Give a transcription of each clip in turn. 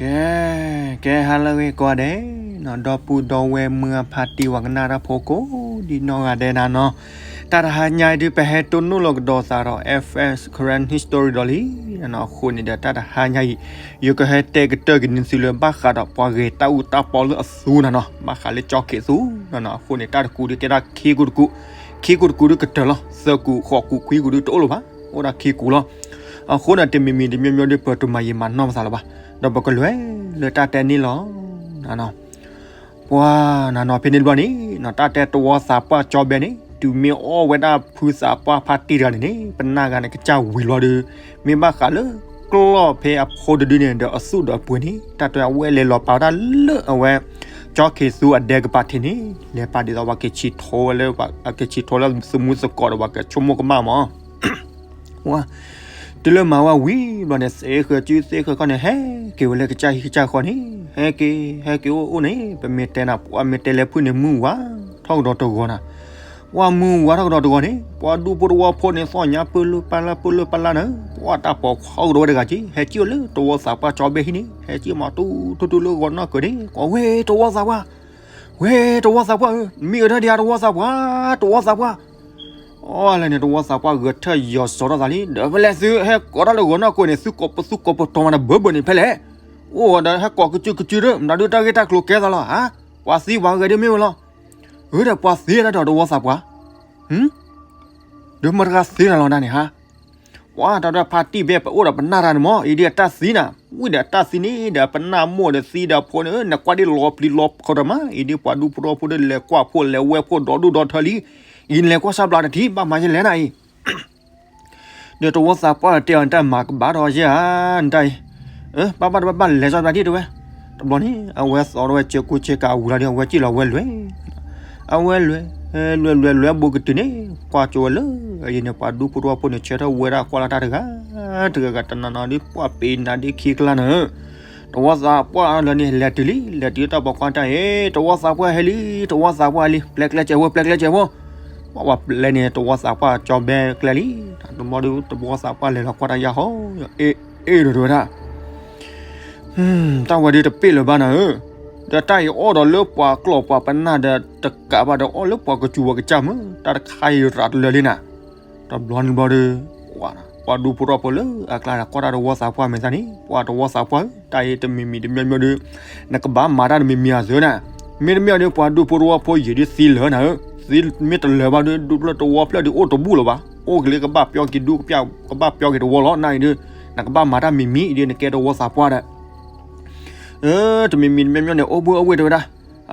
ကဲ, ကဲ ဟါလၢအဂ့ၤကိးဂၤဒဲး, ဒီပုၢ်ဒီဝဲၢ်မုၢ်အဖါတံၢ်ဝၤကနၣ်တၢ်ဖိကိးဒံနီၢ်ဂၤဒဲးနၤနီၤ, တၢ်တဟါညါအံၤဒုး ပဟဲတိၢ်နီၣ်လီၤကဒီးသးဒီး F S Karen History ဒီးလံနၤနီၤ. အဃိန့ၣ်ဒီး တၢ်တဟါညါအံၤ ယကဟဲတဲကတၢၢ်က့ၤန့ၢ်သုလၢ ဘၣ်ဃးဒီးပှၤဂဲၤတၢ်အူတၢ်ပီလၢအသူနၤနီၤ, ဘၣ်ဃးလၢကၠီခ့းသူနၤနီၤ. အဃိန့ၣ် တၢ်တကူးဒုးကဲဒၣ်ခံကူးတကူး, ခံကူးတကူးဒုးကတၢၢ်လီၤ, သၢကူး ဃိးကူး ခွံကူးဒုးတအိၣ်လၢၤဘၣ်, အိၣ်ဒၣ်ခံကူးလီၤ. အဃိန့ၣ် တမံၤမံၤတမံၤမံၤဒုး ပတမၤယံာ်မၤနီၢ်ပသးလၢၤဘၣ်, ဒီးပကလဲၤလၢတၢ်တဲန့ၣ်လီၤနၤနီၤ. ပှၤနၤနီၤ ဖဲန့ၣ်တဘျီန့ၣ် တၢ်တဲတဝီသးပှၢ်ကၠီဘဲန့ၣ် တုၤမ့ၢ်အီၣ်ဝဲဒၣ်ဖုသးပှၢ်ဖါတံၢ်တဂၤန့ၣ်န့ၣ် ပနၢ်ဂၤန့ၣ် ကစၢ်ဝံၤလီၤဒုး, မ့ၢ်ဘၣ်ဃးလၢကျီၢ်ဖဲအဖိတဒုန့ၣ်ဒီးအသူၣ်ဒီးအပှ့ၤန့ၣ် တၢ်တဲအဝဲလဲၤလီၤပာ်ဝဲဒၣ်လၢအဝဲ ကၠီခ့းသူအဒဲကပၤထံးန့ၣ်, လဲၤပာ်ဒ်သိးပှၤကဆံးထိဝဲလၢ ကဆံးထိလၢသမူသကိးဒီးပှၤကဆိကမိၣ်ကမၣ်မး ဝဲ တုၤလၢမၤဝဲဝံၤဘျီန့ၣ် သ့ဃၢၤစုသ့ဃၢၤခီန့ၣ် ဟဲက့ၤဝဲလၢကစၢ်ဟံၣ်ကစၢ်ဃီန့ၣ်, ဟဲက့ၤ ဟဲက့ၤအိၣ်အိၣ်န့ၣ် ပမ့ၢ်တဲနၤ ပှၤမ့ၢ်တဲလၢဖုၣ်န့ၣ် မုၢ်ဝါထီၣ်ကဒီးတဂီၤနၤ, ပှၤမုၢ်ဝါထီၣ်ကဒီးတဂီၤန့ၣ် ပှၤဒူဖိတဝီဖိန့ၣ် သီၣ်ညါပၢၢ်လၢပၢ်လၢပၢၢ်လၢပၢ်လၢနၤ, ပှၤတၢ်ပိာ်ခွါအိၣ်ဒီးဝဲတဂၤက့ၤ ဟဲက့ၤအိၣ်လၢတဝီသးပှၢ်ကၠီဘဲဟံၣ်န့ၣ် ဟဲက့ၤမၤတူၢ်ထူထူလၢဂီၤနီၢ်ကၢၤန့ၣ် ကွၢ်ဝဲတဝီသးပှၢ် ဝဲတဝီသးပှၢ်ဧၢ, မ့ၢ်အၢထၢၣ်ဒံးဧါ တဝီသးပှၢ်, တဝီသးပှၢ်. အီလဲၣ်န့ၣ် တဝီသးပှၢ်ဂဲၤထၢၣ်ယီၤစီၤထီၣ်သးလံ, ဒီးဖဲလဲၣ်သုဟဲကိးတၢ်လၢဂီၤနီၢ်ကၢၤန့ၣ် သုကိးပသူကိးပတီၤမးတဘၢဘၢန့ၣ်ဖဲလဲၣ်, အိၣ်ဒီးဟဲကိးကစုကစုဒီး မတၤဒုးတၢ်ဂ့ၢ်တၢ်ကျိၤကဲသးလီၤဧါ, ပှၤသံပှၤဂဲၤဒ်မ့ၢ်ဝဲလီၤ, အၢဒီးပှၤသံတၢ်ဒီးတဝီသးပှၢ်, ဒုးမတၤဂၤသံနၤလီၤဒၣ်န့ၣ်ဟါ ပှၤတၢ်ဒီးဖါတံၢ်ဘဲပအိၣ်ဒီးပနၢ်တၢ်န့ၣ်မး အံၤဒ်အတၢ်သံနၤ, ဝံၤဒီးအတၢ်သံန့ၣ်ဒီး ပနၢ်မိၢ်ဒီးသံဒီးဖိန့ၣ် နကွၢ်ဒ်လီၤပျံၤလီၤဖုးဒီးမး, အံၤဒ်ပှၤဒူဖိတဝီဖိဒီး လဲၤကွၢ်ဖိလဲၤဝဲဖိဒီဒူၣ်ဒီထၢလံ, အံၤနလဲၤကွၢ်စၢ်ဘျါတထံၣ် ဘၣ်မၤယလဲၣ်နၤအံၤ ဒီးတဝီသးပှၢ်တဲအီၤ နတၢ်မၤကဘၣ်ထီၣ်ယဲၢ်ဧါ, နတၢ်အံၤ, ဘၣ်ဘၣ်တဘၣ်ဘၣ်လဲၤစၢ်ဘျါထံၣ်တဲဝဲ, တဘျီန့ၣ် အဝဲသီထီၣ်ဝဲစဲးကိးစဲးကးအဝံၤလီၤဒီး အဝဲစံၣ်လီၤဝဲလွဲၢ် အဝဲလွဲၢ်, လွဲၢ်လွဲၢ်လွဲၢ်ဘိကတုၤန့ၣ် ကွၢ်ကၠိဝဲလၢ အယံၤန့ၣ်ပှၤဒူဖိတဝီဖိန့ၣ် ဆၢထၢၣ်ဝဲဒၣ်ကွၢ်လၢတၢ်တဂၤ, တဂၤဂၤတနၤနီၤဒ်ပှၢ်ပ့ၤနၤဒ်ခံကျါနၤ, တဝီသးပှၢ်လၢန့ၣ် လဲၤတုၤလံ, လဲၤတုၤတၢ်ပိာ်ခွါတၢ်အံၤ, တဝီသးပှၢ်ဟဲလံ, တဝီသးပှၢ်လံ, ပျဲကျဲစဲးဖိ, ပျဲကျဲစဲးဖိ, ပှၤပျဲန့ၣ် တဝီသးပှၢ်ကၠီဘဲကျဲလံ, တဘျီဒုး တဝီသးပှၢ်လဲၤလီၤကွၢ်တၢ်ယါဟီ, အ့ၣ်အ့ၣ်ဒီးတဲဝဲဒၣ် တၢ်ဝဲဒုးတပ့ၢ်လၢၤဘၣ်နၤဧၢ, ဒီးတၢ်အံၤအီၣ်ဒီးလၢပှၤကျီၢ်ပှၤပနၢ်ဒီးတကးဘၣ်ဒီးအီၣ်လၢပှၤကစူၤပှၤကစၢ်မုၢ်, တၢ်တခါအံၤရးတလၢာ်လံနၤ, တဘျီန့ၣ်ဘျီဒီး ပှၤဒူဖိတဝီဖိလၢအကျါဒီးကွၢ်တၢ်တဝီသးပှၢ်မဲာ်သၣ်န့ၣ်, ပှၤတဝီသးပှၢ်ဧၢ, တၢ်အံၤတမံၤမံၤတမံၤမံၤဒီး နကဘၣ်မၤတၢ်တမံၤမံၤအသိးနၤ, မ့တမ့ၢ်ဒီး ပှၤဒူဖိတဝီဖိယံာ်ဒုးသံလၢာ်နၤဧၢ, သံမ့ၢ်တလၢာ်ဘၣ်ဒီး ဒူဖိတဝီဖျၢၣ်ဒုးအိၣ်တဘူၣ်လၢၤဘၣ်, အိၣ်ကလံကဘၣ်ပျီက့ၤဒူ ကဘၣ်ပျီက့ၤတဝီလီၤ, နအံၤဒုး နကဘၣ်မၤတၢ်မံၤမံၤအံၤဒုး နကဲတဝီသးပှၢ်ဒီး တမံၤမံၤတမံၤမံၤန့ၣ် အိၣ်ဘှံးအိၣ်ဘှံးတဲဝဲဒၣ်,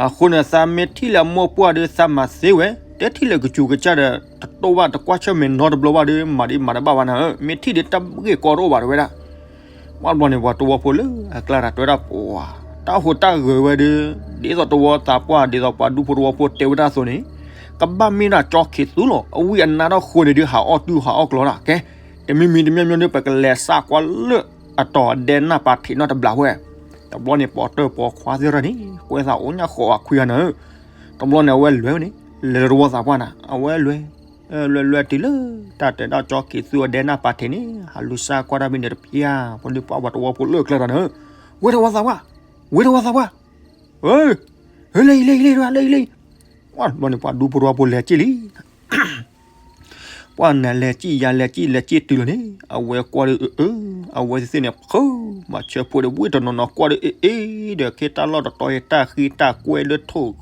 အဃိန့ၣ် သးမ့ၢ်ထံၣ်လၢအမိၢ်ပှၢ်ဒီး သးမၤသ့ဝဲ, တဲထံၣ်လၢကစူၤကစၢ်ဒီး တတိၢ်ဘၣ်တကွၢ်ဆၢၣ်မဲာ်နီတဘျီဘၣ်ဒီး မၤဒ်မၤတဘၣ်ဘၣ်နၤဧၢ, မ့ၢ်ထံၣ်ဒီးတၢ်ဂ့ၢ်ကီတအိၣ်ဘၣ်တဲဝဲဒၣ်, ပှၤဘျီန့ၣ် ပှၤတဝီဖိလၢအကျါတၢ်တဲဝဲဒၣ်ပှၤ, တၢ်ဟူးတၢ်ဂဲၤဝဲဒီး ဒ်သိးတဝီသးပှၢ် ဒ်သိးပှၤဒူဖိတဝီဖိတဲဝဲဒၣ်အသိးန့ၣ်, ကဘၣ်မ့ၢ်ဒၣ်ကၠီခ့းသူလီၤ, အဝံအနါထီၣ်ဃိန့ၣ်ဒုး ဟးအီၣ်တူၢ်ဟးအီၣ်ကျီဒၣ်, ကဲ, တမံၤမံၤတမံၤမံၤဒီး ပကလဲၤစးကွၢ်လၢအတီၤဒဲနၢ်ပၤထံးနီတဘျီဝဲ, တဘျီန့ၣ် ပိာ်တၢၢ်ပိာ်ခွါသ့ၣ်ရၢ်န့ၣ် ကွဲသးအိၣ်ညၣ်ဃီးအခွံဂၤနၤဧၢ, တဘျီန့ၣ် အဝဲလဲၤန့ၣ် လဲၤလၢတဝီသးပှၢ်နၤ, အဝဲလဲၤ လဲၤလဲၤတုၤလၢ တၢ်တဲဒၣ်ကၠီခ့းသူအဒဲနၢ်ပၤထံးန့ၣ် ဟးလူၤစးကွၢ်တၢ်မ့ၢ်န့ၣ်တဖျၢၣ်, ပှၤဒုးပှၤတဝီဖိလၢအကျါတၢ်နၤဧၢ, ဝဲတဝီသးပှၢ်, ဝဲတဝီသးပှၢ် လၢအံၤလၢအံၤလၢအံၤလၢအံၤ, ပှၤဘျီန့ၣ် ပှၤဒူဖိတဝီဖိလဲၤက့ၤလံ, ပှၤနလဲၤက့ၤယၤလဲၤက့ၤလဲၤက့ၤတုၤလီၤန့ၣ် အဝဲကွၢ်ဒီးအၢ, အဝဲသ့ၣ်န့ၣ် ဖု မၤဆၢဖိဒီးဝံတနီၤနီၤကွၢ်ဒီးအ့ၣ်အ့ၣ်ဒီး ခ့တၢ်လီၢ်တတီၤအံၤ တၢ်ဃံတၢ်ကွဲလၢထိၣ်,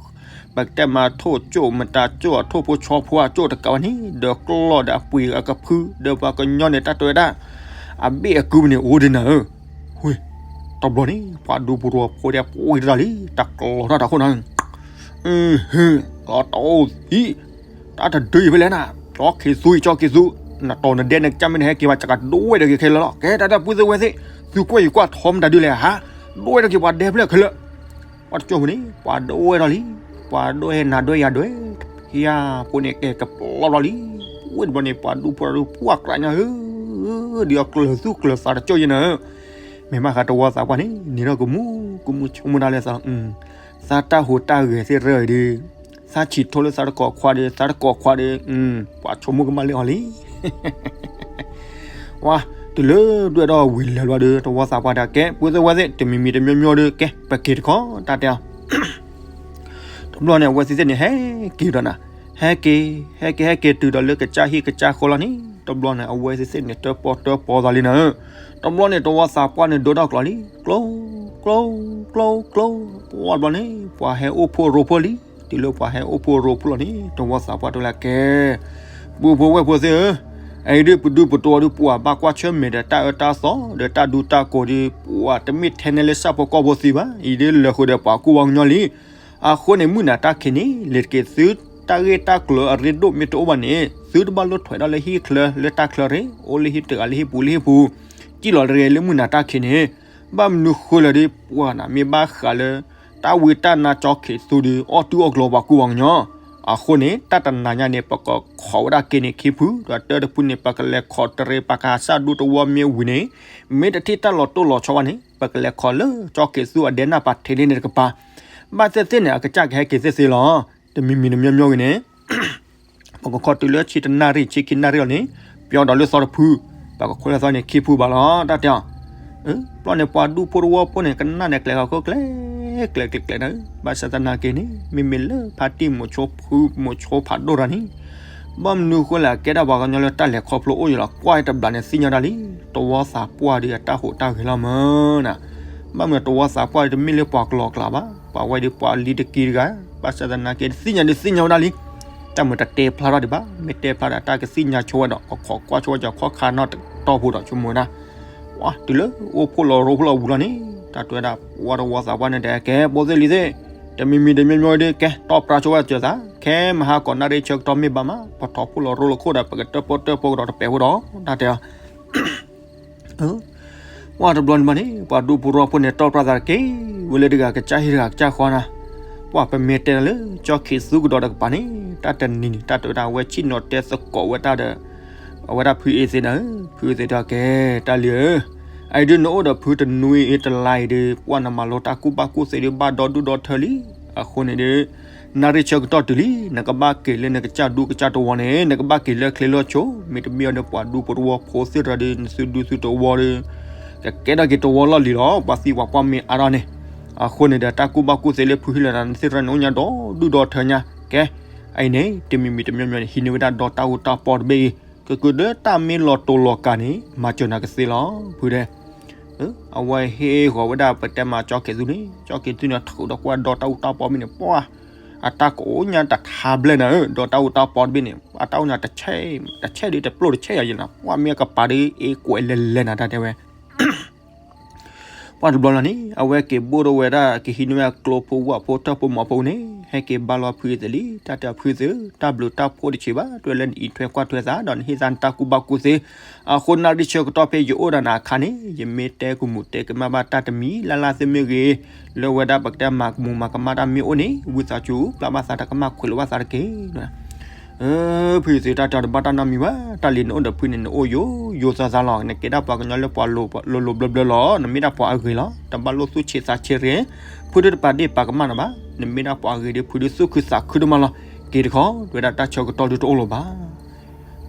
ပကတဲမးထိၣ်ကၠိၣ် မတၤကၠိၣ် အထိၣ်ဖိဆီဖိအကၠိၣ်တကးဘၣ်န့ၣ် ဒီးကျီၢ်ဒီးအပှ့ၤအကဖု ဒီးပှၤကညီန့ၣ် တၢ်တဲဝဲဒၣ် အဘ့ၣ်အကုပန့ၣ် အိၣ်ဒံးနၤဧၢ, ဝ့ၢ်, တဘျီန့ၣ် ပှၤဒူဖိတဝီဖိဒီး ပှ့ၤတၢ်လံ တၢ်ကျီထီၣ်တၢ်ခိၣ်နၤ လီၤတအိၣ်သံ, တၢ်တဒုအံၤဖဲလဲၣ်နၤ, ကၠီခ့းသူအံၤ ကၠီခ့းသူ, နတီၤနဒဲနကစၢ်မ့ၢ်နဟဲက့ၤဘၣ် ကဒိဝဲဒီးက့ၤခဲလၢာ်လီၤ. ကဲ တၢ်တၢ်ပုၢ်သ့ၣ်ဝဲၢ်သ့ၣ်, သုကွၢ်ယကွၢ်ထီမတၤဒုလဲၣ်ဧါ, ဒိဝဲဒီးက့ၤပှၤဒဲဖျၢၣ်ခဲလၢာ်, ပှၤတကၠိၢ်ပူၤန့ၣ် ပှၤဒိဝဲထီၣ်လံ, ပှၤဒိဟဲနၤဒွဲယၤဒွဲ, ဖံယါဖိန့ၣ်ကဲကပျီထီၣ်လံ, ဝဲတဘျီန့ၣ် ပှၤဒူဖိတဝီဖိအကြၢးညါဧၢ, ဒ်အကျၢၤသူၣ်ကျၢၤသးတကၠိၢ်ယဲနၤဧၢ, မ့ၢ်ဘၣ်ဃးတဝီသးပှၢ်န့ၣ် န့ၣ်ထီၣ်ကမူ ကမူဆိကမိၣ်တၢ်လဲၣ်သး သးတၢ်ဟူးတၢ်ဂဲၤသ့ၣ်ရၢအံၤဒီး သးဆံးထိလၢသးတကိးခွါဒီး သးတကိးခွါဒီး ပှၤဆိကမိၣ်ကမၣ်လၢအီၤလံ. ဝါ, က တုၤလၢဒွဲၣ်ဒီးဝံၤလဲၤလီၤဒီး တဝီသးပှၢ်တဲကဲ ပုၢ်သ့ၣ်ဝဲၢ်သ့ၣ် တမံၤမံၤတမံၤမံၤဒီး ကဲ ပက့ၤတခီ တၢ်တဲအီၤ တဘျီန့ၣ် အဝဲသ့ၣ်သ့ၣ်န့ၣ် ဟဲက့ၤဒီးနၤ, ဟဲက့ၤ ဟဲက့ၤ ဟဲက့ၤတုၤဒီးလၢကစၢ်ဟံၣ်ကစၢ်ဃီလီၤန့ၣ် တဘျီန့ၣ် အဝဲသ့ၣ်သ့ၣ်န့ၣ် တၢၣ်ပီၣ်တၢၣ်ပီသးလံနၤဧၢ, တဘျီန့ၣ် တဝီသးပှၢ်န့ၣ် ဒိထီၣ်ကျိးလံ, ကျိ ကျိ ကျိ ကျိ, ပှၢ်တဘျီန့ၣ် ပှၤဟဲအိၣ်ဖှိၣ်ရိဖှိၣ်လံ, တုၤလၢပှၤဟဲအိၣ်ဖှိၣ်ရိဖှိၣ်လီၤန့ၣ် တဝီသးပှၢ်တဲလၢကဲ ပုၢ်ဖိဝဲၢ်ဖိသ့ၣ်ဧၢ, အအံၤဒ်ပဒူပတဝီဒ် ပှၤဘၣ်ကွၢ်ဆၢၣ်မဲာ်ဒီးတၢ်အၢတၢ်သီ ဒီးတၢ်ဒူတၢ်ကိးဒ် ပှၤတမ့ၢ်ထဲန့ၣ်လၢဆၣ်ဖိကီၢ်ဖိသံဘၣ်, အံၤဒ်လဲၤဃုာ်ဒီးပှၤကူၣ်ဝါကညီလံ. အဃိန့ၣ် မုၢ်နၤတၢ်ခံးန့ၣ် လဲၤတက့ၤသု တၢ်ဂ့ၢ်တၢ်ကျိၤအရ့ဒိၣ်မ့ၢ်တအိၣ်ဘၣ်န့ၣ် သုတဘၣ်လိၣ်ထွဲးဒၣ်လၢဟံၣ်ချၢလၢတၢ်ချၢရ့ၣ်, အိၣ်လၢဟံၣ်တဂၤလၢဟံၣ်ပူၤလၢဟံၣ်ပူၤ, စံၣ်လီၤတဂ့ၤလၢမုၢ်နၤတၢ်ခံးန့ၣ် ဘၣ်မနုၤဃိလဲၣ်ဒီး ပှၤနၤမ့ၢ်ဘၣ်ဃးလၢ တၢ်ဝံတၢ်နါကၠီခံးသူဒီး အီၣ်တူၢ်အီၣ်ကျိၤပှၤကူၣ်ဝါကညီ, အဃိန့ၣ် တၢ်တနၤညါန့ၣ် ပကခိးဝဲဒၣ်က့ၤန့ၣ်ခံဖု ဒီးတၢတဖုန့ၣ် ပကလဲၤခိးတရံး ပကဟးစၢ်ဒူတဝီမ့ၢ်ဝံၤန့ၣ် မ့ၢ်တထံၣ်တၢ်လီၤတိၢ်လီၤဆီဘၣ်န့ၣ် ပကလဲၤခိးလၢကၠီခံးသူအဒဲနၢ်ပၤထံးလံန့ၣ်တကပၤ, ဘၣ်သ့ၣ်သ့ၣ်န့ၣ် အကစၢ်ကဟဲက့ၤသ့ၣ်သ့ၣ်လီၤ. တမံၤမံၤတမံၤမံၤဂ့ၤန့ၣ် ပကခိးတုၤလၢဆံတနၣ်ရံၣ် ဆံခံနၣ်ရံၣ်လီၤန့ၣ် ပျီဒီးလၢသီတဖု, ပကခိးလၢသီန့ၣ်ခံဖုဘၣ်လီၤ တၢ်တဲအီၤ. ဘျီန့ၣ် ပှၤဒူဖိတဝီဖိန့ၣ် ကနၣ်န့ၣ်ကျဲၤဃီၤခိၣ်ကျဲၤ ကျဲၤကျဲၤကျဲၤနၤ, ဘၣ်ဆၣ်သနာ်က့န့ၣ် မ့မ့ၢ်လၢဖါတံၢ်မိၤဆိဖု မိၤဆိဖးဒိၣ်တဂၤန့ၣ် ဘၣ်မနုၤဃိလဲၣ် အကဲဒၣ်ပှၤကညီလၢတၢ်လဲၤခီဖျိအိၣ်ယံၤလီၤ ကွၢ်တဘျီန့ၣ်သ့ၣ်ညါဒၣ်လံ တဝီသးပှၢ်ဒီးအတၢ်ဟူးတၢ်ဂဲၤလီၤမၢ်နၤ. ဘၣ်မနုၤတဝီသးပှၢ်ဒီးတမ့ၢ်လၢပှၤကလီၤကျးဘၣ်, ပှၤဝဲဒီးပှၤလံၤတက့ၢ်တဂၤ, ဘၣ်ဆၣ်သနာ်က့ တသ့ၣ်ညါဒုးသ့ၣ်ညါဝဲဒၣ်လံ တၢ်မုာ်တတဲဖျါထီၣ်ဒံးဘၣ်, မ့ၢ်တဲဖျါဒီးတၢ်ကသ့ၣ်ညါဆိဝဲဒီး ကခိးကွၢ်ဆိဝဲကီးခီၣ်ခါနီတတီၢ်ဖိဒီးဆိကမိၣ်ဝဲဒၣ်, ဝါ တုၤလၢအိၣ်ဖှိၣ်လီၤရိဖှိၣ်လီၤဝံၤလီၤန့ၣ် တၢ်တဲဝဲဒၣ်ပှၤတဝီသးပှၢ်န့ၣ်တဲကဲ ဖိသ့ၣ်လံၤသ့ၣ်, တမံၤမံၤတမံၤမံၤဒီး ကဲ တီၢ်ပြၢဆိဝဲစၢၤသး ခဲမဟါကီးနၣ်ရံၣ်ဆၢကတီၢ်မ့ၢ်ဘၣ်မး ပထီၣ်ဖှိၣ်လီၤရိလီၤခိၣ်ဒီး ပကတၢၣ်ပီၣ်တၢၣ်ပီၣ်ကဒီးတပဲာ်ဖိဒီး တၢ်တဲအီၤ ပှၢ်တဘျီန့ၣ်ဘၣ်န့ၣ် ပှၤဒူဖိတဝီဖိန့ၣ် တီၢ်ပြၢသးတက့ၢ် ဝဲလၢတဂၤကစၢ်ဟံၣ်တဂၤကစၢ်ဃီနၤ, ပှၢ်ပမ့ၢ်တဲနၤလၢ ကၠီခံးသူကဒီးတကပၤန့ၣ် တၢ်တနံၤန့ၣ် တၢ်တဲဝဲဒၣ် အဝဲဆ့ၣ်နီၤတဲသကိးဝဲတၢ်ဒီး အဝဲဒၣ်ဖုအ့သ့းနၤဧၢ, ဖုအ့သ့းတဲကဲ တၢ်လံၤဧၢ, အအံၤဒုးနအိၣ်ဒီးဖုတနွံအံၤတလါအံၤဒီး ပှၢ်နမၤလိတၢ်ကူၣ်ဘၣ်ကူၣ်သ့ဒီး ဘၣ်ဒီဒူၣ်ဒီထၢလံ, အဃိန့ၣ်ဒီး နၣ်ရံၣ်ဆၢကတီၢ်တုၤလံ နကဘၣ်က့ၤလၢနကစၢ်ဒူကစၢ်တဝီန့ၣ် နကဘၣ်က့ၤလၢချ့လၢဆိ, မ့တမ့ၢ်ဒီးပှၤဒူဖိတဝီဖိသ့ၣ်တဖၣ်ဒီး နသုဒူသုတဝီဒီး ကကဲထီၣ်က့ၤတဝီလီၢ်လံၤလီၤ, ပှၤသံပှၤပှၢ်မ့ၢ်အါထီၣ်န့ၣ်, အဃိန့ၣ်ဒီးတၢ်ကူၣ်ဘၣ်ကူၣ်သ့လၢဖုဟံးလၢနၤ နသ့ၣ်တဖၣ်န့ၣ် အိၣ်ညါဒီဒူၣ်ဒီထၢညါ, ကဲ, အအံၤန့ၣ် တမံၤမံၤတမံၤမံၤန့ၣ် ဟံးန့ၢ်ဝဲဒၣ်ဒီတၢ်အူတၢ်ပီတဘ့ၣ်အံၤ, ကကဒီးတၢ်မ့ၢ်လီၤတိၤလီၤကၤန့ၣ် မၤစၢၤနၤကသ့လီၤ, ဖုတဲ အဝဲဟ့ၣ်ဂီၤဝဲဒၣ်ပတဲမၤကၠီခံးသူန့ၣ် ကၠီခံးသူန့ၣ် ထုးဒီးကွၢ်ဒီတၢ်အူတၢ်ပီဘ့ၣ်န့ၣ် ပှၢ်, အတၢ်ကအိၣ်ညါတထါဘျဲၣ်နၤဧၢ, ဒီတၢ်အူတၢ်ပီတဘ့ၣ်န့ၣ် အတၢ်အိၣ်ညါတဆဲး, တဆဲးဒီးတပျိၢ်တဆဲးယၤယဲနၤ, ပှၢ်မ့ၢ်အကပၤဒီး အ့ကွဲးလဲၤလဲၤနၤ တၢ်တဲဝဲ ပှၢ်တဘျီလီၤန့ၣ် အဝဲက့ၤဘိၣ်ထီၣ်ဝဲဒၣ် ကဟံးန့ၢ်ဝဲကျိဖိဝၣ်ဖိတၢၢ်ဖိမီၤဖိန့ၣ် ဟဲက့ၤဘါလီၤဖုအ့သ့းလံ, တၢ်တဲဖုအ့သ့း တၢ်ဘျုးတၢ်ဖှိၣ်တဆံးဘၣ်, တွဲလၢနအံးထွဲကွၢ်ထွဲသး ဒီးနဟ့ၣ်သးနတၢ်ကူၣ်ဘၣ်ကူၣ်သ့, အဃိနၣ်ရံၣ်ဆၢကတီၢ်ဖဲယအိၣ်ဒီးနၤအခါန့ၣ် ယမ့ၢ်တဲကမူးတဲကမၣ်ဘၣ်တၢ်တမံၤလၢ်လၢ်သ့ၣ်မ့ၢ်ဂ့ၤ, လၢဝဲဒၣ်ပကတဲမၤကမူးမၤကမၣ်တၢ်မ့ၢ်အိၣ်န့ၣ် ဝံသးစူၤ ပျၢ်ဘၣ်သးတၢ်ကမၣ်ခွဲးလိာ်ဘၣ်သးတက့ၢ် ဖုအ့သ့း တၢ်တဲတဘၣ်တၢ်နီတမံၤဘၣ်, တၢ်လံၤနအိၣ်ဒီးဖုန့ၣ် နအိၣ်ယိယိသးသးလီၤ, နကဲဒၣ်ပှၤကညီလၢပှၤလိၤလိၤဘျၢဘျၢလီၤ, နမ့ၢ်ဒၣ်ပှၤအဂ့ၤလီၤ, တဘၣ်လိၣ်သူၣ်ဆံးသးဆံးရ့, ဖုဒုတပာ်ဒ့ၣ်ပာ်ကမၣ်နၤဘၣ်, နမ့ၢ်ဒၣ်ပှၤအဂ့ၤဒီး ဖုဒုသူၣ်ခုသးခုဒိၣ်မးလီၤ, က့ၤတခီ ဝဲဒၣ်တၢ်ဆၢကတီၢ်ဒုတအိၣ်လၢၤဘၣ်.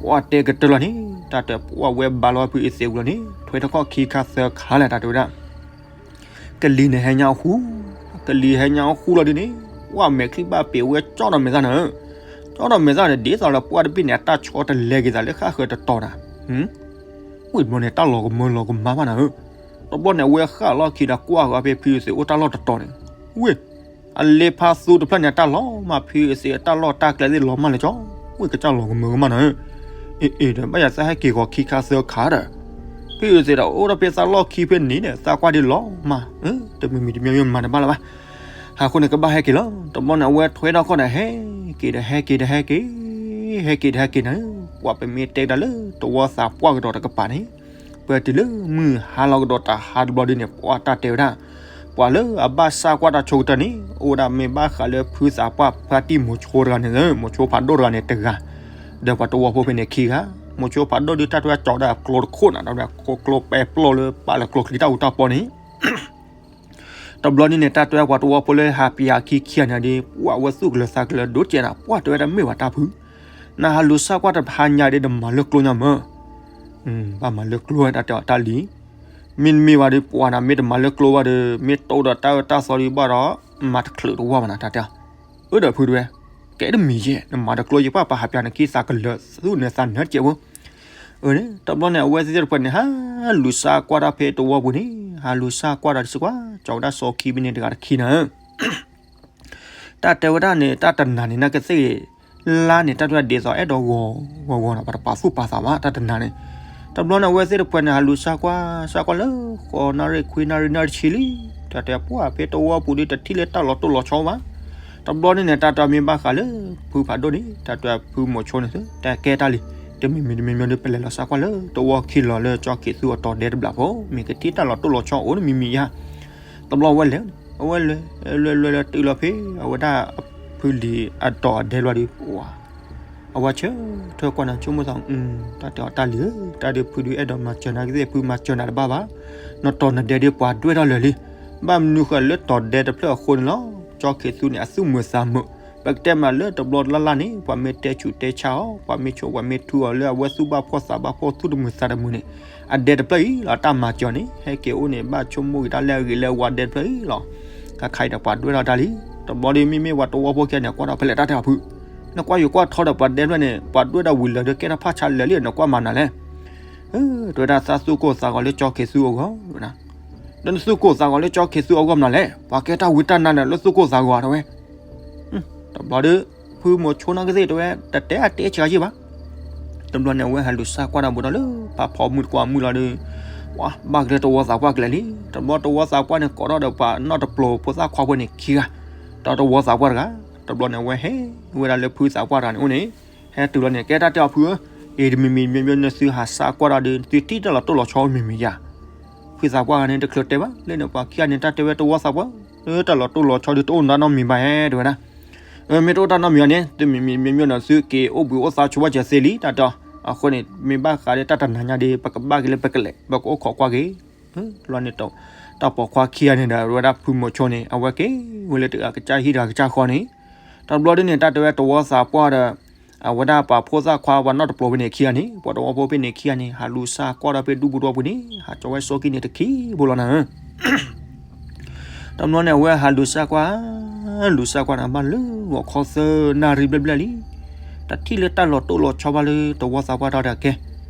ပှၢ်တဲကတၢၢ်လီၤန့ၣ် တၢ်တဲပှၢ်ဝဲဘါလီၤဖုအ့သ့းဝံၤလီၤန့ၣ် ထွဲထီၣ်ခီၣ်ခံခါသၢခါလဲၣ် တၢ်တဲဝဲဒၣ် ကလံၤန့ၣ်ဟဲညါအဃူ, ကလံၤဟဲညါအဃူလီၤဒ်န့ၣ်, ပှၢ်မဲာ်ချံဘၣ်ပ့ၤဝဲကၠီဒီးမဲာ်သၣ်နၤဧၢ, ကၠီဒီးမဲာ်သၣ်န့ၣ် ဒ်သိးလၢပှၢ်တဘ့ၣ်န့ၣ် အတၢ်ဆီတလဲက့ၤသးလၢဃၣ်ဃၢၤတတီၤနၤ, ဝံၤတဘျီန့ၣ် တၢ်လီၤကမၢလီၤကမၢဘၣ်နၤဧၢ, တဘျီန့ၣ် အဝဲဃၣ်လီၢ်ခံဒီးကွၢ်ဃီဖဲဖုအ့သ့းအိၣ်တၢ်လီၢ်တတီၤန့ၣ်, ဝံၤ အလ့ဖါသူတဖျၢၣ်န့ၣ် တၢ်လီၤမၢ်ဖုအ့သ့း အတၢ်လီၢ်တၢ်ကျဲသ့ၣ်လီၤမၢ်လၢကၠီ, ဝံၤကစၢ်လီၤကမၢကမၣ်နၤဧၢ, အ့ၣ်အ့ၣ်ဒီး ဘၣ်ယၤသးဟဲက့ၤဂီၤခံခါသၢခါဒီး, ဖုအ့သ့းဒီး အိၣ်ဒီးဖဲသးလီၢ်ခံဖဲန့ၣ်ဒီး သးကွၢ်ဒ်လီၤမၢ်, တမံၤမံၤတမံၤမံၤမၤတဘၣ်လၢၤဘၣ်, ဟးဃိန့ၣ် ကဘၣ်ဟဲက့ၤလီၤ, တဘျီန့ၣ် အဝဲထွဲထီၣ်ခီၣ်န့ၣ် ဟဲက့ၤဒီးဟဲက့ၤဒီးဟဲက့ၤ, ဟဲက့ၤဒီးဟဲက့ၤနၤဧၢ, ပှၢ်ပမ့ၢ်တဲကဒါလၢ တဝီသးပှၢ်ကဒီးတကပၤန့ၣ် ပတုၤလၢမုၢ်ဟါလီၤကဒီးတဟါတဘျီဒ်န့ၣ် ပှၢ်တၢ်တဲဝဲဒၣ်, ပှၤလၢအဘၣ်ဆၣ်ကွၢ်တၢ်ဆိကတၢၢ်န့ၣ် အိၣ်ဝဲဒၣ်မ့ၢ်ဘၣ်ဃးလၢဖုသးပှၢ်ဖါတံၢ်မိၤဆိတဂၤန့ၣ်လၢ မိၤဆိဖးဒိၣ်တဂၤန့ၣ်တဂၤ, ဒီးပှၤတဝီဖိဖဲန့ၣ်ခံဂၤ, မိၤဆိဖးဒိၣ်ဒုးတၢ်တဲဝဲကၠီဒၣ်ကျိတခိၣ်နၤ ဒီးကျိပဲာ်ပျီလၢပာ်လၢကျိချံတၢ်အူတၢ်ပီန့ၣ် တဘျီန့ၣ်န့ၣ် တၢ်တဲဝဲပှၤတဝီဖိလၢဟးပယၤခံခံဂၤန့ၣ်ဒီး ပှၢ်ဝဲသူၣ်ကလၢၤသးကလၢၤဒိၣ်ကဲနၤ ပှၢ်တဲဝဲတၢ်မ့ၢ်ဘၣ်တၢ်ဖု, နဟးလူၤဆၣ်ကွၢ်တဟါညါဒီး နမၤလၢကျိညါမၢ်, ဘၣ်မၤလၢကျိဝဲ တၢ်တဲအီၤတၢ်လံၤ, မ့တမ့ၢ်ဘၣ်ဒီး ပှၤနၤမ့ၢ်တမၤလၢကျိဘၣ်ဒီး မ့ၢ်တအိၣ်ဒီးတၢ်အၢတၢ်သီဒီးဘၣ်ဒီး မၤတချုးတဝီဘၣ်နၤ တၢ်တဲအီၤ, အၢဒီးဖုတဝဲ, ကဲတမံၤယဲၢ် နမၤတကျိယဲၢ်ပှၢ် ပဟးပျးနခံသးကလၢာ်သူၣ်နသးနၢတကဲးဖိ အၢန့ၣ် တဘျီန့ၣ် အဝဲသ့ၣ်တဖၣ်န့ၣ် ဟးလူၤစၢ်ကွၢ်တၢ်ဖဲတဝီပူၤန့ၣ် ဟးလူၤစၢ်ကွၢ်ဒီးစ့ၢ်ကီး ကၠီဝဲဒၣ်စီခံဘ့ၣ်န့ၣ်တဂၤတခံနၤဧၢ တၢ်တဲဝဲဒၣ်န့ၣ် တၢ်တနၤန့ၣ် နာ်ကသ့ၣ်ဂ့ၤ, လါန့ၣ် တၢ်ဒွဲၣ်ဒ်သိးအဲၣ်ဒိးဂီၤဂီၤဂီၤနီၤ ပှၤတပာ်သူၣ်ပာ်သးဘၣ် တၢ်တနၤန့ၣ်, တဘျီန့ၣ် အဝဲသ့ၣ်တဖၣ်န့ၣ် ဟးလူၤစၢ်ကွၢ် စၢ်ကွၢ်လၢ ဃိးနၣ်ရံၣ်ခွံနၣ်ရံၣ်နၣ်ရံၣ်ဆံလံ, တၢ်တဲပှၢ်ဖဲတဝီပူၤဒီး တထံၣ်လၢတၢ်လီၤတိၢ်လီၤဆီဘၣ်, တဘျီန့ၣ်န့ၣ် တၢ်တဲမ့ၢ်ဘၣ်ဃးလၢ ဖုဖးဒိၣ်န့ၣ် တၢ်တဲဖုမိၤဆိန့ၣ် တၢ်ကဲတၢ်လံ, တမံၤမံၤတမံၤမံၤဒီး ပလဲၤလီၤစၢ်ကွၢ်လၢတဝီခံလီၤလၢကၠီခံးသူအတီၤဒဲတဘျီဖိ မ့ၢ်ကထံၣ်တၢ်လီၤတိၢ်လီၤဆီအိၣ်တမံၤမံၤယါ တဘျီဝဲလဲၤန့ၣ် အဝဲလဲၤ လဲၤလဲၤလဲၤတုၤလီၤဖဲ အဝဲဒၣ်ဖုလံၤအတီၤအဒဲလီၤဒီး ပှၤ အဝဲဆၢထၢၣ်ကွၢ်နၤဆိကမိၣ်သး တၢ်တဲအီၤတၢ်လံၤဧၢ, တၢ်ဒုးဖုဒုးအဲၣ်ဒိးမၤစၢၤနၤကသ့ၣ် ဖုမၤစၢၤနၤတဘၣ်ဘၣ်, နတီၤနဒဲဒီးပှၤဒွဲၣ်ထီၣ်လၢာ်လံ, ဘၣ်မနုၤဃိလၢတီၤဒဲတဖျၢၣ်အဃိန့ၣ်လီၤ, ကၠီခံးသူန့ၣ် အသူၣ်မုာ်သးမုာ်, ပကတဲမးလၢတဘျီလၢ်လၢ်န့ၣ် ပှၤမ့ၢ်တဲဆူးတဲဆါအီၤ ပှၤမ့ၢ်ဆိၣ်ပှၤမ့ၢ်ထုအီၤလၢအဝဲသူၣ်ဘၣ်ဖှီၣ်သးဘၣ်ဖှီၣ်သူၣ်တမုာ်သးတမုာ်န့ၣ်, အဒဲတဖျၢၣ်အံၤလီၤ တၢ်မၤစၢၤန့ၣ် ဟဲက့ၤအိၣ်န့ၣ် ဘၣ်ဆိကမိၣ်က့ၤတၢ်လၢအဂ့ၤလၢအဝါဒဲတဖျၢၣ်အံၤလီၤ, ခါခါအံၤဒီးပှၤဒွဲၣ်ထီၣ်တၢ်လံ, တဘျီဒီးမ့မ့ၢ်ပှၤတဝီဖိခံဂၤန့ၣ် ကွၢ်ထီၣ်ဖဲလဲၣ်တၢ်တဲအီၤဖု, နကွၢ်ယိၤကွၢ်ထီဒီးပှၤဒဲတဖျၢၣ်န့ၣ် ပှၤဒွဲၣ်ဒၣ်ဝံၤလၢာ်ဒီးကဲထီၣ်ဖးဆါလၢာ်လံ နကွၢ်မၤနၤလဲၣ် တဲဝဲဒၣ်သးသူၣ်ကိၢ်သးဂီၤလၢကၠီခံးသူအဂီၢ်, ဒီးနသူၣ်ကိၢ်သးဂီၤလၢကၠီခံးသူအဂီၢ်မနုၤလဲၣ်, ပှၤကဲတၢ်ဝံတၢ်နါလၢာ်လၢသူၣ်ကိၢ်သးဂီၤတဲဝဲ, တဘျီဒီး ဖုမိၤဆိနၤကသ့ၣ်တဲဝဲ တတဲအတဲဆှးယံၣ်ဘၣ်, တဘျီန့ၣ် အဝဲဟးလူၤစၢ်ကွၢ်တၢ်ဘူးဒီးလၢ ပာ်ဖီမုၢ်တကွၢ်မုၢ်လီၤဒီး, ပှၤဘၣ်ကလဲၤတဝီသးပှၢ်ကလဲၤလံ, တဘျီတဝီသးပှၢ်န့ၣ် ကိးထီၣ်ဒီးပှၤနီၣ်တပျိၤဖိသၣ်ခွါဖိန့ၣ်ခံဂၤ, ဒီးတဝီသးပှၢ်တဂၤ, တဘျီန့ၣ် အဝဲဟဲဝဲဒၣ်လၢဖုသးပှၢ်တဂၤန့ၣ်အိၣ်န့ၣ်, ဟဲတုၤလီၤန့ၣ် ကဲတၢ်တဲအီၤဖုဧၢ, အံၤတမံၤမံၤမ့မ့ၢ် နသုဟးစၢ်ကွၢ်တၢ်ဒီး သုထံၣ်တၢ်လီၤတိၢ်လီၤဆီမံၤမံၤယါ, ဖုသးပှၢ်တဂၤန့ၣ် တချုးတဲဘၣ် လၢန့ၣ်ပှၤခံဂၤန့ၣ် တၢ်တဲဝဲတဝီသးပှၢ်, လၢတၢ်လီၤတိၢ်လီၤဆီဒီးတအိၣ်နီတမံၤဘၣ်ဧါ တဲဝဲဒၣ် မ့ၢ်တအိၣ်တၢ်နီတမံၤဘၣ်န့ၣ် သုမံၤမံၤမ့မ့ၢ်နီၤ သုက့ၤအိၣ်ဘှံးအိၣ်သါဆိဘၣ်စၢၤသ့လံ တၢ်တဲအီၤ, အဃိန့ၣ် မ့ၢ်ဘၣ်ဃးဒီးတၢ်တနၤညါဒီး ပကဘၣ်က့ၤလၢပကလဲၤ ပကအိၣ်ခိးကွၢ်က့ၤ, လီၤန့ၣ် တၢ်ပိာ်ခွါခံဂၤန့ၣ်ဒီး အဝဲဒၣ်ဖုမိၤဆိန့ၣ် အဝဲက့ၤဝဲလၢတဂၤကစၢ်ဟံၣ်တဂၤကစၢ်ဃီန့ၣ်, တဘျီဒ်န့ၣ် တၢ်တဲဝဲတဝီသးပှၢ်ဒီး အဝဲဒၣ်ပှၤဖိသၣ်ခွါပှၤနီၣ်တပျိၤဖဲန့ၣ်ခံဂၤန့ၣ် ပှၤတဝီဖိဖဲန့ၣ်ခံဂၤန့ၣ် ဟးလူၤစၢ်ကွၢ်ဒီးဖဲဒူပူၤတဝီပူၤန့ၣ် ဟးကၠီဝဲစီကံန့ၣ်တခံဖိလီၤနၤဧၢ တဘျီန့ၣ် အဝဲဟးလူၤစၢ်ကွၢ်, လူၤစၢ်ကွၢ်န့ၣ် ဘၣ်လၢဂီၤခီသၢနၣ်ရံၣ်ဘျဲၣ်ဘျဲၣ်လံ, တထံၣ်လၢတၢ်လီၤတိၢ်လီၤဆီဘၣ်လၢတဝီသးပှၢ်တၢ်တကဲ,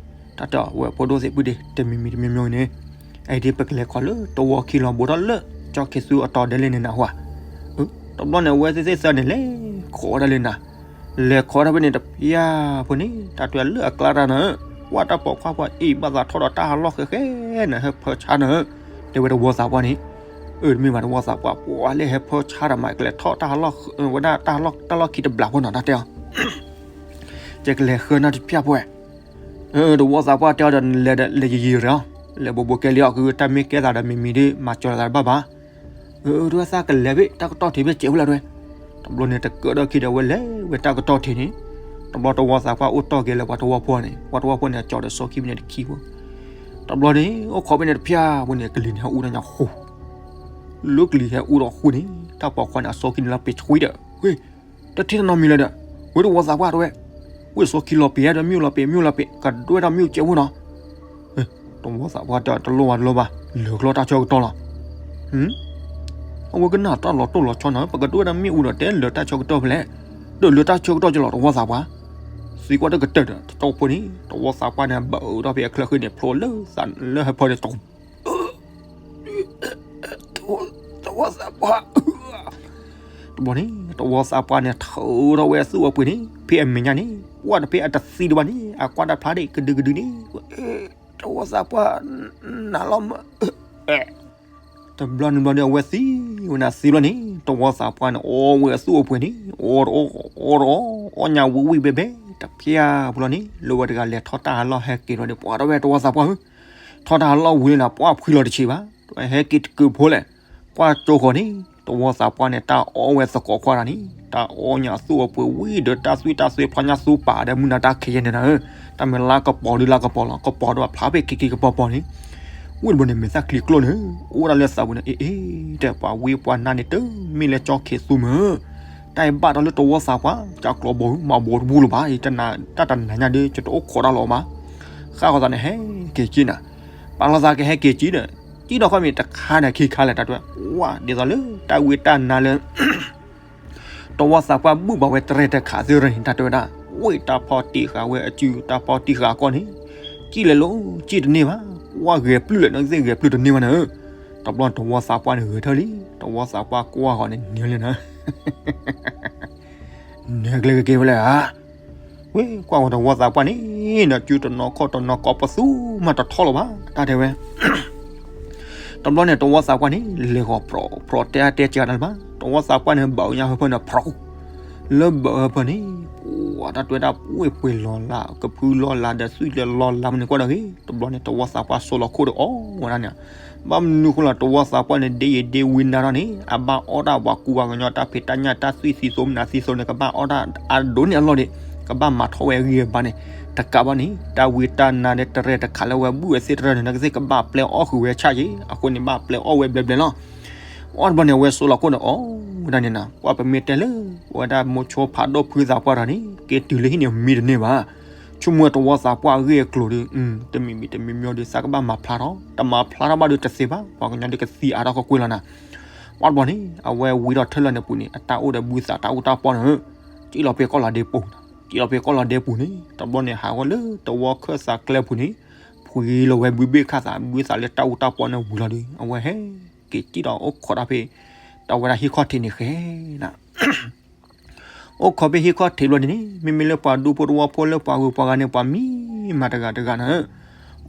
တၢ်တဲအီၤဝဲဖိဒိၣ်သ့ၣ်ဖုဒ့ တမံၤမံၤတမံၤမံၤန့ၣ်, အအံၤဒ်ပကလဲၤခီလၢတဝီခံလီၤ ဘူးထီၣ်လၢကၠီခံးသူအတီၤဒဲလဲၣ်န့ၣ်နၤဟူဧါ, တဘျီန့ၣ် အဝဲသ့ၣ်သ့ၣ်သၢန့ၣ် လဲၤခိးဝဲဒၣ်လၢနၤ, လဲၤခိးဝဲဒၣ်ဖဲန့ၣ်တဖျၢၣ်ဖိန့ၣ် တၢ်တဲလၢအကျါတၢ်နၤ, ကွၢ်တၢ်ပိာ်ခွါပှၤအံၤဘၣ်သးထီၣ်ဒီးတၢ်ဟးလီၢ်ဃဲဃဲန့ၣ် ဟဲဖၢဆါနၤ, တဲဝဲတဝီသးပှၢ်န့ၣ်, အၢ တမ့ၢ်ဘၣ်တဝီသးပှၢ် ပှၤလၢဟဲဖၢဆါတၢ်မး ကလဲၤထီၣ်တၢ်ဟးလီၢ် ဝဲဒၣ်တၢ်လီၢ်ခံတဘျီဖိနီၤ တၢ်တဲအီၤ ကလဲၤဃၢနၤတဖျၢၣ်ဖိဝဲ, တဝီသးပှၢ်တဲအီၤဒီး နလဲၤဒီးလဲၤယံာ်ယံာ်ဒီး, လဲၤဘိးဘိးကဲလံအီၤ ကတၢ်မ့ၢ်ကဲသးဒီးမံၤမံၤဒီး မၤစၢၤလီၤသးတဘၣ်ဘၣ်, တဝဲသးကလဲၤဘ့ၣ် တၢ်ကတီၢ်ထံးဘ့ၣ်စဲးဝဲလီၤတဝဲ, တဘျီန့ၣ် တကၢၢ်ဒီးခံဒီး အဝဲလဲၤဝဲတၢ်ကတီၢ်ထံးန့ၣ်, တဘျီတဝီသးပှၢ်အိၣ်တီၢ်က့ၤလၢပှၤတဝီဖိန့ၣ် ပှၤတဝီဖိန့ၣ် အကၠီဒီးစီခံဘ့ၣ်န့ၣ်တခံဖိ, တဘျီန့ၣ် အိၣ်ခိးဘ့ၣ်န့ၣ်တဖျၢၣ်ဖိန့ၣ် ကလံၤန့ၣ်ဟဲအူဒီးညါဃူ လၢကလံၤဟဲအူဒီးဃူန့ၣ် တၢ်ပိာ်ခွါန့ၣ် အစီခံန့ၣ်လီၤပ့ၤဆှံဒီး, ဝ့ၢ်, တထံၣ်တၢ်နီတမံၤလၢၤဒီး, ဝ့ၢ်တဝီသးပှၢ်တဝဲ, ဝ့ၢ်စီခံလီၤပ့ၤဒီးမ့ၣ်အူလီၤပ့ၤ မ့ၣ်အူလီၤပ့ၤ ကဒွဲၣ်ဒီးမ့ၣ်အူကဲဝဲနီၤ, တဝီသးပှၢ်တဲတလိၣ်ဘၣ်တလိၣ်ဘၣ်, လၢာ်ကျီတၢ်ဆၢကတီၢ်လီၤ, အဝဲကနၣ်တၢ်လီၤတိၢ်လီၤဆီနီၤ ပကဒွဲၣ်ဒီးမ့ၣ်အူဒီးတဲလၢာ်တၢ်ဆၢကတီၢ်ဖဲလဲၣ်, ဒီးလၢာ်တၢ်ဆၢကတီၢ်ကလီၤတဝီသးပှၢ်, သံကွၢ်တကတၢၢ်ဒီး တတီၢ်ဖိန့ၣ် တဝီသးပှၢ်န့ၣ် ဘၣ်အၢထီၣ်ဖဲအချၢဃ့န့ၣ် ဖျိလၢသးလၢဟဲဖၢန့ၣ် တဝီသးပှၢ်, တဘျီန့ၣ် တဝီသးပှၢ်န့ၣ် ထုးထီၣ်ဝဲအသူၣ်အပှ့ၤန့ၣ် ဖဲအမဲာ်ညါန့ၣ် ပှၢ်တဖဲအတသံဒံးဘၣ်န့ၣ် အကွၢ်တၢ်ဖျါဒံးကဒုကဒုန့ၣ်, တဝီသးပှၢ် နၤလီၤမး, တဘျီန့ၣ်ဘျီဒီး အဝဲသံဝဲန့ၣ်သံဘျီန့ၣ် တဝီသးပှၢ်န့ၣ် အီဝဲအသူၣ်အပှ့ၤန့ၣ် အီတအီ အီတအီ အီညါဝံၣ်ဝံၣ်ဘဲဘဲ တဖျၢၣ်ဘျီန့ၣ် လၢဝဲတဂၤလဲၤထီၣ်တၢ်ဟးလီၢ်ဟဲက့ၤလီၤဒီး ပှၤထီၣ်ဝဲတဝီသးပှၢ်ဧၢ, ထီၣ်တၢ်ဟးလီၢ်ဝံၤလံန့ၣ် ပှၢ်ဖှံလီၤတဆံးဘၣ်, တဝဲဟဲက့ၤတကုးဖိလဲၣ်, ကွၢ်ကၠိဃီၤန့ၣ် တဝီသးပှၢ်န့ၣ် တၢ်အီဝဲသကိးခွါတဂၤန့ၣ် တၢ်အီညါအသူၣ်အပှ့ၤဝံၤဒီးတၢ်သွံၣ်တၢ်သွဲဖီညါသူပာ်ဒီးမုၢ်နၤတၢ်ခဲယဲၢ်န့ၣ်နၤဧၢ, တၢ်မ့ၢ်လါကပီၤဒုလါကပီၤလီၤ ကပီၤဒီးအဖျါဖဲခံခံကပီၤပီၤန့ၣ်, ဝံၣ်တဘိန့ၣ် မဲာ်သၣ်ချံကျိၣ်န့ၣ် အိၣ်ဒၣ်လၢသးပူၤန့ၣ် အ့ၣ်အ့ၣ် တဲပှၤဝံပှၤနါန့ၣ် တမ့ၢ်လၢကၠီခ့သူမ့ၢ် တၢ်အံၤဘၣ်ဒီးလၢတဝီသးပှၢ် ကၢ်ကျီဘီမၤဘီတဘူၣ်လၢၤဘၣ်, တၢ်တနၤညါဒီး ယတအိၣ်ခိးတၢ်လီၤမး, ဃၣ်ဃီၤသးန့ၣ်ဟဲက့ၤကံၣ်နၤ, ပာ်လီၤသးကဟဲက့ၤကံၣ်ဒီး ကံၣ်ဒီးခီမ့ၢ်တခါန့ၣ်ခံခါလဲၣ် တၢ်တဲဝဲ, ဝါ ဒ်သိးလၢတၢ်ဝံတၢ်နါလၢ တဝီသးပှၢ်ဘူၣ်ဘၣ်ဝဲတရဲၣ်တခးသ့ၣ်တဖၣ်န့ၣ် တၢ်တဲဝဲဒၣ်, ဝ့ၢ်တၢ်ဖီတံၢ်ဃာ်ဝဲအစု တၢ်ဖီတံၢ်ဃာ်အကီၢ်န့ၣ် ကံၣ်လဲၤလိၤ ကံၣ်တန့ၢ်ဘၣ်, ဝါဂဲၤပျုၢ်လဲၣ် နကသ့ၣ်ဂဲၤပျုၢ်တန့ၢ်ဘၣ်န့ၣ်, တဘျီတဝီသးပှၢ်န့ၣ်ဂဲၤထၢၣ်လံ, တဝီသးပှၢ်ကွၢ်ဃီၤန့ၣ် နၢၤလံနၤ နၢၤကျဲကကဲဝဲလဲၣ်ဧါ, ဝ့ၢ်ကွၢ်ဝဲတဝီသးပှၢ်န့ၣ် နစုတနီၤခီၣ်တနီၤ ကိးပသူမးတထီၣ်လၢၤဘၣ် တၢ်တဲဝဲ တဘျီန့ၣ် တဝီသးပှၢ်န့ၣ် လဲၤဃီၤဖြီးဖြီးတဲအါတဲစှၤတၢ်လၢၤဘၣ်, တဝီသးပှၢ်န့ၣ် ဘၣ်အုးညါဟၢဖၢၣ်န့ၣ် ဖြီး, လၢဘၣ်အုးဟၢဖၢၣ်န့ၣ် ပှၤတၢ်တဲဝဲဒၣ် ပှ့ၢ်ပှ့ၤလီၤလး ကဖုလီၤလးဒီးသွံၣ်လၢလီၤလးမနုၤကွၢ်ဒီးဂ့ၤ, တဘျီန့ၣ် တဝီသးပှၢ်စိာ်လီၤခိၣ်ဒီးအီၣ်ဝဲဒၣ်န့ၣ်, ဘၣ်မနုၤဃိလၢ တဝီသးပှၢ်န့ၣ် ဒ့ယံၤဒ့ဝံနါထီၣ်န့ၣ် အဘၣ်အီၣ်တၢ်ပှၤကူပှၤကညီတၢ်ဖံးတၢ်ညၣ်တၢ်သွံၣ်သံသိမနၤသံသိန့ၣ် ကဘၣ်အီၣ်တၢ်အဒိၣ်န့ၢ်အလီၢ်ဒီး ကဘၣ်မၤထီၣ်ဝဲအဂံၢ်အဘါန့ၣ်, တကးဘၣ်န့ၣ် တၢ်ဝံတၢ်နါဒီးတရဲၣ်တခးလၢဝဲဘူၣ်ဝဲသ့ၣ်တဖၣ်န့ၣ် နကသ့ၣ်ကဘၣ်ပျဲအီၣ်ဃုာ်ဝဲဆၣ်က့ၤ, အဃိန့ၣ် ဘၣ်ပျဲအီၣ်ဝဲဘျဲဘျဲလီၤ. အီၣ်တဘျီန့ၣ် အဝဲစိာ်လီၤခိၣ်ဒီးအီၣ်ဝဲဒၣ်န့ၣ်နၤ, ကွၢ်ပမ့ၢ်တဲလၢ ပဝဲဒၣ်မိၤဆိဖးဒိၣ်ဖုသးပှၢ်တဂၤန့ၣ် က့ၤတုၤလၢဟံၣ်န့ၣ်မံတန့ၢ်ဘၣ်, ဆိကမိၣ်တဝီသးပှၢ်အဂ့ၢ်အကျိၤဒီး တမံၤမံၤတမံၤမံၤဒီး သးကဘၣ်မၤဖျါထီၣ်, တမၤဖျါထီၣ်ဘၣ်ဒီးတသ့ဘၣ်, ပှၤကညီဒီးကသံအါထီၣ်ကကွ့ၢ်လီၤနၤ. အီၣ်တဘျီန့ၣ် အဝဲဝံထီၣ်ထၢၣ်လီၤန့ၣ်ပူၤန့ၣ် အတၢ်အိၣ်ဒီးဘုသးတၢ်အူတၢ်ပီန့ၣ် ကံၣ်လီၤဖဲကီၢ်လီၤဒ့ပူၤ, ကံၣ်လီၤဖဲကီၢ်လီၤဒ့ပူၤန့ၣ် တဘျီန့ၣ် ဟးဝဲလၢတဝီခၢၣ်သးကျဲပူၤန့ၣ် ဖှံလီၤဝဲဘုဘ့ၣ်ခၣ်သး ဘုသးလၢတၢ်အူတၢ်ပီန့ၣ်ဝံၤလီၤဒီး အဝဲဟဲက့ၤကံၣ်ဒီးအိၣ်ခိးတၢ်ဖဲ တၢ်ဝဲဒၣ်ဟံၣ်ခီၣ်ထံးန့ၣ်ဃဲနၤ အိၣ်ခိးဖဲဟံၣ်ခီၣ်ထံးဘျီဒ်န့ၣ် မ့မ့ၢ်လၢပှၤဒူဖိတဝီဖိလၢပှၤဂုၤပှၤဂၤန့ၣ် ပှၤမံမၤတဂၤတဂၤနၤ,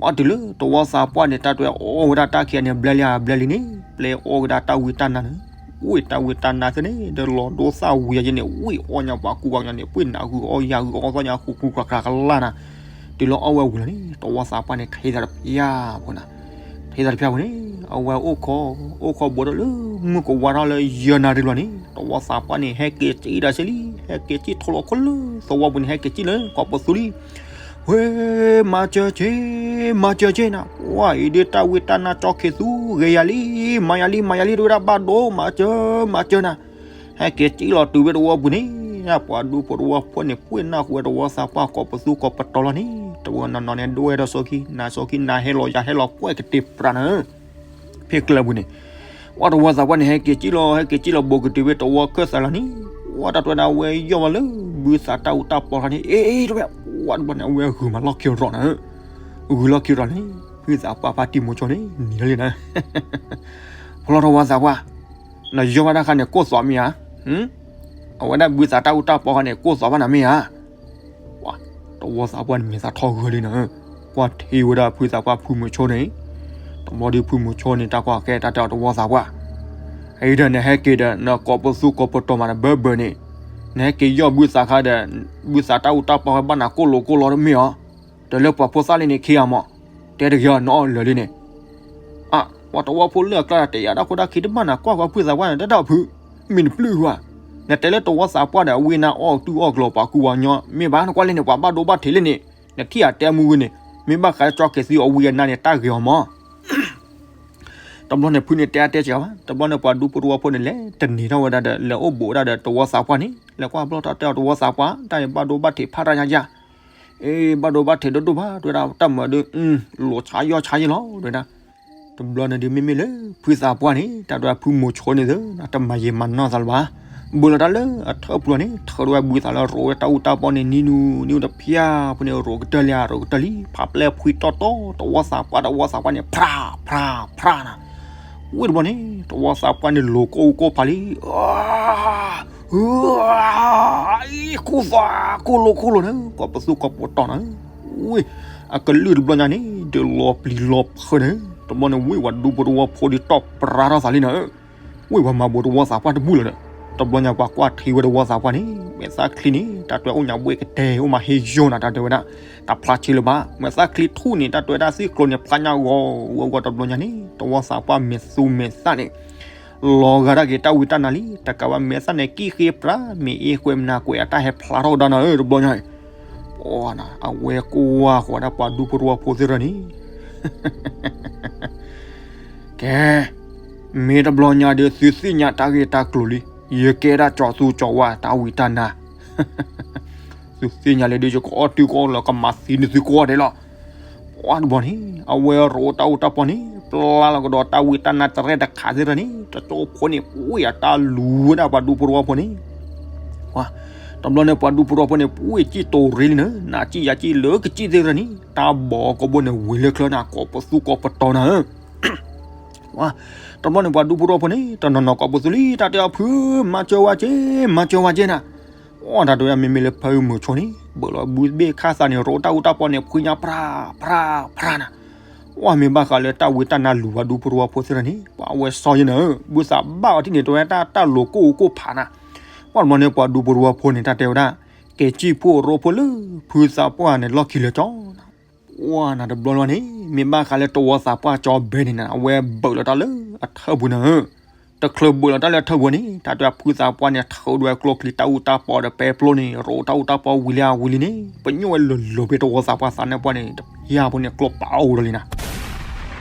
ဘၣ်တုၤလၢတဝီသးပှၢ်န့ၣ် တၢ်တဲဝဲအီၣ်ဝဲဒၣ်တၢ်ခံဂၤန့ၣ် ဘျဲလံဧါဘျဲလံန့ၣ် ပျဲအီၣ်ဝဲဒၣ်တၢ်ဝံတၢ်နါန့ၣ်, ဝ့ၢ်တၢ်ဝံတၢ်နါသ့ၣ်န့ၣ် ဒီးလီၤဒိသၣ်ဝံၤယဲန့ၣ် ဝ့ၢ်အီၣ်ညါပှၤကူပှၤကညီန့ၣ် ပှ့ၤနးဂုာ်အီၣ်ယၤဂုာ်အီၣ်သီၣ်ညါဃူဃူကျးကျးကလၢ်နၤ, တုၤလၢအီၣ်ဝဲဝံၤလီၤန့ၣ် တဝီသးပှၢ်န့ၣ် ထံၣ်သးတဖျါဖိနၤ ထံၣ်သးတဖျါဖိန့ၣ် အဝဲအိၣ်ခိး အိၣ်ခိးဘူးဒီးလၢမုၢ်ကဝါထီၣ်လၢယဲၢ်နၣ်ရံၣ်လီၤန့ၣ် တဝီသးပှၢ်န့ၣ် ဟဲက့ၤစံၣ်ဒၣ်စ့လံ ဟဲက့ၤစံၣ်ထိးလီၤခိၣ်လၢသဝီပူၤန့ၣ် ဟဲက့ၤစံၣ်လၢကိးပသူလံ ဝ့ၢ် မၤစၢၤက့ၤ မၤစၢၤက့ၤနၤ ပှၤအံၤဒ်တၢ်ဝံတၢ်နါကၠီခ့သူ ဂ့ၤယၤလံ မၤယၤလံ မၤယၤလံ တဝဲဒၣ်ဘၣ်ဒိ မၤစၢၤ မၤစၢၤနၤ ဟဲက့ၤစံၣ်လီၤတုၤဝဲတဝီပူၤန့ၣ် ပှၤဒူဖိတဝီဖိန့ၣ် ပှ့ၤနးဃုာ်ဝဲတဝီသးပှၢ်ကိးပသူကိးပတီၤလီၤန့ၣ် တဝီနီၢ်နီၢ်န့ၣ် ဒိဝဲဒီးစီခံ နၤစီခံ နၤဟဲလီၤယၤဟဲလီၤ ကွဲးကတ့ၤပြးနၤ ဖဲကျဲပူၤန့ၣ် ဝဲတဝီသးပှၢ်န့ၣ် ဟဲက့ၤစံၣ်လီၤ ဟဲက့ၤစံၣ်လီၤ ဘူးကတုၤဝဲတဝီခၢၣ်သးလီၤန့ၣ် ဝဲတၢ်တဝဲဒၣ်ဝဲယီၢ်ဘၣ်လၢ ဘုသးတၢ်အူတၢ်ပီခါန့ၣ် အ့ တဝဲ ဝဲတဘျီန့ၣ် အဝဲဂုာ်မးလီၢ်ခံရီၤနၤ ဂုာ်လီၢ်ခံရီၤန့ၣ် ဖုသးပှၢ်ဖါတံၢ်မိၤဆိန့ၣ် နံၤလၢလံနၤ ဖီလီၤတဝီသးပှၢ် နယီၢ်ဘၣ်တၢ်ခါန့ၣ် ကိၢ်သီမ့ၢ်ဧါ အဝဲဒၣ်ဘုသးတၢ်အူတၢ်ပီခါန့ၣ် ကိၢ်သီဘၣ်နၤမ့ၢ်ဧါ တဝီသးပှၢ်န့ၣ် မဲာ်သးထီၣ်ဂၢၢ်လံနၤ ကွၢ်ထံဝဲဒၣ်ဖုသးပှၢ်ဖုမိၤဆိန့ၣ် တဘျီဒီးဖုမိၤဆိန့ၣ် တၢ်ကွၢ်ကဲတၢ်တဲအီၤတဝီသးပှၢ် အံၤဒီးနဟဲက့ၤဒီး နကိးပသူကိးပတီၤမးနဘၢဘၢန့ၣ် နဟဲက့ၤယီၢ်ဘုသးခါဒီး ဘုသးတၢ်အူတၢ်ပီခါဘၣ်နၤကိၢ်လိာ်ကိၢ်လီၤတမ့ၢ်ဧါ တလၢပှၤဖိသၣ်လံန့ၣ်ခံဂၤမး တဲတဂ့ၤအီၤ နအီၣ်လၢာ်လံန့ၣ် အါ ပှၤတဝီဖိလၢအကျါတၢ်တဲယၤ တၢ်ဃိတၢ်ခံတဘၣ်နၤ ကွၢ်ဃီဖုသးပှၢ်န့ၣ် တၢ်ဒၣ်ဖု မ့ၢ်နပျုၢ်ဟူဧါ နတဲလၢတဝီသးပှၢ်ဒီး အဝံအနါအီၣ်တူၢ်အီၣ်ကျိၤပှၤကူပှၤကညီ မ့ၢ်ဘၣ်နကွၢ်လၢန့ၣ် ပှၤဘၣ်ဒိဘၣ်ထံးလၢန့ၣ် နထံၣ်ဧါတဲမူဂ့ၤန့ၣ် မ့ၢ်ဘၣ်ဃးကၠီက့ၤသံအဝံအနါန့ၣ် တၢ်ဂ့ၤအီၤမး တဘျီန့ၣ် ဖုန့ၣ်တဲအါတဲစှၤဘၣ် တဘျီန့ၣ် ပှၤဒူဖိတဝီဖိန့ၣ် လဲၤတန့ၢ်ထီၣ်ဝဲဒၣ်ဒီး လဲၤအိၣ်ဘူးဝဲဒၣ်ဒီးတဝီသးပှၢ်န့ၣ် လဲၤကွၢ်ဘျီထီၣ်တဲအီၤတဝီသးပှၢ် တၢ်န့ၣ်ဘၣ်ဒိဘၣ်ထံးဖးတၢ်ညါယါ အ့ ဘၣ်ဒိဘၣ်ထံးဒိၣ်ဒိၣ်ဘၣ် တဲဝဲဒၣ် တၢ်မၤဒုး လိာ်ဆါယီၢ်ဆါယဲလီၤ တဲဝဲဒၣ် တဘျီန့ၣ်ဒုး မ့မ့ၢ်လၢ ဖုသးပှၢ်န့ၣ် တၢ်ဒွဲၣ်ဖုမိၤဆိန့ၣ်သ့ၣ် တမၤယံာ်မၤနီၢ်သးလၢၤဘၣ် ဘူးလီၤတၢ်လၢအထၢၣ်ပူၤလီၤန့ၣ် ထၢၣ်ဒွဲၣ်ဘုသးလၢရိးဝဲတၢ်အူတၢ်ပီန့ၣ် နံၤနူၤ နံၤနူၤတဖျၢၣ် ဖုန့ၣ် ရိးကတၢၢ်လံ ရိးကတၢၢ်လံ ဖးပျဲၢ်ဖှံတီၢ်တီၢ် တဝီသးပှၢ် တဝီသးပှၢ်န့ၣ် ဖြး ဖြး ဖြးနၤ ဝံၤတဘျီန့ၣ် တဝီသးပှၢ်န့ၣ် လိၤကိၢ်အူကိၢ်ဖးလံ အံၤ ခိၣ်သး ခိၣ်လိာ်ခိၣ်လိာ်န့ၣ် ကိးပသူကိးပတီၤန့ၣ် ဝံၤ အကလုၢ်တဘျီညါန့ၣ် ဒုးလီၤပျံၤလီၤဖုးန့ၣ် တဘျီန့ၣ် ဝံၤ ပှၤဒူဖိတဝီဖိဒုးတီၢ်ပြးထီၣ်သးလံနၤ ဝံၤ ပှၤမၤဘူးတဝီသးပှၢ်တဘူၣ်လၢၤဒီး တဘျီညါ ပှၤကွၢ်ထံဝဲတဝီသးပှၢ်န့ၣ် မဲာ်သၣ်ချံန့ၣ် တၢ်တွဲအိၣ်ညါဘှဲၣ်ကတဲ အိၣ်မးဟ့ယိာ်နၤ တၢ်တဲဝဲဒၣ် တၢ်ဖျါဆ့လၢၤဘၣ် မဲာ်သၣ်ချံထူၣ်န့ၣ် တၢ်တွဲဒၣ်သ့ၣ်ကျိၤန့ၣ် ဖျါညါဂီၤဂီၤဂီၤ တဘျီညါန့ၣ် တဝီသးပှၢ်မဲာ်သူမဲာ်သၣ်န့ၣ် လီၤဂာ်ဒၣ်က့ၤတၢ်ဝံတၢ်နါလံ တကးဘၣ်မဲာ်သၣ်န့ၣ် ကံၣ်ဃ့ပြး မ့ၢ်အ့ကွဲးမနၤကွဲး အတၢ်ဟဲဖျါထီၣ်ကဒီးနၤဧၢ တဘျီညါ ပှၤနၤ အဝဲကွၢ်ဃီၤဒၣ်ပှၤဒူဖိတဝီဖိသ့ၣ်တဖၣ်န့ၣ် ကဲ မ့ၢ်တဘျီညါဒီး သုသ့ၣ်ညါတၢ်ဂ့ၢ်တၢ်ကျိၤလံ ယကဲဒၣ်ကၠီၤသူကၠီၤဝါတၢ်ဝံတၢ်နါ သုသ့ၣ်ညါလံဒီး ယကအီၣ်တုၤကအီၣ်လၢကမၤသံန့ၢ်သုကိးဂၤဒဲးလီၤ. တဘျီန့ၣ် အဝဲရိၣ်တၢ်အူတၢ်ပီန့ၣ် ပျၢ်လီၤကဒီးတၢ်ဝံတၢ်နါတရဲၣ်တခါသ့ၣ်တဖၣ်န့ၣ် တကၠိဖိန့ၣ် ဝံအတၢ်လူၤဝဲဒၣ်ပှၤဒူဖိသဝီဖိန့ၣ် တဘျီန့ၣ် ပှၤဒူဖိသဝီဖိန့ၣ် ပှ့ၤကံၣ်တိၤရ့လံနၤ, နၤကံၣ်ယၤကံၣ်လၢကစံၣ်သ့ၣ်တဖၣ်န့ၣ် တၢ်ဘီကဘိန့ၣ်ဝံၤလၢချၢနၤ ကိးပသူကိးပတီၤနၤဧၢ တဘျီန့ၣ် ပှၤဒူဖိသဝီဖိန့ၣ် တနီၤနီၤကိးပသူလံ တၢ်တဲအီၤဖု မၤစၢၤဝဲက့, မၤစၢၤဝဲက့နၤ, အိ တၢ်တဲဝဲဒၣ် မ့မ့ၢ်လၢဖဲမုၢ်ဆိန့ၣ် ဘၢၣ်လီၤဘုဘ့ၣ်ခါသးန့ၣ် ရိၣ်တၢ်အူတၢ်ပီန့ၣ် ဖှံညါဖြါ ဖြါ ဖြါနၤ, အိ မ့ၢ်ဘၣ်ဃးလၢတၢ်ဝံတၢ်နါလူၤပှၤဒူဖိသဝီဖိသ့ၣ်တဖၣ်န့ၣ် ပှၤဝဲစီယဲနၤဧၢ, ဘုသးဘၣ်အီၤထံၣ်န့ၣ် တဲဝဲတၢ်လိၤကိၢ်အိၣ်ကိၢ်ဖးနၤ, အိ တဘျီန့ၣ် ပှၤဒူဖိသဝီဖိန့ၣ် တၢ်တဲဝဲဒၣ် ကဲစံၣ်ဖိရိၣ်ဖိလၢ ဖုသးပှၢ်န့ၣ် လီၢ်ခံလၢကၠီနၤ အိ နၤတဘျီလီၤန့ၣ် မ့ၢ်ဘၣ်ဃးလၢတဝီသးပှၢ်ကၠီဘဲန့ၣ်နၤ အဝဲဘၢၣ်လီၤတၢ်လၢအထၢၣ်ပူၤနၤဧၢ, တချုးဘၢၣ်လီၤတၢ်လၢအထၢၣ်ပူၤန့ၣ် တၢ်တဲဖုသးပှၢ်န့ၣ် ထုးဒွဲကျိချံတၢ်အူတၢ်ပီဒီးပဲပျိန့ၣ် ရိၣ်တၢ်အူတၢ်ပီဝံၤလံဝံၤလံန့ၣ် ပညိၣ်ဝဲလိၤလိၤဖဲတဝီသးပှၢ်သးနၢၣ်ပှၢ်န့ၣ် တဖျါဖိန့ၣ် ကျိပာ်အိၣ်ဒီးလံနၤ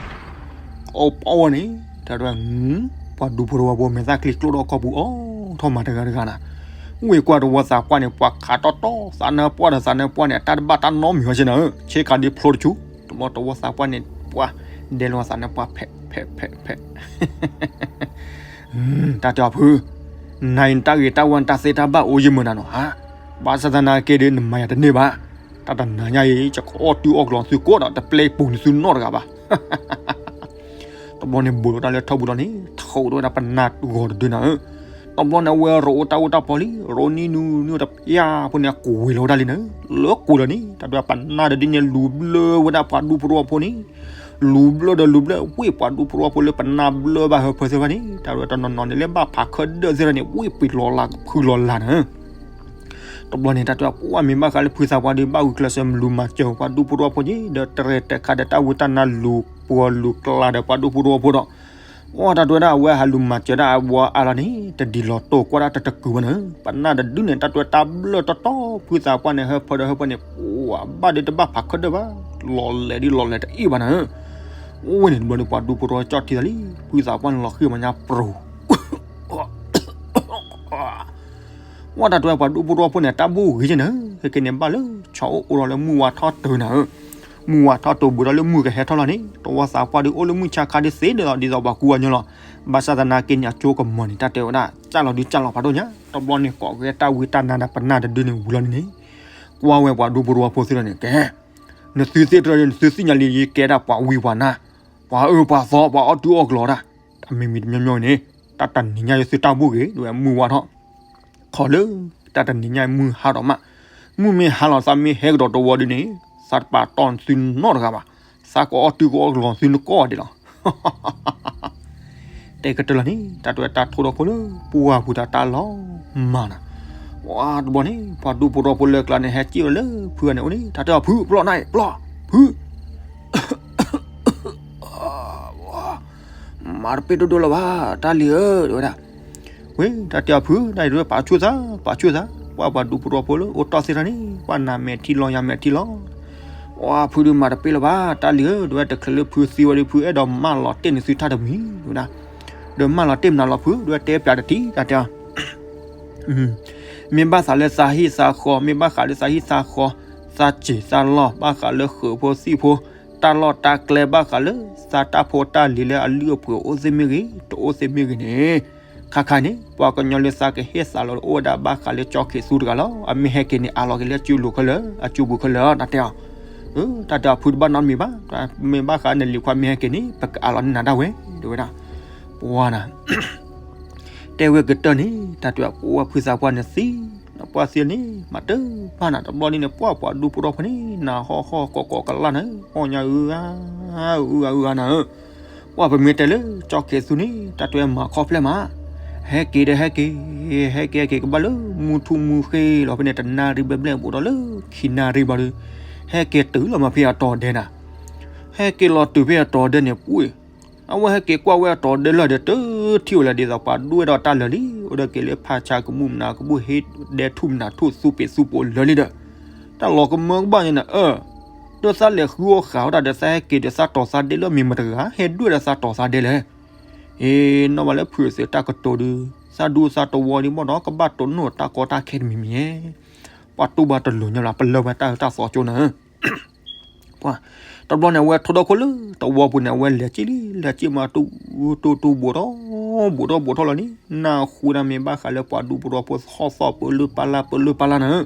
အိၣ်ပီဝဲန့ၣ် တၢ်တဲဝဲ ပှၤဒူဖိသဝီဖိမဲာ်သၣ်ချံကျိဒီးခီပူၤအီၣ်ထီၣ်မးတဂၤတဂၤနၤ, ဝ့ၢ်ကွၢ်တဝီသးပှၢ်န့ၣ် ပှၤခးတီတီ သးနၢၣ်ပှၢ်ဒီးသးနၢၣ်ပှၢ်န့ၣ် အတၢ်တဘၣ်တၢ်နီတမံၤဝဲစ့နၤဧၢ, ဆ့ကၤဒ်ဖျိတဆူ, တဘျီတဝီသးပှၢ်န့ၣ် ပှၤဒဲလီၤသးနၢၣ်ပှၢ်ဖဲးဖဲးဖဲးဖဲး တၢ်တဲအီၤဖု, နၤအံၤနတၢ်ဂ့ၤတၢ်ဝါနတၢ်သ့တၢ်ဘၣ်အိၣ်ယမုာ်နၤနီၤဧါ, ဘၣ်ဆၣ်သနာ်က့ဒီးနမၤယၤတန့ၢ်ဘၣ်, တၢ်တနၤညါအံၤ ယကအီၣ်တုၤအီၣ်ကျီၤသုကိးဒီး တပျဲပူၤန့ၢ်သုနီတဂၤဘၣ် တဘျီန့ၣ်ဘိးလီၤတၢ်လၢထၢၣ်ပူၤလီၤန့ၣ် ထုးဒိဝဲဒၣ်ပနၢ်ဂီၤတဒုနၤဧၢ, တဘျီန့ၣ်အဝဲရိၣ်အိၣ်တၢ်အိၣ်တၢ်ပီလံ ရိၣ်နံၣ်နူနူတဖျါဖိန့ၣ် အကွံာ်လီၤဝဲဒၣ်လံနၤဧၢ, လၢကွံာ်လီၤန့ၣ် တၢ်တဲပနၢ်တဒုန့ၣ် လူၤဘျၢဝဲဒၣ်ပှၤဒူဖိသဝီဖိန့ၣ်, လူၤဘျၢဒီးလူၤဘျၢ ဝ့ၢ်ပှၤဒူဖိသဝီဖိလၢပနၢ်ဘျၢဘၣ်ဟၢဖၢသ့ၣ်တဖၣ်န့ၣ် တၢ်တဲတနီၤနီၤန့ၣ်လၢဘၣ်ဖးခၢၣ်ဒၢၣ်သ့ၣ်တဖၣ်န့ၣ် ဝ့ၢ်ပှ့ၤလီၤလးဖုလီၤလးနၤဧၢ တဘျီန့ၣ် တၢ်တဲပှၤမ့ၢ်ဘၣ်ဃးလၢဖုသးပှၢ်ဒီး ဘၣ်ဂုာ်ကျဲးစၢးလူၤမၤစၢၤပှၤဒူဖိသဝီဖိက့ၤ ဒီးတရဲၣ်တဲာ်ခါဒီးတၢ်ဝံတၢ်နါလူၤပှီၤလူၤကျါဒီးပှၤဒူဖိသဝီဖိဒီး အိ တၢ်တဲဝဲဒၣ်အဝဲဟးလူၤမၤစၢၤဒၣ်အဝဲအါလီၤန့ၣ် တဒ်လီၤတိာ်ကွၢ်ဒၣ်တတကုာ်ဘၣ်နၤဧၢ, ပနၢ်တဒုန့ၣ် တၢ်တဲတၢ်ဘျၢတီတီ ဖုသးပှၢ်န့ၣ် ဟၢဖၢဒီးဟၢဖၢန့ၣ် ပှၤဘၣ်ဒီးတဘၣ်ဖးခၢၣ်ဒၢၣ်ဘၣ်, လီၤလဲၤဒ်လီၤလဲၤတအ့ၣ်ဘၣ်နၤဧၢ, အိ ဝဲန့ၣ်တဘျီန့ၣ် ပှၤဒူဖိသဝီကၠီၣ်ထံသးလံ, ဖုသးပှၢ်န့ၣ်လီၤဃံၤမးညါပြူၤ ဝဲတၢ်တဲပှၤဒူဖိသဝီဖိန့ၣ် တၢ်ဘူၣ်ဂ့ၤက့နၤဧၢ, ဟဲက့ၤန့ၣ်ဘၣ်လၢ ဆီအိၣ်အိၣ်ဒီးလၢမုၢ်ဝါထီၣ်တုၤနၤဧၢ, မုၢ်ဝါထီၣ်တုၤဘူးဒီးလၢမုၢ်ကဟဲထီၣ်လီၤန့ၣ် တဝီသးပှၢ်ဒုးအိၣ်လၢမုၢ်ဆါခါဒ်သ့ဒ်သိး ဒ်သိးပှၤကူအညီလီၤ, ဘၣ်ဆၣ်သနာ်က့န့ၣ် အကၠိကမီၤန့ၣ် တၢ်တဲဝဲဒၣ် စၢ်လီၤဒုးစၢ်လီၤဖးဒိၣ်ညါ, တဘျီန့ၣ်ကိးက့ၤတၢ်ဝံတၢ်နါဒီးပနၢ်တဒုန့ၣ်ဝံၤလီၤန့ၣ်န့ၣ်, ကွၢ်ဝဲပှၤဒူဖိသဝီဖိသ့ၣ်လီၤန့ၣ် ကဲ နသုသ့ၣ်တဖၣ် နသုသ့ၣ်ညါလံ ယကဲဒၣ်ပှၤဝံပှၤနါ, ပှၤအၢပှၤသီ ပှၤအီၣ်တုၤအီၣ်ကျီၤတၢ်, တၢ်မ့မ့ၢ်တမံၤမံၤန့ၣ်, တၢ်တနံၤညါယသုတၢ်ဘူၣ်ဂ့ၤ ဒ်ဝဲမုၢ်ဝါထီၣ်, ခီလၢ တၢ်တနံၤညါမုၢ်ဟါဒီးမး, မုၢ်မ့ၢ်ဟါလီၤသးမ့ၢ်ဟဲကဒီးတဝီဒုန့ၣ်, သးတပာ်တီၢ်သုနီတဂၤဘၣ်, သးကအီၣ်တုၤကအီၣ်ကျီၤသုနကိးဂၤဒဲးလီၤ တဲကတၢၢ်လီၤန့ၣ် တၢ်တဲဝဲတၢ်ထိၣ်ဒီခိၣ်လၢ ပှၢ်ပူၤတၢ်တၢ်လီၤမၢ်နၤ, ပှၤတဘျီန့ၣ် ပှၤဒူဖိသဝီဖိလၢကျါန့ၣ် ဟဲစံၣ်ဝဲလၢဖုဂၤန့ၣ်အိၣ်န့ၣ် တၢ်တဲအီၤဖု ပျီနၤ ပျီ, ဖု မၤတပ့ၢ်ဒိၣ်ဒိၣ်လၢၤဘၣ် တၢ်လံၤဧၢ တဲဝဲဒၣ်, ဝဲ တၢ်တဲအီၤဖု တၢ်အံၤဒ်ဝဲပာ်ဆူၣ်သး ပာ်ဆူၣ်သး ပှၤပှၤဒူဖိသဝီဖိလၢအိၣ်တီၢ်သ့ၣ်တဖၣ်န့ၣ် ပှၤနၤမဲာ်ထံလီၤယၤမဲာ်ထံလီၤ ဝဲဖုဒုးမၤတပ့ၢ်လၢၤဘၣ် တၢ်လံၤဧၢ တဲဝဲ တချုးလၢဖုသံဝဲဒီး ဖုအဲၣ်ဒိးမၢလီၤတ့ၢ်န့ၢ်သုတၢ်တမံၤ တဲဝဲဒၣ်, ဒီးမၢလီၤတ့ၢ်မနုၤလီၤဖု တဲဝဲတဲပျးတထံၣ် တၢ်တဲအီၤ မ့ၢ်ဘၣ်ဃးလၢသးဟံၣ်သးဃီ မ့ၢ်ဘၣ်ဃးလၢသးဟံၣ်သးဃီ သးစ့ၤသးလီၢ် ဘၣ်ဃးလၢဃုာ်ဖိသံၣ်ဖိ တၢ်လီၢ်တၢ်ကျဲ ဘၣ်ဃးလၢသးတၢ်ဖိတၢ်လံၤလၢအလုၢ်အပှ့ၤအိၣ်သ့ၣ်မ့ၢ်ဂ့ၤ တအိၣ်သ့ၣ်မ့ၢ်ဂ့ၤန့ၣ် ခါခါန့ၣ် ပှၤကညီလၢသးကဟ့ၣ်သးလီၤအိၣ်ဝဲဒၣ်ဘၣ်ဃးလၢကၠီခ့သူတဂၤလီၤ. အမ့ၢ်ဟဲက့ၤန့ၣ် အးလီၤက့ၤလၢအစုလိၤခဲလၢာ် အစုပူၤခဲလၢာ် တၢ်တဲအီၤ တၢ်တဲအီၤဖုတဘၣ်နီတမံၤဘၣ်, မ့ၢ်ဘၣ်ဃးနလံၤခွါမ့ၢ်ဟဲက့ၤန့ၣ် ပကအးလီၤန့ၢ်နၤဒၣ်ဝဲ တဲဝဲဒၣ် ပှၤနၤ တဲဝဲကတၢၢ်န့ၣ် တၢ်တဲအီၤ ပှၤဖုသးပှၢ်န့ၣ်သံ, ပှၢ်သံန့ၣ် မၤတဘၣ်နၤတဘျီန့ၣ်န့ၣ် ပှၢ်ပှၤဒူဖိသဝီဖိန့ၣ် နၤဟီၣ်ဟီၣ်ကီၢ်ကီၢ်ကလၢ်နၤ အီၣ်ညါအုအါ အုအါအုအါနၤဧၢ, ပှၢ်ပမ့ၢ်တဲလၢကၠီခ့သူန့ၣ် တၢ်တဲဝဲမၤခီဖျိမး, ဟဲက့ၤဒီးဟဲက့ၤ, ဟဲက့ၤဟဲက့ၤကဘၣ်လၢမုၢ်ထူၣ်မုၢ်ဃ့လီၤဖဲန့ၣ် တနၣ်ရံၣ်ဘျဲၣ်ဘျဲၣ်ဘူးဒီးလၢခံနၣ်ရံၣ်ဘၣ်ဒီး ဟဲက့ၤတုၤလီၤမးဖဲအတီၤဒဲနၤ, ဟဲက့ၤလီၤတုၤဖဲအတီၤဒဲန့ၣ်ပှၢ် အဝဲဟဲက့ၤကွၢ်ဝဲအတီၤဒဲလၢာ်ဒီး တထံၣ်ဝဲလၢၤဒ်သိးပှၤဒွဲၣ်ဒီးတၢ်လၢာ်လံ, အိၣ်ဒီးက့ၤလၢဖးဆါကမူၣ်မနုၤကမူၣ် ဟ့ၣ်ဒဲထူၣ်မနုၤထူၣ်သူပ့ၤသူပိာ်လၢာ်လံဒီး တၢ်လီၤကမၢကဘၣ်န့ၣ်နၤဧၢ, ဒီးသးလဲၤဃုအီၣ်ဃာ်ဝဲဒၣ်ဒီးသးဟဲက့ၤဒီးသးတီၤသးဒဲလၢမ့ၢ်မတဂၤ ဟဲဒွဲၣ်ဒီးသးတီၤသးဒဲလဲၣ်. အ့ နီၢ်ဘၣ်လၢဖုအသုးတၢ်ကတိၤဒုး သးဒူသးတဝီဒုးဘၣ်ဒီး ကဘၣ်တိၢ်နီၣ်တၢ်ကီတၢ်ခဲတမံၤမံၤဧါ, ပှၤတူၢ်ဘၣ်တလိၤညီဘျီ ပလၢၢ်ဝဲတၢ်အၢတၢ်သီကၠိနၤဧၢ ပှၤ တဘျီန့ၣ် အဝဲထိဒီခိၣ်လၢတဝီပူၤန့ၣ် အဝဲလဲၤစံၣ်လံ လဲၤစံၣ်မး တူၢ်တူၢ်တူၢ် ဘူးထီၣ် ဘူးထီၣ်ဘူးထီၣ်လီၤန့ၣ် နၢ်ဟူဒၣ် မ့ၢ်ဘၣ်ဃးလၢပှၤဒူဖိတဝီဖိဟီၣ်သီၣ်ပၢလၢပၢ်လၢ် ပၢလၢပၢ်လၢ်န့ၣ်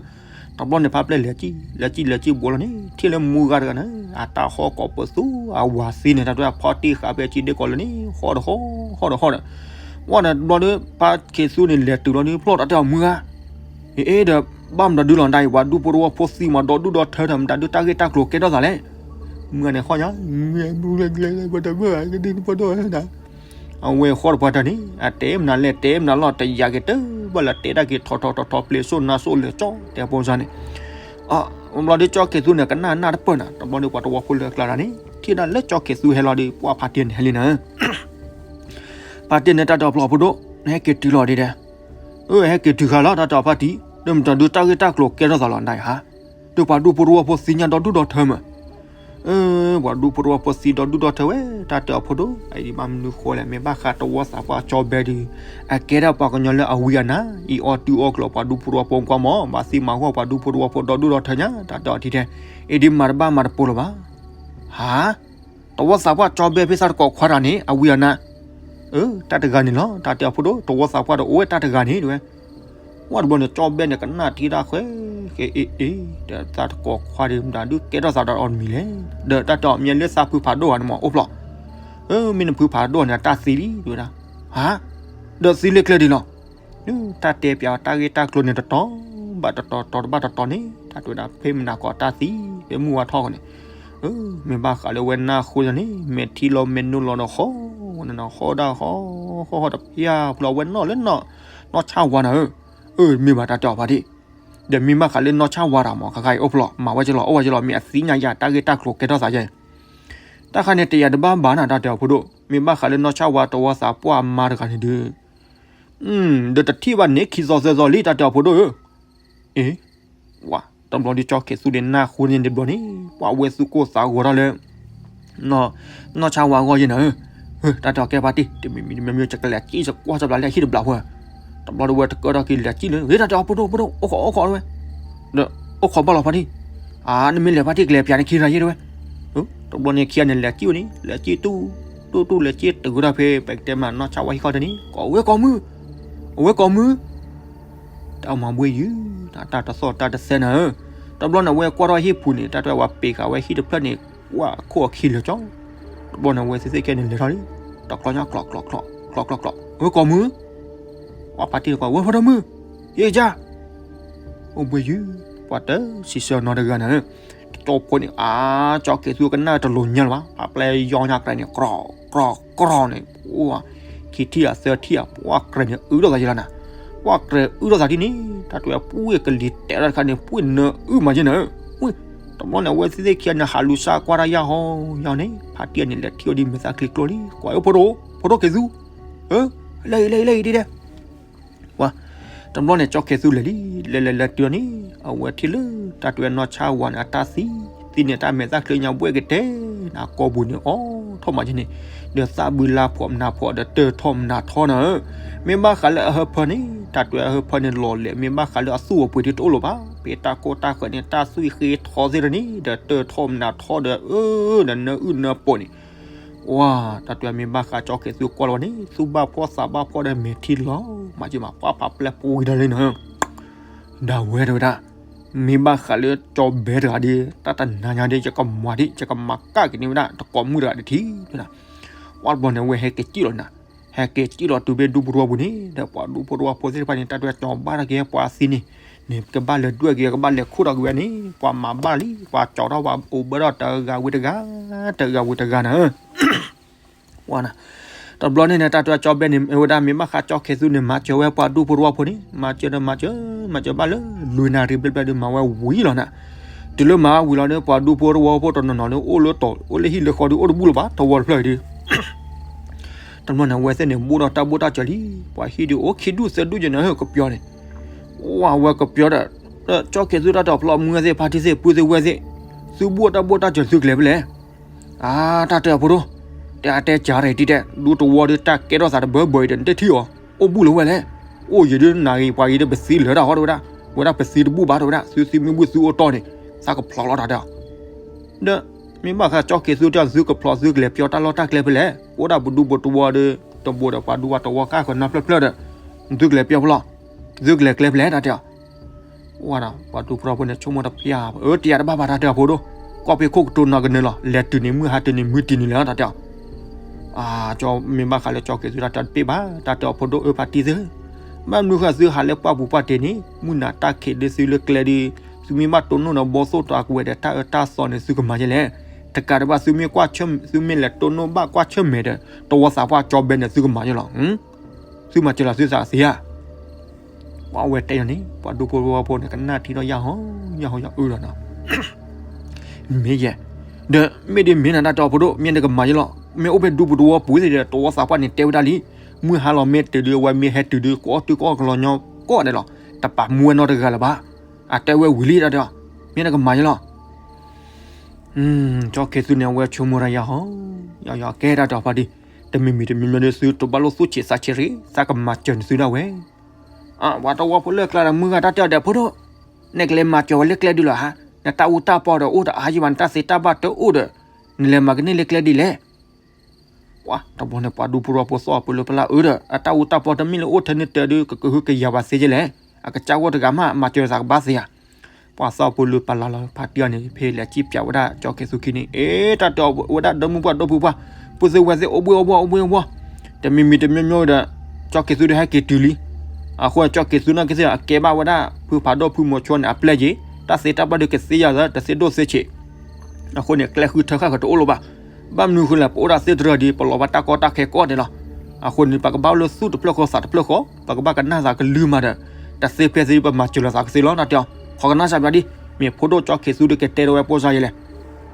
တဘျီန့ၣ် ဖါပျဲၢ်လဲၤစံၣ် လဲၤစံၣ်လဲၤစံၣ်ဘူးလီၤန့ၣ် ထံၣ်လၢမူဂၤတဂၤန့ၣ် အတၢ်ဟီၣ်ကိးပသူ အဝၤသံန့ၣ် တၢ်တဝဲအဖီၣ်တံၢ်ဃာ်ဖဲစံဒ့ၣ်ကီးလၢန့ၣ် ဟီၣ်ဒီးဟီၣ် ဟီၣ်ဒီးဟီၣ်ဒီး ဝဲန့ၣ်တဘျီဒီး ဖါခ့သူန့ၣ် လဲၤတုၤလီၤဒီး ဖျီၣ်တၢ်တဲအီၤ မုၢ်ဂၤ အ့ ဒီး ဘၣ်မတၤဒုလီၤ တၢ်အံၤ ပှၤဒူဖိတဝီဖိသံမး ဒီဒူၣ်ဒီထၢထၢၣ် မတၤဒုတၢ်ဂ့ၢ်တၢ်ကျိၤကဲထီၣ်သးလဲၣ် မုၢ်ဂၤန့ၣ် ဟီၣ်ညါ မုၢ်ဂၤ မုၢ်ဂၤ ကဒုတပီၢ်ဒီး အဝဲဟီၣ်တပှၢ်တ�ၢ်န့ၣ် အတဲမနုၤလဲၣ် တဲမနုၤလီၤ တယာ်က့ၤတၢ် ဘၣ်လၢတဲတၢ်က့ၤ ထီၣ်ထီၣ်ထီၣ်ထီၣ် ပျ့ၤစိၣ်နါစိၣ်လဲၤကၠီ တဲဖိစၢ်န့ၣ် အ တဘျီဒီး ကၠီခ့သူန့ၣ် ကနၣ်နၢ်တပၢၢ်န့ၣ် တဘျီဒီး ပှၤတဝီဖိလဲၤကျါတၢ်န့ၣ် ထံၣ်ဒၣ်လၢကၠီခ့သူဟဲလီၤဒီး ပှၤဖါတံၢ်န့ၣ်ဟဲလံန့ၣ် ဖါတံၢ်န့ၣ် တၢ်တဲအီၤ ဖျီၣ်ဖိဒိၣ် နဟဲက့ၤတုၤလီၤဒ်လဲၣ် အၢ ဟဲက့ၤတုၤဃာ်လီၤ တၢ်တဲအီၤ ဖါတံၢ် ဒီးမတၤဒုတၢ်ဂ့ၢ်တၢ်ကျိၤကဲထီၣ်သးလီၤ နတၢ်အံၤဟါ ဒီးပှၤဒူဖိတဝီဖိသံညါဒီဒူၣ်ဒီထၢမး အၢ ပှၤဒူဖိတဝီဖိသံဒီဒူၣ်ဒီထၢဝဲ တၢ်တဲအီၤ ဖိဒိၣ် အအံၤဒ်ဘၣ်မနုၤဃိလဲၣ် မ့ၢ်ဘၣ်ဃးတဝီသးပှၢ်ကၠီဘဲဒုး အကဲဒၣ်ပှၤကညီလၢအဝံအနါ အံၤအီၣ်တုၤအီၣ်ကျၢၤ ပှၤဒူဖိတဝီဖိကွၢ်မး ဘၣ်သံမၤဟီၣ်ပှၤဒူဖိတဝီဖိဒီဒူၣ်ဒီထၢညါ တၢ်တဲအီၤထံထဲ အံၤဒ်မၤတဘၣ်မၤတပိၤလၢၤဘၣ် ဟါ တဝီသးပှၢ်ကၠီဘဲဖဲသးတကိးခွါတဂၤန့ၣ် အဝံအနါ အၢ တၢ်တဂၤန့ၣ်လီၤ တၢ်တဲအီၤ ဖိဒိၣ် တဝီသးပှၢ်ဒီးအိၣ်ဝဲတၢ်တဂၤန့ၣ် တဲဝဲ ဝဲတဘျီန့ၣ် ကၠီဘဲန့ၣ် ကနၣ်ထံတၢ်ဃဲ ဃဲအ့ၣ်အ့ၣ် ဒီးသးတကိးခွါဒီးမတၤဒုကဲထီၣ်သးဒီးအီၤတမံၤလဲၣ် ဒီးတၢ်တဲအီၤ မ့ၢ်လၢသးဖုဖးဒိၣ်ဧါန့ၣ်မး အိၣ်ဖျီၣ် အၢ မ့ၢ်နဖုဖးဒိၣ်န့ၣ် အတၢ်သံလံ တဲဝဲဒၣ် ဟါ ဒီးသံလၢကျဲဒ်လီၤ တၢ်တဲပၠးတၢ်ဂ့ၢ်တၢ်ကျိၤန့ၣ် တတီၤဘၣ်တတီၤ တတီၤတဘၣ်တတီၤန့ၣ် တၢ်တဲဝဲဒၣ် ဖဲမနၤကိးတၢ်သံ ဖဲမုၢ်ဝါထီၣ်ဃီန့ၣ် မ့ၢ်ဘၣ်ဃးလၢဝဲနၢ်ဟူန့ၣ် မဲာ်ထံလီၤမဲာ်နိလီၤဒီးဟီၣ်ဝဲန့ၣ် ဟီၣ်ဒၣ်ဟီၣ် ဟီၣ်ဟီၣ်တဖျၢၣ်ဖျၢၣ် အဝဲနီၣ်လၢနီၢ်ဆၣ်ဝါန့ၣ်ဧၢ အၢ မ့ၢ်ဘၣ်တၢ်တဲအီၤဖါတံၢ် ဒီးမ့ၢ်ဘၣ်ဃးလၢနီၢ်ဆၣ်ဝါတၢ်မး ခါခါအံၤအိၣ်ဖျီၣ် မၤဝဲကလီၤ အိၣ်ဝဲကလီၤ မ့ၢ်အသံညါယၤတၢ်ဂ့ၢ်တၢ်ကျိၤကဲထီၣ်သးယဲ တၢ်ခါန့ၣ် တယာ်တဘၣ်ဘၣ်နၤ တၢ်တဲအီၤ ဖိဒိၣ် မ့ၢ်ဘၣ်ဃးလၢနီၢ်ဆၣ်ဝါတဝီသးပှၢ်အမါတဂၤန့ၣ်ဒုး ဒီးတထံၣ်ဘၣ်န့ၣ် ခံသီသၢသီလံ တၢ်တဲအီၤ ဖိဒိၣ်ဧၢ အ့ ဝဲ တဘျီဒုး ကၠီခ့သူန့ၣ် နၢ်ဟူန့ၣ်တဘျီန့ၣ် ပှၤဝဲသူၣ်ကိၢ်သးဂီၤတၢ်လၢ နီၢ်ဆၣ်ဝါအဂီၢ်ယဲၢ်နၤဧၢ တၢ်တဲအီၤ ကဲဖါတံၢ် တမံၤမံၤတမံၤမံၤ ယကလဲၤစံၣ်ယကွၢ်စၢ်ဘျးလၢဟံၣ်တဘျီဖိ တဘျီဒီးဝဲတကၢထီၣ်က့ၤလဲၤစံၣ်လၢ ဂ့ၤ တၢ်တဲအီၤ ဖိဒိၣ် ဖိဒိၣ် အိၣ်ခိး အိၣ်ခိးဝဲ ဒီး အိၣ်ခိးဘၣ်လီၤဖါတံၢ် အါ နမ့ၢ်လဲၤဖါတံၢ် ကလဲၤပၠးန့ၢ်ခံရၤယဲၢ်တဲဝဲ တဘျီန့ၣ်ခံဂၤန့ၣ် လဲၤစံၣ်ဝဲန့ၣ် လဲၤစံၣ်တူၢ် တူၢ်တူၢ်လဲၤစံၣ်တုၤကဒီးဖဲ ပကတဲမး နီၢ်ဆၣ်ဝါဟံၣ်ခီၣ်ထံးန့ၣ် ကိးဝဲကိးမုၢ် အဝဲကိးမုၢ် တၢ်မၤဘှ့ယုၢ် တၢ်တသီၣ်တၢ်တသဲနၤဧၢ တဘျီန့ၣ် အဝဲကွၢ်ထီၣ်ဟံၣ်ပူၤန့ၣ် တၢ်တဲဝဲပ့ၤဃာ်ဝဲဟံၣ်တဖျၢၣ်န့ၣ် ကွၢ်အခိၣ်အခံလၢာ်ကၠီ တဘျီန့ၣ် အဝဲသ့ၣ်သ့ၣ်ခဲန့ၣ်လဲၤထီၣ်လံ တကျီညါကျီ ကျီ ကျီ ကျီ ကျီ အဝဲကိးမုၢ် ပှၤဖါတံၢ်တကိး ဝဲဖိဒိၣ်မုၢ် ယဲၢ်ကၠၢ အိၣ်ဘှ့ယုၢ် ပှၤတၢ်စံးဆၢနီတဂၤနၤဧၢ တကၠီဖိန့ၣ် အါ ကၠီခ့သူကနၣ်တလိၤညါလၢၤဘၣ် ဖါပျဲယီညါကြဲးန့ၣ် ကြီ ကြီ ကြီန့ၣ် ပှၤ ခံထံၣ်ဧါသၢထံၣ်ဧါ ပှၤကြဲးန့ၣ်အုးထီၣ်သးယဲလီၤနၤ ပှၤကြဲးအုးထီၣ်သးဒ်န့ၣ် တၢ်တဲဝဲပှ့ၤကလံၤတဲာ်ထီၣ်တခါန့ၣ် ပှ့ၤနၢအုးမးယဲနၤဧၢ ဝ့ၢ် တဘျီန့ၣ် အဝဲသ့ၣ်သ့ၣ်ခံဂၤန့ၣ် ဟးလူၤစၢ်ကွၢ်တၢ်ယၢ်ဟီယၢ်န့ၣ် ဖါတံၢ်န့ၣ် လဲၤထံၣ်အီၤဒ်မဲာ်သၣ်ချံကျိလံ ကွၢ်အၢ ဖိဒိၣ် ဖိဒိၣ်ခ့သူ အၢ လဲၤအံၤ လဲၤအံၤ လဲၤအံၤဒ်ဒဲး ဝဲ တဘျီန့ၣ် ကၠီခ့သူလဲၤလံ လဲၤလဲၤလဲၤတုၤန့ၣ် အဝဲထံၣ်လၢ တၢ်တဲဝဲနီၢ်ဆၣ်ဝါန့ၣ် အတၢ်သံ သံန့ၣ်တၢ်မဲာ်သၣ်ချံညါဘှဲကတဲာ်နၤ ကိာ်ပူၤန့ၣ် အိၣ်ထီၣ်မးက့န့ၣ် ဒီးသၣ်ဘုလါဖှီၣ်မနၤဖှီၣ်ဒီးတၢၢ်ထီၣ်မနၤထီနၤဧၢ မ့ၢ်ဘၣ်ဃးလၢအဟၢဖၢန့ၣ် တၢ်တဲဝဲအဟၢဖၢန့ၣ်လီၤလဲၣ် မ့ၢ်ဘၣ်ဃးလၢအသူၣ်အပှ့ၤဒ်တအိၣ်လၢၤဘၣ် ဖဲတၢ်ကိၢ်တၢ်ဃၢၤန့ၣ် တၢ်သွံၣ်ဃ့ထီသ့ၣ်တဖၣ်န့ၣ် ဒီးတၢၢ်ထီၣ်မနၤထီဒီး အၢ ဒီးနၢအုၣ်နၢပှ့ၤန့ၣ် ဝဲ တၢ်တဲဝဲမ့ၢ်ဘၣ်ဃးကၠီခ့သူကွၢ်လီၤန့ၣ် သူၣ်ဘၣ်ဖှီၣ်သးဘၣ်ဖှီၣ်ဒီးမဲာ်ထံလီၤ မးက့မး ပှၤဖးပျဲပူၤဝံၤဒီးလံနၤ ဒၣ်ဝဲတဲဝဲဒၣ် မ့ၢ်ဘၣ်ဃးလၢကၠီဘဲတဂၤဒီး တၢ်တနၤညါဒီး ယကမၤဒံး ယကမၤကၣ်က့ၤန့ၢ်ဝဲဒၣ် တကိးမုၣ်တဂၤတထံၣ် ဝဲ တဘျီန့ၣ် အဝဲဟဲက့ၤစံၣ်လီၤနၤ ဟဲက့ၤစံၣ်လီၤတုၤဖဲဒူဖိတဝီပူၤန့ၣ် ဒီးပှၤဒူဖိတဝီဖိသ့ၣ်တဖၣ်န့ၣ် တၢ်တဲဝဲကၠီဘဲတဂၤပှၤသံန့ၣ် န့ၣ်ကဘၣ်လဲၤဒွဲၣ်က့ၤ ကဘၣ်လဲၤခူၣ်ထီၣ်က့ၤဝဲန့ၣ် ပှၤမၤဘၣ်လံ ပှၤကၠီထီၣ်ပှၤအိၣ်ဘၣ်ဒီးတဂၤဝံၤတဂၤ တဂၤဝံၤတဂၤနၤ ဝဲနၤ တဘျီန့ၣ်န့ၣ် တၢ်တဲဝဲကၠီဘဲန့ၣ် အဝဲဒၣ်မ့ၢ်ဘၣ်ဃးကၠီခ့သူန့ၣ် မၤစၢၤဝဲပှၤဒူဖိတဝီဖိန့ၣ် မၤစၢၤဒီးမၤစၢၤ မၤစၢၤဘၣ်လၢ လွံၢ်နၣ်ရံၣ်ဘျဲၣ်ဘျဲၣ်ဒီး မၤဝဲဝံၤလီၤနၤ တုၤလၢမၤဝံၤလီၤဒီး ပှၤဒူဖိတဝီဖိတနီၤနီၤဒီး အိၣ်လၢတီၤ အိၣ်လၢဟံၣ်လၢဃီဒီး အိၣ်တဘူၣ်လၢၤဘၣ် တဝီတဖျၢၣ်အံၤဒီး တဘျီန့ၣ် အဝဲသ့ၣ်န့ၣ် ဘူးဒီးတၢ်ဘူးတၢ်စၢၤလံ ပှၤဟံၣ်ဒီးအိၣ်ခံဒူၣ်သၢဒူၣ်ယဲၢ်နၤ ကပျီန့ၣ် ဝဲ အဝဲကပျီဒီး ကၠီခ့သူတၢ်တဲအီၤ ဖျီၣ်မုၢ်သ့ၣ် ဖါတံၢ်သ့ၣ် ပုၢ်သ့ၣ်ဝဲၢ်သ့ၣ် သုဘူးတၢ်ဘူးတၢ်စၢၤသုကလဲၤဖဲလဲၣ် အါ တၢ်တဲအီၤ ဖိဒိၣ် တဲအတဲစၢ်ရဲၣ်တံၢ်တဲ ဒူတဝီဒီးတၢ်ကဲထီၣ်သးတဘၢဘၢအံၤဒီး နတထံၣ်အီၤ အိၣ်ဘူးလၢၤဝဲလဲၣ် အိၣ်ယံၤဒုးနၣ်ဂံၢ်ပှၤဂံၢ်ဒီး ပသံလၢာ်တၢ်ဟီတဲဝဲဒၣ် ဝဲဒၣ်ပသံတဘူၣ်ဘၣ်တဲဝဲဒၣ် သုသံမ့ၢ်ဘူၣ်သုအိၣ်တီၢ်န့ၣ် သးကဖျီၣ်လီၤတၢ်တဲအီၤ ဒီး မ့ၢ်ဘၣ်ဃးကၠီက့ၤသုတဲ သုကဖျိသုကလဲၤပျီတၢ်လီၢ်တၢ်ကျဲဖဲလဲၣ်, အိၣ်ဒၣ်ပဒူပတဝီဒီး တဘိဒီးပှၤဒူပှၤတဝီဃၣ်ဃၢၤနီတဖျၢၣ်ဖျၢၣ်ဒီး သုကလဲၤပျီဖဲလဲၣ်, သုကလဲၤကျဲဖဲလဲၣ်တၢ်တဲအီၤ. ဝဲဒၣ် ပှၤဒူဖိထီဖိန့ၣ် ဆိကမိၣ်တဖျါ, အၢ တယၤတဘၣ်ဘၣ်တၢ်တဲအီၤဖိဒိၣ်, ကီၢ်ဖဲခိၣ်ကတိၤနီၢ်ကနၢၤလီၤ, လဲၤတုၤန့ၣ်မုၢ်ဟါတုၤန့ၣ်မုၢ်တံၤန့ၣ်လဲၣ်တၢ်တဲအီၤ. မ့ၢ်ဘၣ်ဃးလၢကၠီက့ၤသုတၢ်တဲတပ့ၢ်ဘၣ်, တၢ်တဲအီၤဖိဒိၣ်အၢဖါတံၢ်သ့ၣ်, ဘၣ်မနုၤဃိသုဟးလၢပှၢ်ပူၤပှၢ်တ့ၢ်န့ၣ် မုၢ်နၤတၢ်ခံးဒ်သုလၢကျဲဒီး သုမ့ၢ်ဘၣ်တိၢ်နီၣ်ဒီးဘီသိၣ်တၢ်ကဝဲၤဒီးတၢ်အၢတၢ်သီန့ၣ် သုကမၤယဲလဲၣ်. တကးဒံးဘၣ် သုမ့ၢ်ကွၢ်ဆၢၣ်, သုမ့ၢ်လဲၤတိၢ်နီၣ်ဘၣ်ကွၢ်ဆၢၣ်မဲာ်ဒီး တဝီသးပှၢ်ကၠီဘဲန့ၣ် သုကမၤယဲလီၤ. သုမၤစၢၤလီၤသုသးသ့ဧါ. ပှၤဝဲတဲယၤန့ၣ် ပှၤဒူဖိတဝီဖိန့ၣ် ကနၣ်ထံဒီးယၢ်ဟီ ယၢ်ဟီယၢ်အၢလီၤနီၤ. မ့ၢ်ယဲ, ဒီးမ့ၢ်ဒ်မ့ၢ်နၤတၢ်တဲအီၤဖိဒိၣ် မ့ၢ်နကမၤယဲလီၤ, မ့ၢ်အိၣ်ဖဲဒူပူၤတဝီပူၤသ့ၣ်ဒီး တဝီသးပှၢ်န့ၣ်တဲဝဲဒၣ်လံ, မုၢ်ဟါလီၤမ့ၢ်တုၤဒီး အဝဲမ့ၢ်ဟဲတုၤဒီး ကိးအီၣ်တုၤကိးအီၣ်ကလီၤညီကိးဂၤဒဲးလီၤ, တပာ်မူဝဲနီတဂၤလၢၤဘၣ်. အတဲဝဲဝံၤလံတၢ်တဲအီၤ, မ့ၢ်နကမၤယဲလီၤ. ကၠီခ့သူန့ၣ် အဝဲဆိကမိၣ်တၢ်ယၢ်ဟီ, ယၢ်ယၢ်ကဲတၢ်တဲအီၤဖါတံၢ်, တမံၤမံၤတမံၤမံၤဒီး သုတဘၣ်လိၣ်သူၣ်ဆံးသးဆံးရ့, သးကမၤစၢၤနသုဒၣ်ဝဲ ပှၤတဝီဖိလၢကျါဒီးမုၢ်ဂၤတၢ်တဲအီၤဒီးဖိဒိၣ်, နကလဲၤမၤစၢၤဝဲလၢကျဲဒ်လဲၣ်ဧါ, နတၢ်အူတၢ်ပီဒီးအိၣ်တအါယံဘၣ်, နတၢ်သ့တၢ်ဘၣ်တအိၣ်ဒီး နလဲၤမၤကန့ၢ်လၢကျဲဒ်လဲၣ်. ပှၤတဘျီန့ၣ် ပှၤဒူဖိတဝီဖိသီၣ်အပူၤလၢပလၢ်အၢဒီး အတၢ်အူတၢ်ပီတမ့ၢ်လၢအိၣ်ထဲန့ၣ်တဲဒုး ကကဟုကယာ်ဘၣ်သ့ယဲလဲၣ်, အကစၢ်ဂီၢ်တဂၤမး မၤစၢၤသးကဘၣ်သ့ဧါ. ပှၤသီၣ်အပူၤလၢပလၢ်လီၤ ဖါတံၢ်အီၤန့ၣ် ဖဲလဲၤစံၣ်ပၠးဝဲဒၣ်ကၠီခ့သူခံန့ၣ် အ့ တၢ်တဲအီၤဝဲဒၣ်ဒီမုၣ်ပှၢ်ဒီပုၢ်ပှၢ်, ပုၢ်သ့ၣ်ဝဲၢ်သ့ၣ်အိၣ်ဘှ့ၣ်အိၣ်ဘှီၣ်အိၣ်ဘှ့ၣ်အိၣ်ဘှီၣ်, တမံၤမံၤတမံၤမံၤဒီး ကၠီခ့သူဒီးဟဲက့ၤတုၤလံ. အဃိကၠီခ့သူနာ်က့သ့ၣ် အကဲဘၣ်ဝဲဒၣ်ဖုဖးဒိၣ်ဖုမိၤဆိန့ၣ် အပျဲၢ်က့ၤ, တၢ်သ့တၢ်ဘၣ်ဒုးကသ့ယၤသး တသ့ဒိၣ်သ့ဆံး အဃိန့ၣ် ကျဲဃုထၢဃာ်ဃၢၤတအိၣ်လၢၤဘၣ်. ဘၣ်မနုၤဃိလဲၣ် ပအိၣ်ဒၣ်သ့ၣ်တရၢဒီး ပလီၤဘၣ်တၢ်ကီတၢ်ခဲကိးဂၤဒဲးလီၤ. အဃိန့ၣ် ပကဘၣ်အိၣ်လၢသူၣ်တဖျၢၣ်ဃီသးတဖျၢၣ်ဃီ, ပကဘၣ်ကနၣ်သးကလုၢ်မးဒီး တသ့ဖဲသ့ ပမၤစၢၤလိာ်သးကသ့လီၤ တၢ်တဲအီၤ. ခီကနၣ်စၢ်ပျးဒ် မ့ၢ်ဖိဒိၣ်ကၠီခ့သူဒီးကတဲဒီးဝဲပိၢ်စါယဲလဲၣ်.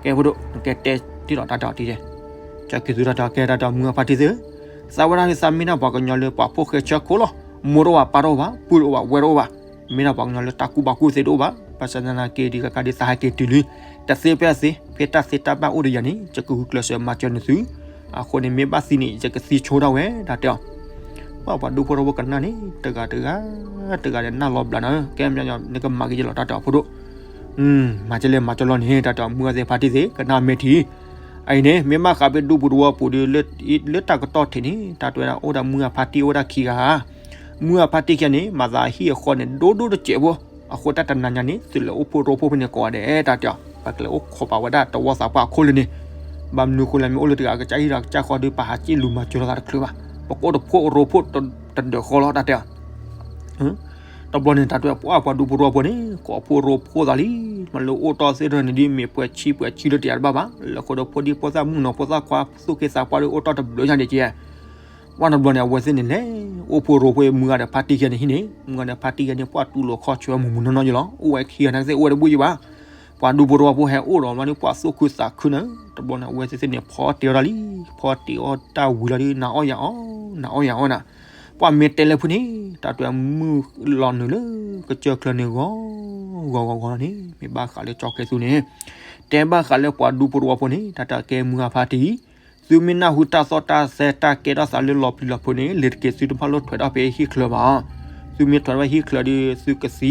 ကဲဖိဒိၣ် နကတဲတ့ၢ်လီၤတၢ်တဲအီၤတံၢ်တဲ ကၠီခ့သူတၢ်တဲအီၤ ကဲတၢ်တဲအီၤ မုၢ်ဂၤဖါတံၢ်သ့ၣ်ဧၢ, သးဝဲဒၣ်န့ၣ် သးမ့ၢ်ဒၣ်ပှၤကညီလၢပှၤဖိၣ်ဃဲဆၢခိၣ်လီၤ. မိၢ်တအိၣ်ဘၣ် ပၢ်တအိၣ်ဘၣ် ပုၢ်တအိၣ်ဘၣ် ဝဲၢ်တအိၣ်ဘၣ်, မ့ၢ်ဒၣ်ပှၤကညီလၢတၢ်ကူၣ်ဘၣ်ကူၣ်သ့တအိၣ်ဘၣ်. ဘၣ်ဆၣ်သနာ်က့ဒ်ကကါဒ်သးဟဲက့ၤတုၤလံ, တသ့ဖဲသ့ ဖဲတၢ်သ့တၢ်ဘၣ်အိၣ်ဒီးယၤန့ၣ် ယကဂုာ်ကျဲးစၢးမၤစၢၤနသု, အဃိန့ၣ် မ့ၢ်ဘၣ်သံန့ၣ် ယကသံဆိတၢ်ဝဲ တၢ်တဲအီၤ. ပှၤပှၤဒူဖိထီဖိကနၣ်န့ၣ် တဂၤတဂၤ တဂၤဒီးနၢ်လီၤဘျးနၤဧၢ, ကဲမညီညီ နကမၤက့ၤယဲလီၤ တၢ်တဲအီၤဖိဒိၣ်. မၤကလဲၣ်မၤကလီန့ၣ် တၢ်တဲအီၤ မုၢ်ဂၤသ့ၣ်ဖါတံၢ်သ့ၣ် ကနၣ်မဲာ်ထံ အံၤန့ၣ် မ့ၢ်ဘၣ်ဃးဖဲဒူပူၤတဝီပူၤဒီး လၢတၢ်ကတီၢ်ထံးန့ၣ် တၢ်တဲဝဲဒၣ်အိၣ်ဒီးမုၢ်ဂၤဖါတံၢ်အိၣ်ဝဲဒၣ်ခံဂၤဧါ. မုၢ်ဂၤဖါတံၢ်ခံဂၤန့ၣ် မၤသးဟံၣ်အဃီန့ၣ် ဒိၣ်ဒိၣ်တစဲးဖိ, အဃိတၢ်တနၤညါန့ၣ် သုလဲၤအိၣ်ဖှိၣ်ရိဖှိၣ်ဖဲန့ၣ်ကိးဂၤဒဲး တၢ်တဲအီၤ, ပကလဲၤအိၣ်ခိးပာ်ဝဲဒၣ်တဝီသးပှၢ်အခိၣ်လၢန့ၣ်. ဘၣ်မနုၤဃိလဲၣ် မ့ၢ်အိၣ်လၢတဂၤအကစၢ်ဟံၣ်ဒီးအကစၢ်ဃီဒီး ပဟးစံၣ်လူၤမၤစၢၤလိာ်သးတချုးဘၣ်, ပကအိၣ်တဖှိၣ်ရိဖှိၣ်တဒၢးဃီလီၤ တၢ်တဲအီၤ. တဘျီန့ၣ် တၢ်တဲပှၤပှၤဒူဖိတဝီဖိန့ၣ် ကိးဖှိၣ်ရိဖှိၣ်သးလံ, မ့ၢ်လၢအိၣ်တီၢ်သ့ၣ်တဖၣ်န့ၣ်ဒ် မ့ၢ်ပှဲၤဆံးပှဲၤဆံးလၢတယၤတဘၣ်ဘၣ်, လၢဃိဒီးဖိဒံဖိသၣ်မုၣ်ကနီၤဖိသၣ်ခွါသူၣ်က့သးပှၢ်ဒီးအိၣ်တီၢ်တဘျုးညါဒံးကဲ. ပှၤတဘျီန့ၣ် အဝဲသ့ၣ်န့ၣ်လဲၤအိၣ်ဖှိၣ်ရိဖှိၣ်မုၢ်ဂၤဒီးဖါတံၢ်ခံဂၤန့ၣ်ဟံၣ်န့ၣ်, မုၢ်ဂၤဒီးဖါတံၢ်ခံဂၤန့ၣ် ပှၤတူၢ်လိာ်ခီၣ်ဆၢမုၢ်မုၢ်နီၢ်နီၢ်ယလီၤ, အိၣ်ဝဲခံဂၤန့ၣ်ကသ့ၣ်အိၣ်ဝဲတဘူၣ်ယဘၣ်. ပှၤဒူဖိတဝီဖိဟဲအိၣ်ဒီးမးန့ၣ် ပှၤသူၣ်ခုသးခုန့ၣ်, တဘျီန့ၣ် အဝဲသ့ၣ်သ့ၣ်န့ၣ် ဖီတ့ၢ်အီၤတၢ်လံ, ဖီတ့ၢ်အီၤတၢ်ဝံၤလီၤဒီး နၤအီၣ်ယၤအီၣ်, နၤအီၣ်ယၤအီၣ်နၤ. ပှၤမ့ၢ်တဲလၢဖုန့ၣ် တၢ်တဲမုၢ်လီၤနုာ်လၢကစၢၢ်ချၢန့ၣ်ဂီၤဂီၤဂီၤဂီၤန့ၣ် မ့ၢ်ဘၣ်ဃးလၢကၠီခ့သူန့ၣ်, တဲဘၣ်ဃးလၢပှၤဒူဖိတဝီဖိန့ၣ် တၢ်တဲကဲမုၢ်ဂၤဖါတံၢ်, သုမ့ၢ်နၢ်ဟူတၢ်သီၣ်တၢ်သဲတၢ်ကဲထီၣ်သးလၢလီၤပျံၤလီၤဖုးန့ၣ် လ့ၤတက့ၤသုတဖၣ်လိၣ်ထွဲထီၣ်ဖဲဟံၣ်ချၢဘၣ်. သုမ့ၢ်ထွဲထီၣ်ဖဲဟံၣ်ချၢဒီးသုကသံ,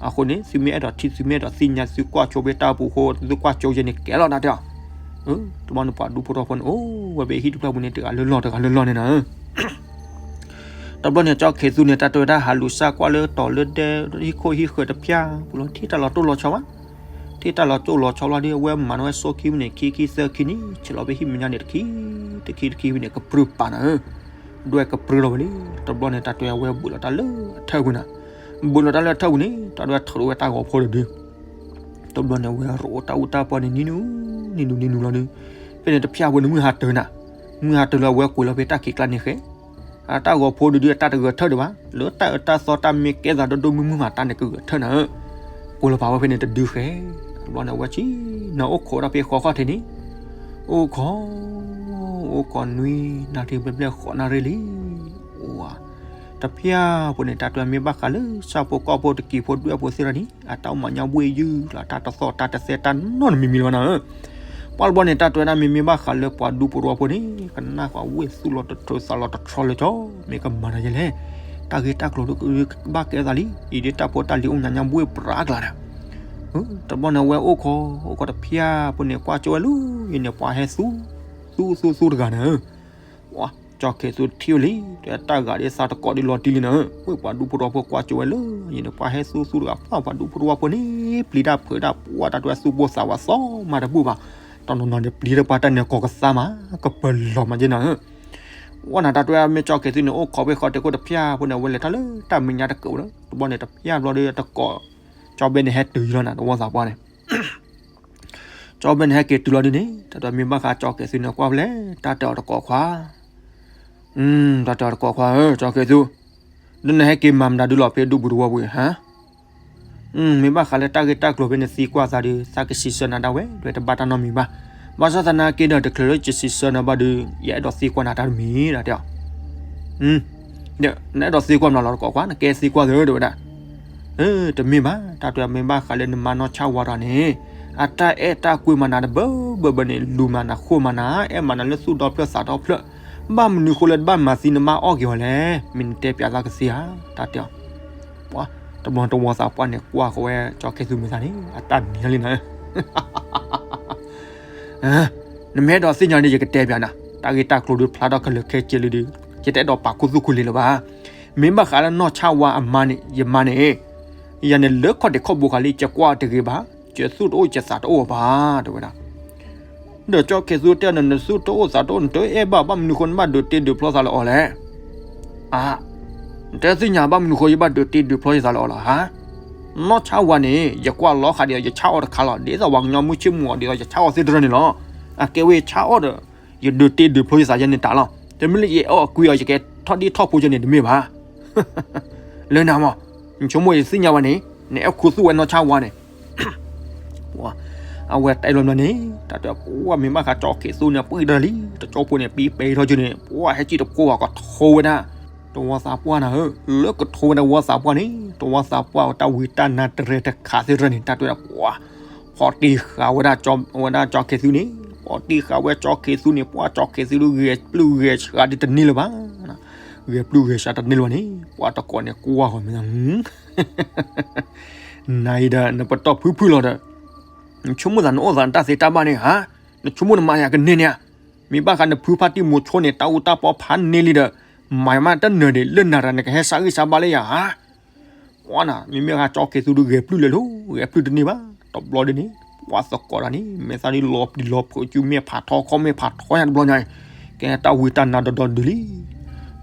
အဃိန့ၣ် သုမ့ၢ်အဲၣ်ဒိးထံၣ် သုမ့ၢ်အဲၣ်ဒိးသ့ၣ်ညါ သုကွၢ်ဆိဖဲတၢ်ပူၤအဃိ သုကွၢ်ဆိယဲန့ၣ်ကဲလီၤ တၢ်တဲအီၤ. တဘျီန့ၣ်ပှၤဒူဖိတဝီဖိန့ၣ် အိၣ်ဝဲဖဲဟံၣ်တဖျၢၣ်ပူၤန့ၣ် တဂၤလၢလီၢ်တဂၤလၢလီၢ်န့ၣ်နၤ. တဘျီန့ၣ် ကၠီခ့သူန့ၣ် တၢ်တဲဝဲဒၣ်ဟးလူၤစၢ်ကွၢ်လၢတီၤလၢဒဲ ဟံၣ်ခိၣ်ဟံၣ်ဃၢၤတဖၣ်ပူၤလီၤ ထံၣ်တၢ်လီၤတိၢ်လီၤဆီဘၣ်. ထံၣ်တၢ်လီၤတိၢ်လီၤဆီဘၣ်ဒီး အဝဲမၤန့ၢ်ဝဲစိခံမုၢ်န့ၣ် ခံခံသၢခံန့ၣ် ဆဲးလီၤဖဲဟံၣ်မဲာ်ညါန့ၣ် တခံ တခံတခံဖဲန့ၣ် ကပြုၢ်ပာ်နၤဧၢ. ဒွဲၣ်ကပြုၢ်လီၤဝဲလံ. တဘျီန့ၣ် တၢ်တဲအဝဲဘုးလီၤတၢ်လၢအထၢၣ်ပူၤနၤ. ဘုးလီၤတၢ်လၢအထၢၣ်ပူၤန့ၣ် တၢ်ဒွဲၣ်ထုးထီၣ်ဝဲတၢ်ဂီၤဖိတဒု တဘျီန့ၣ် အဝဲရိၣ်အိၣ်တၢ်အူတၢ်ပီန့ၣ် နံၤနူၤ နံၤနူၤ နံၤနူၤလီၤဒီး ဖဲန့ၣ်တဖျၢၣ်ဝဲန့ၣ် မုၢ်ဟါတၢၢ်နၤ, မုၢ်ဟါတၢၢ်လၢအဝဲကွံာ်လီၤဖဲတၢ်ခံးကျါန့ၣ်ဃဲ, အတၢ်ဂီၤဖိဒုဒုအတၢ်တဂဲၤထၢၣ်ဒံးဘၣ်, လၢတၢ်အၢတၢ်သီတၢ်မ့ၢ်ကဲသးဒိၣ်ဒိၣ်မုၢ်မုၢ်မးတၢ်န့ၣ်ကဂဲၤထၢၣ်နၤဧၢ, ကွံာ်လီၤပာ်ဝဲဖဲန့ၣ်တဒုဃဲ, တဘျီန့ၣ် အဝဲဆံး နအိၣ်ခိးဒၣ်ဖဲဃီခီၣ်ထံးန့ၣ်, အိၣ်ခိး အိၣ်ခိးနွံနၣ်ရံၣ်ဘျဲၣ်ဘျဲၣ်ဃိးနၣ်ရံၣ်လံ, အိၣ်ဧါ တဖျၢၣ်ဖိန့ၣ် တၢ်တဲမ့ၢ်ဘၣ်ဃးလၢ ဆၣ်ဖိကီၢ်ဖိတကံၤဖိဒွဲၣ်ဖိသ့ၣ်တဖၣ်န့ၣ် အတၢ်အိၣ်မၤညါဘှ့ၣ်ယုၢ်လီၤ အတၢ်တသီၣ်တၢ်တသဲတၢ်နီတမံၤမံၤလၢၤဘၣ်နၤဧၢ, ပှၤတဘျီန့ၣ် တၢ်တဲဝဲဒၣ်မ့မ့ၢ်ဘၣ်ဃးလၢပှၤဒူဖိတဝီဖိန့ၣ် ကနၣ်ဃာ်ဝ့ၢ်သူၣ်လီၤတထြၢသးလီၤတထြီလၢကၠီ မ့ၢ်ကမၤတၢ်ယဲလဲၣ်, တၢ်ဂ့ၢ်တၢ်ကျိၤဒုးကဘၣ်ကဲသးလံ, အံၤဒ်တၢ်ဖိတၢ်လံၤအိၣ်မၤညါဘှ့ၣ်ပြးကျါဒီး တဘျီန့ၣ် အဝဲအိၣ်ခိး အိၣ်ခိးတဖျၢၣ်ဖိန့ၣ် ကွၢ်ကၠိဝဲလၢ ယန့ၣ်ပှၤဟဲသူ သူသူသူတဂၤန့ၣ်, ပှၤကၠီခဲသူတထံၣ်ဝဲလံ, တၢ်ဂၤဒ်သးတကိးဒ်လီၤတံၢ်လံန့ၣ်, ဝဲပှၤဒူဖိတဝီဖိကွၢ်ကၠိဝဲလၢ ယန့ၣ်ပှၤဟဲသူသူတဂၤ ပှၤဒူဖိတဝီဖိန့ၣ် ပျံၤတၢ်ဖုးတၢ် ပှၤတၢ်တဝဲသူၣ်ပိၢ်သးဝးသီမးတဘူၣ်ဘၣ်, တနီၤနီၤန့ၣ် ပျံၤတၢ်ပှၤတၢ်န့ၣ်ကိးကသါမး ကပလီၤမးက့နၤဧၢ ဝဲန့ၣ် တၢ်တဝဲမ့ၢ်ကၠီခဲသူန့ၣ် အိၣ်ခိးဖဲဃီတဲခိၣ်တဖျၢၣ်ဖိန့ၣ် အဝဲလဲၤထီၣ်လၢတၢ်မဲာ်ညါတကးဒီး တဘျီန့ၣ် တဖျၢၣ်ဘျီဒီးတကိး ကၠီဘဲန့ၣ်ဟဲတုၤလီၤနၤ တဝီသးပှၢ်န့ၣ်, ကၠီဘဲန့ၣ်ဟဲက့ၤတုၤလီၤဒ်န့ၣ် တၢ်တဝဲမ့ၢ်ဘၣ်ဃးကၠီခဲသူန့ၣ်ကွၢ်ဖဲလဲၣ် တၢ်တဲအီၤတကိးခွါ, တၢ်တဲအီၤတကိးခွါဧၢ ကၠီခဲသူ, ဒီးနဟဲက့ၤမၤမတၤဒုလီၤဖဲဒူပူၤတဝီပူၤဧါ မ့ၢ်ဘၣ်ဃးလၢတၢ်ဂ့ၢ်တၢ်ကျိၤဖဲနသံကွၢ်သးဒီး သးကစံးဆၢနၤဒၣ်ဝဲ ဒ်တဘၣ်တၢ်နီတမံၤဘၣ်. ဘၣ်ဆၣ်သနာ်က့ဒီး တချုးလၢယစံးဆၢနၤဘၣ်ဒီး ယအဲၣ်ဒိးသံကွၢ်နၤတၢ်တမံၤဒၣ်တဲအီၤ, နအဲၣ်ဒိးသံကွၢ်မနုၤလီၤတကိးကွၢ် နကဲသံကွၢ်သ့တဝဲဒၣ်. တမ့ၢ်ဘၣ် တၢ်တမ့ၢ်ဘၣ်ဃးလၢနမါနီၢ်ဆၣ်ဝါတဂၤန့ၣ် အတၢ်အဲၣ်တၢ်ကွံမးနၤတဘၢဘၢဘၢန့ၣ် လူၤမၤနၤဃိမးနၤ အဲၣ်မးနၤလၢသူၣ်ဒီဖျၢၣ်သးဒီဖျၢၣ်, ဘၣ်မနုၤဃိလၢတဘၣ်မၤသံနမါအီၣ်က့ၤအီၤလဲၣ် မ့ၢ်နတဲပၠးသးကသ့ဧါ တၢ်တဲအီၤ. ပှၤတဘျီတဝီသးပှၢ်န့ၣ် ကွၢ်ဃီဝဲကၠီခဲသူမ့ၢ်သးန့ၣ် အတၢ်နံၤလံနၤ နမ့ၢ်အဲၣ်ဒိးသ့ၣ်ညါဒီး ယကတဲပၠးနၤ တၢ်ဂ့ၢ်တၢ်ကျိၤဒုးဖျါထီၣ်ခဲလၢာ်ခဲဆ့လံဒီး ယတအဲၣ်ဒိးပာ်ခူသူၣ်ခူလံလၢၤဘၣ်. မ့ၢ်ဘၣ်ဃးလၢနီၢ်ဆၣ်ဝါအမါန့ၣ် ယမါန့ၣ် ယၤန့ၣ်လၢခီၣ်ဒ့းခီၣ်ဘိခါလံ ယကွၢ်တဂ့ၤဘၣ်, ယသူၣ်တအိၣ်ယသးတအိၣ်ဘၣ် တဲဝဲဒၣ်. ဒီးကၠီခဲသူတဲဒီး နသူၣ်တအိၣ်သးတအိၣ် နတအဲၣ်ဘၣ် ဘၣ်မနုၤဃိနဘၣ်ဒုးတ့ဒုးဖျီသးလၢအီၤလဲၣ်. အါ, နတသ့ၣ်ညါဘၣ်မနုၤဃိယဘၣ်ဒုးတ့ဒုးဖျီယသးလၢအီၤလီၤဧါ. နီၢ်ဆၣ်ဝါန့ၣ် ယကွၢ်လီၤဃာ်ဒီး ယဆၣ်အီၣ်တခါလီၤ ဒ်သိးပှၤကညီမုၢ်ဆ့ၣ်မူၤအီၤ ဒ်သိးယဆၣ်အီၣ်သ့တရၢန့ၣ်လီၤ. အကဲဝဲယဆၣ်အီၣ်ဒီး ယဒုးတ့ဒုးဖျီယသးယဲန့ၣ်တၢ်လီၤ. တမ့ၢ်လၢယအဲၣ်အီၤကွံအီၤ ယကဲထီၣ်ဒ့ထီၣ်ဖိယဲန့ၣ် တမ့ၢ်ဘၣ်. လၢနၤမး, နဆိကမိၣ်ယသ့ၣ်ညါဝဲန့ၣ် နအဲၣ်ခူသူၣ်ဝဲနီၢ်ဆၣ်ဝါန့ၣ် အဝဲတဲလီၤမးန့ၣ် တၢ်တဲပှၤမ့ၢ်ဘၣ်ဃးကၠီခဲသူန့ၣ် ပှံၢ်တၢ်လံ တကၠီဖိန့ၣ် ပံပဲထီၣ်ကၠိန့ၣ် ပှၤဟဲစံၣ်တကိးဘၣ်ကထိဝဲဒၣ် တဝီသးပှၢ်နၤဧၢ, လၢကထိဝဲဒၣ်တဝီသးပှၢ်န့ၣ် တဝီသးပှၢ်ဝဲတၢ်ဝံတၢ်နါတရဲတခးသ့ၣ်တရၢန့ၣ် တၢ်တဲပှၤ ဖီတံၢ်ဃာ်ဝဲဒၣ် ဝဲဒၣ်ကၠီခဲသူန့ၣ် ဖီတံၢ်ဃာ်ဝဲကၠီခဲသူန့ၣ် ပှၤကၠီခဲသူဒုးဂဲၤပျုၢ်ဂဲၤဆှးဒ်တန့ၢ်လၢၤဘၣ် ဂဲၤပျုၢ်ဂဲၤဆှးတန့ၢ်လၢၤဘၣ်န့ၣ် ပှၤတကိးန့ၣ်ကွၢ်ဃီမ့ၢ် နၤအံၤဒီး နပတီၢ်ဖုဖုလီၤဒီး နဆိကမိၣ်သးနအိၣ်သးနတၢ်သ့တၢ်ဘၣ်န့ၣ်ဧါ, နဆိကမိၣ်နမၤယၤကန့ၢ်န့ၣ်ဧါ, မ့ၢ်ဘၣ်ဃးနဖုဖါတံၢ်မိၤဆိန့ၣ် တၢ်အူတၢ်ပီဖးန့ၢ်လံဒီး မၤမးတနၢၤဒံး လၢနၤဒီးနကဟဲစးဂံၢ်စးဘါလၢယၤဧါ. ပှၤနၤ မ့မ့ၢ်ဂ့ၤကၠီခဲသူဒုးဂဲၤပျုၢ်လဲၤလိၤ ဂဲၤပျုၢ်တန့ၢ်ဘၣ်, တဘျီဒ်န့ၣ် ပှၤသကိးတၢ်န့ၣ် မဲာ်သၣ်ဒ်လီၤပျံၤလီၤဖုး စုမဲာ်ဖးထီခီၣ်မဲာ်ဖးထီယါတဘျီညါ, ကဲတၢ်ဝံတၢ်နါဒီဒီဒုးလံ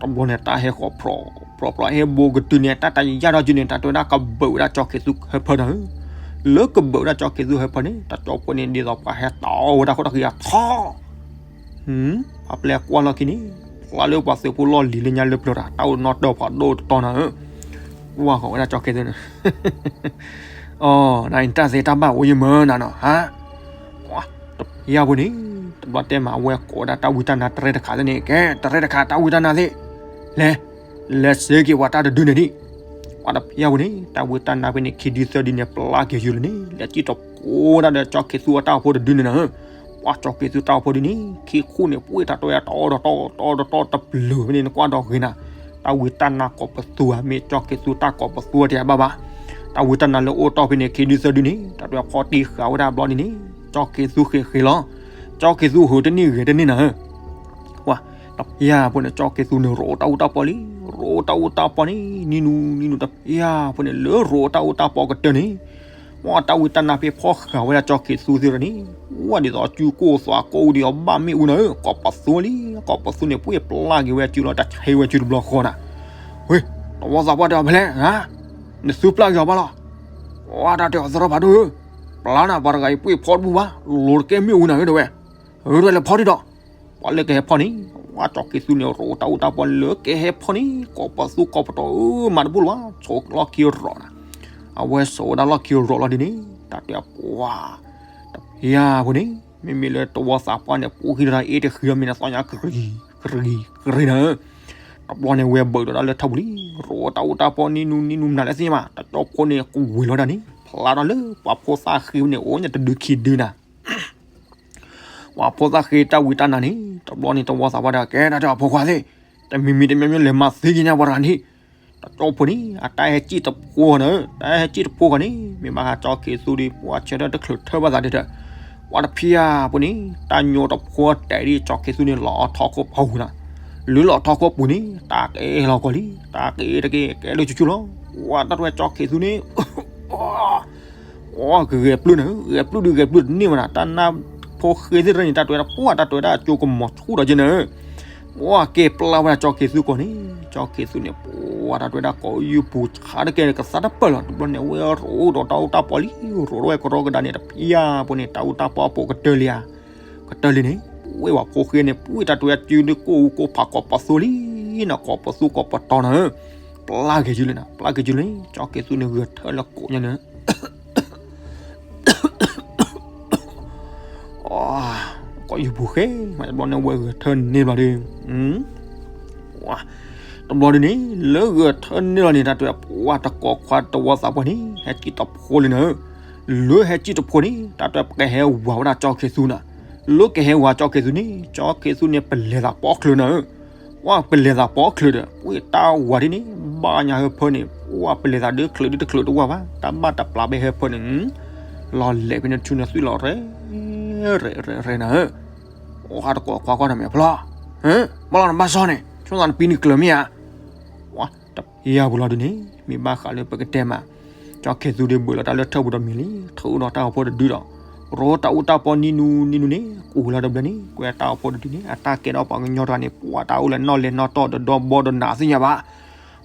တဘျီန့ၣ် တၢ်ဟဲဃီၤဖြီဖြီဖြီ ဟဲဘိကတုၤန့ၣ် တၢ်တယာ်ထီၣ်က့ၤန့ၣ် တၢ်တဲဝဲဒၣ်ကဘုးဝဲဒၣ်ကၠီခဲသူဟၢဖၢနၤဧၢ, လၢကဘုးဝဲဒၣ်ကၠီခဲသူဟၢဖၢန့ၣ် တၢ်ကၠီဖိန့ၣ် ဒ်သိးပှၤဟဲတီဝဲဒၣ်ခိၣ်တၢ်ဃံအထီ ပှၤပျဲကွၢ်လီၢ်ခံန့ၣ် ဖျါလၢပှၤသုးဖိလီၢ်လံၤလၢညါလၢပျၢၤတၢ် တၢ်အိၣ်နီၣ်တၢ်ဖးဒိၣ်တတီနၤဧၢ, ကွၢ်ဃီၤဝဲဒၣ်ကၠီခဲသူန့ၣ် အီ နတၢ်သ့တၢ်ဘၣ်အိၣ်ယမၢနၤနီၤ ဟါ, ပှၤတဖျၢၣ်ဖိန့ၣ် တဘျီတဲမး အဝဲကိးဝဲဒၣ်တၢ်ဝံတၢ်နါတရဲတခါသ့ၣ်န့ၣ် ကဲ တရဲတခါတၢ်ဝံတၢ်နါသ့ၣ်, လဲၤ, လဲၤစဲက့ၤပှၤတၢ်တဒုန့ၣ်ဒံး, ပှၤတဖျၢၣ်ဖိန့ၣ် တၢ်ဝံတၢ်နါဖဲန့ၣ် ခံဒုသၢဒုန့ၣ် ပျၢ်က့ၤယုာ်လၢန့ၣ် လဲၤစံၣ်တကိးဒၣ်ဒီးကၠီခဲသူအတၢ်အိၣ်ဖိတဒုန့ၣ်နၤဧၢ, ပှၤကၠီခဲသူတၢ်အိၣ်ဖိဒုန့ၣ် ခံခိၣ်န့ၣ် ပှ့ၢ်တၢ်တီယါတီတီတီတီတပျုာ်ဖဲန့ၣ် နကွၢ်ဒီးဂ့ၤနၤ, တၢ်ဝံတၢ်နါကိးပသူဧါ မ့ၢ်ကၠီခဲသူတၢ်ကိးပသူတယါဘၣ်ဘၣ်, တၢ်ဝံတၢ်နါလၢအိၣ်တီၢ်ဖဲန့ၣ် ခံဒုသၢဒုန့ၣ် တၢ်တဖျၢၣ်ဖီတံၢ်ဃာ်ဝဲဒၣ်ဘျီဒ်န့ၣ် ကၠီခဲသူဃဲၤဃဲၤလီၤ, ကၠီခဲသူဟူးတန့ၢ်ဂဲၤတန့ၢ်နၤဧၢ ပှၤတဖျၢၣ်ဖိန့ၣ် ကၠီခဲသူန့ၣ် ရိးတၢ်အူတၢ်ပီလံ, ရိးတၢ်အူတၢ်ပီန့ၣ် နံၤနူၤနံၤနူၤတဖျၢၣ်ဖိန့ၣ် လၢရိးတၢ်အူတၢ်ပီကတၢၢ်န့ၣ်, ပှၤတၢ်ဝံတၢ်နါဖဲဖီဃာ်ဝဲဒၣ်ကၠီခဲသူသ့ၣ်တဖၣ်န့ၣ်, ဝဲဒ်သိးအစုကိၢ်သွးကိၢ်ဒ်သိးဘၣ်မ့ၣ်အူနၤဧၢ, ကိးပသူလံ, ကိးပသူန့ၣ် ပှ့ၢ်ပျၢ်က့ၤဝဲစုလီၤ တၢ်ဆဲးဝဲစုတဘျီဃီနၤ, ဝဲ, တဝီသးပှၢ်တဲအီၤဖဲလဲၣ်, နသူပျၢ်က့ၤအီၤဘၣ်လီၤ, ဝဲတၢ်တဲအီၤသရီဖးဒိၣ်ဧၢ, ပျၢ်နၤပှၤတဂၤအံၤပှ့ၢ်ဖီတဘူၣ်ဘၣ်, လိၤတကဲမ့ၣ်အူနၤဧၢ တဲဝဲ, ဝဲလဲၤဖီဒံးဒီး ပှၤလၢကဟဲဖီန့ၣ်, ဝဲကၠီခဲသူန့ၣ် ရိးတၢ်အူတၢ်ပီလၢကဟဲဖီန့ၣ် ကိးပသူကိးပတီၢ်ဧၢ မၤတဘူၣ်လၢၤဘၣ်, ဆိးလီၢ်ခံရိးနၤ, အဝဲဆိးဝဲဒၣ်လီၢ်ခံရိးလီၤဒ်န့ၣ်, တၢ်တဲပှၤ, တဖျၢၣ်ဖိန့ၣ်, မ့မ့ၢ်လၢတဝီသးပှၢ်န့ၣ် ပူၤဃံဒီးတၢ်အ့ၣ်တဃံဒီးမ့ၢ်နသီညါကရံၤ, ကရံၤ, ကရံၤနၤဧၢ, တဘျီန့ၣ် ဝဲဘၢးဒီးတၢ်လၢထီၣ်ပူၤလံ, ရိးတၢ်အူတၢ်ပီနံၤနူၤနံၤနူၤမနုၤလဲၣ်သ့ၣ်ညါဘၣ်, တၢ်ကၠီဖိန့ၣ် ကဝ့ၤလီၤဒၣ်န့ၣ် ဖျါထီၣ်လၢပှၤဖိသၣ်ဃ့န့ၣ် အိၣ်ညါတဒုခံဒုနၤ ပှၤဖိသၣ်ဃ့တၢ်ဝံတၢ်နါန့ၣ်, တဘျီန့ၣ်တဝီသးပှၢ်ဒီး ကဲတၢ်တဲအီၤဖိခွါသ့ၣ်, တမံၤမံၤတမံၤမံၤလဲၤမၤသံက့ၤညါပှၤတဂၤန့ၣ်, တ ကၠီဖိန့ၣ် အတၢ်ဟဲစံၣ်တဖိနၤ, တၢ်ဟဲစံၣ်တဖိဃီန့ၣ် မ့ၢ်ဘၣ်ဃးကၠီခ့သူဒီး ပှၤဆၢထၢၣ်တချုးထၢၣ်ဘၣ်သးဒ်ဒီး, ပှၤတဖၠၣ်ဖိန့ၣ် တၢ်ညိတဖိတဲာ်ဒ်ကၠီခ့သူန့ၣ် လီၤအီၣ်ထီၣ်ခိၣ်ပူၤနၤ, လၢလီၤအီၣ်ထီၣ်ခိၣ်ပူၤန့ၣ် တၢ်ကဲလီၤကီလံ, တၢ်ကဲတကဲ ကဲလၢဆူၣ်ဆူၣ်လီၤ, ပှၤတၢ်တဝဲကၠီခ့သူန့ၣ် ပှၤကဂဲၤပျုၢ်နၤ, ဂဲၤပျုၢ်ဒုးဂဲၤပျုၢ်တန့ၢ်ဝဲနၤ, တၢ်နၢ်ဖိဃ့သ့ၣ်တဖၣ်န့ၣ် တၢ်တဝဲဒၣ် ပှၤတၢ်တဝဲဒၣ်အကၠိကမီၤဆူၣ်ဒီးက့နၤ, ပှၤကဲပျၢ်ဝဲဒၣ်ကၠီခ့သူကီးန့ၣ်, ကၠီခ့သူန့ၣ် ပှၤတၢ်တဝဲဒၣ်ကိးယူၢ်ပူၤဆါတကဲကသါတပၢၢ်လီၤ, တဘျီန့ၣ် ဝဲရိးဒီးတၢ်အူတၢ်ပီလံ, ရိးထီၣ်ဝဲကရီကဒါန့ၣ် တဖၠၣ်ဖိန့ၣ် တၢ်အူတၢ်ပီအပိာ်ကတၢၢ်လံဧါ, ကတၢၢ်လံန့ၣ်, ဝဲပှၤဖိဃ့န့ၣ် ပှၤတၢ်တဝဲစုဒုးကိၢ်အူကိၢ်ဖးကိးပသူလံနၤ, ကိးပသူကိးပတီၤနၤ, ပျၢ်က့ၤယုၢ်လံနၤ, ပျၢ်က့ၤယုၢ်လံ, ကၠီခ့သူန့ၣ်ဂဲၤထၢၣ်လၢကိးညါန့ၣ် ကိးယူၢ်ပူၤဃဲ, မ့ၢ်တဘျီန့ၣ် ဝဲဂဲၤထၢၣ်န့ၢ်ဘျီဒီး, တဘျီဒ်န့ၣ် လၢဂဲၤထၢၣ်န့ၢ်လီၤန့ၣ် တၢ်တဝဲပှၤတကိးခွါတဝီသးပှၢ်န့ၣ် ဟဲစံၣ်တဖိလံနၤ, လၢဟဲစံၣ်တဖိန့ၣ် တၢ်တဝဲပကဟဲဝၤဝဲဒၣ်ကၠီခ့သူနၤ, လၢကဟဲဝၤကၠီခ့သူန့ၣ် ကၠီခ့သူန့ၣ် ပလဲၤသးပိာ်ချၢနၤ ပှၤပလဲၤသးပိာ်ချၢဒီး ပှၤတၢ်ဝၤဒ်န့ၣ် ဘၣ်ညါဟၢဖၢန့ၣ် ပှၤပလဲၤသးဒုးချၢဒုးတချၢတဝၢ်ဘၣ် တၢ်ဘၣ်တပျၢ်ဘၣ်ဟၢဖၢန့ၣ်, လီၤလဲၤဖဲန့ၣ်ဆူန့ၣ်သွံၣ်လီၤရဲၣ်, ရဲၣ်ရဲၣ်ရဲၣ်နၤ, အိၣ်ဟးတကိးခွါကွၢ်တမ့ၢ်ဖျီ, ဘၣ်လီၤနဘၣ်စီန့ၣ် ဆိသးနပံနုာ်ကျၢၤမ့ၢ်ဧါ, တဖၠၣ်ပူၤလီၤဒ်န့ၣ် မ့ၢ်ဘၣ်ဃးလၢပကတဲမး, ကၠီခ့သူဒုးဘၢၣ်လီၤတၢ်လၢထၢၣ်ပူၤဒီးမံၤလံ, ထုးဒီးတၢ်အိၣ်ဖှိၣ်တဒုဒီး ရိးတၢ်အူတၢ်ပီနံၤနူနံၤနူန့ၣ် ကူၣ်လီၤတဘျီန့ၣ် ကွဲးတၢ်အိၣ်ဖှိၣ်တဒုန့ၣ် အတၢ်ကဲထီၣ်ပှၤကညီတဂၤန့ၣ် ပှၤတၢ်အိၣ်လၢနီၣ်လဲၤနီၣ်တီၢ်ဒီးဒီဘီဒီးနးသ့ၣ်ညါဘၣ်,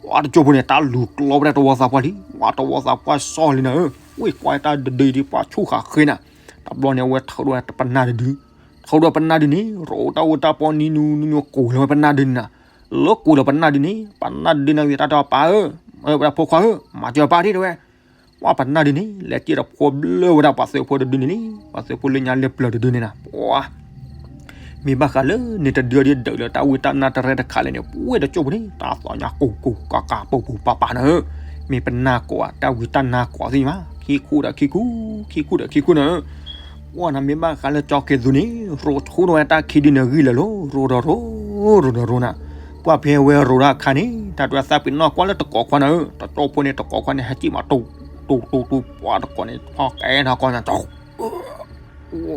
ပှၤတကၠိဖိန့ၣ် တၢ်လူၤကျီဝဲဒၣ်တဝီသးပှၢ်လံ, ပှၤတဝီသးပှၢ်စီလံနၤ, ဝဲကွၢ်တၢ်တဒုဒ်ပှၤဆူၣ်ဃာ်ဃ့နၤ, တဘျီန့ၣ် အဝဲထုးဒီးပနၢ်တဒု, ထုးဒီးပနၢ်ဒုန့ၣ် ရိးတၢ်အူတၢ်ပီနံၤနူနံၤနူ ကူၣ်လီၤဝဲပနၢ်ဒုန့ၣ်နၤ, လၢကူၣ်လီၤပနၢ်ဒုန့ၣ် ပနၢ်ဒုန့ၣ်ဂ့ၤ တၢ်တဲပၢ်ဧၢ, ဝဲဒၣ်ဖိခွါဧၢ, မၤစၢၤပၢ်ဒ်တဲဝဲ, ပှၤပနၢ်ဒုန့ၣ် လဲၤစံၣ်တဖိဘျၢဝဲဒၣ်ပှၤသုးဖိတဒုန့ၣ်လံ, ပှၤသုးဖိလၢညါလၢပျၢၤတဒုန့ၣ်နၤ, ပှၤ မ့ၢ်ဘၣ်ဃးလၢန့ၣ်တဒုဒ်ဒၢးလၢတၢ်ဝံတၢ်နါတရဲတခါလဲၣ်န့ၣ် ပှၤတကၠိဖိန့ၣ် တၢ်သီၣ်ညါကူၣ်ကူၣ်ကၤကၤပူၤပူၤပၤပၤနၤဧၢ, မ့ၢ်ပနၢ်ကိးဧါ တၢ်ဝံတၢ်နါကိးသ့ၣ်ညါဘၣ်, ခံခူဒီးခံခူ, ခံခူဒီးခံခူနၤဧၢ, ပှၤနၤမ့ၢ်ဘၣ်ဃးလၢကၠီခ့သူန့ၣ် ရိးဆူၣ်ထီၣ်ဝဲတၢ်ခံဒုန့ၣ်ဂံၢ်လၢာ်လီၤ, ရိးဒီးရိး, ရိးဒီးရိးနၤ, ပှၤဖဲဝဲရိးတၢ်အခါန့ၣ် တၢ်တဝဲသးပ့ၤနီၣ်ကွၢ်လၢတကိးခွါနၤဧၢ, တကၠိဖိန့ၣ် တကိးခွါန့ၣ် ဟဲစံၣ်မးတူတူတူ ပှၤတကိးန့ၣ် ဖီကဲထီၣ်ကီၢ်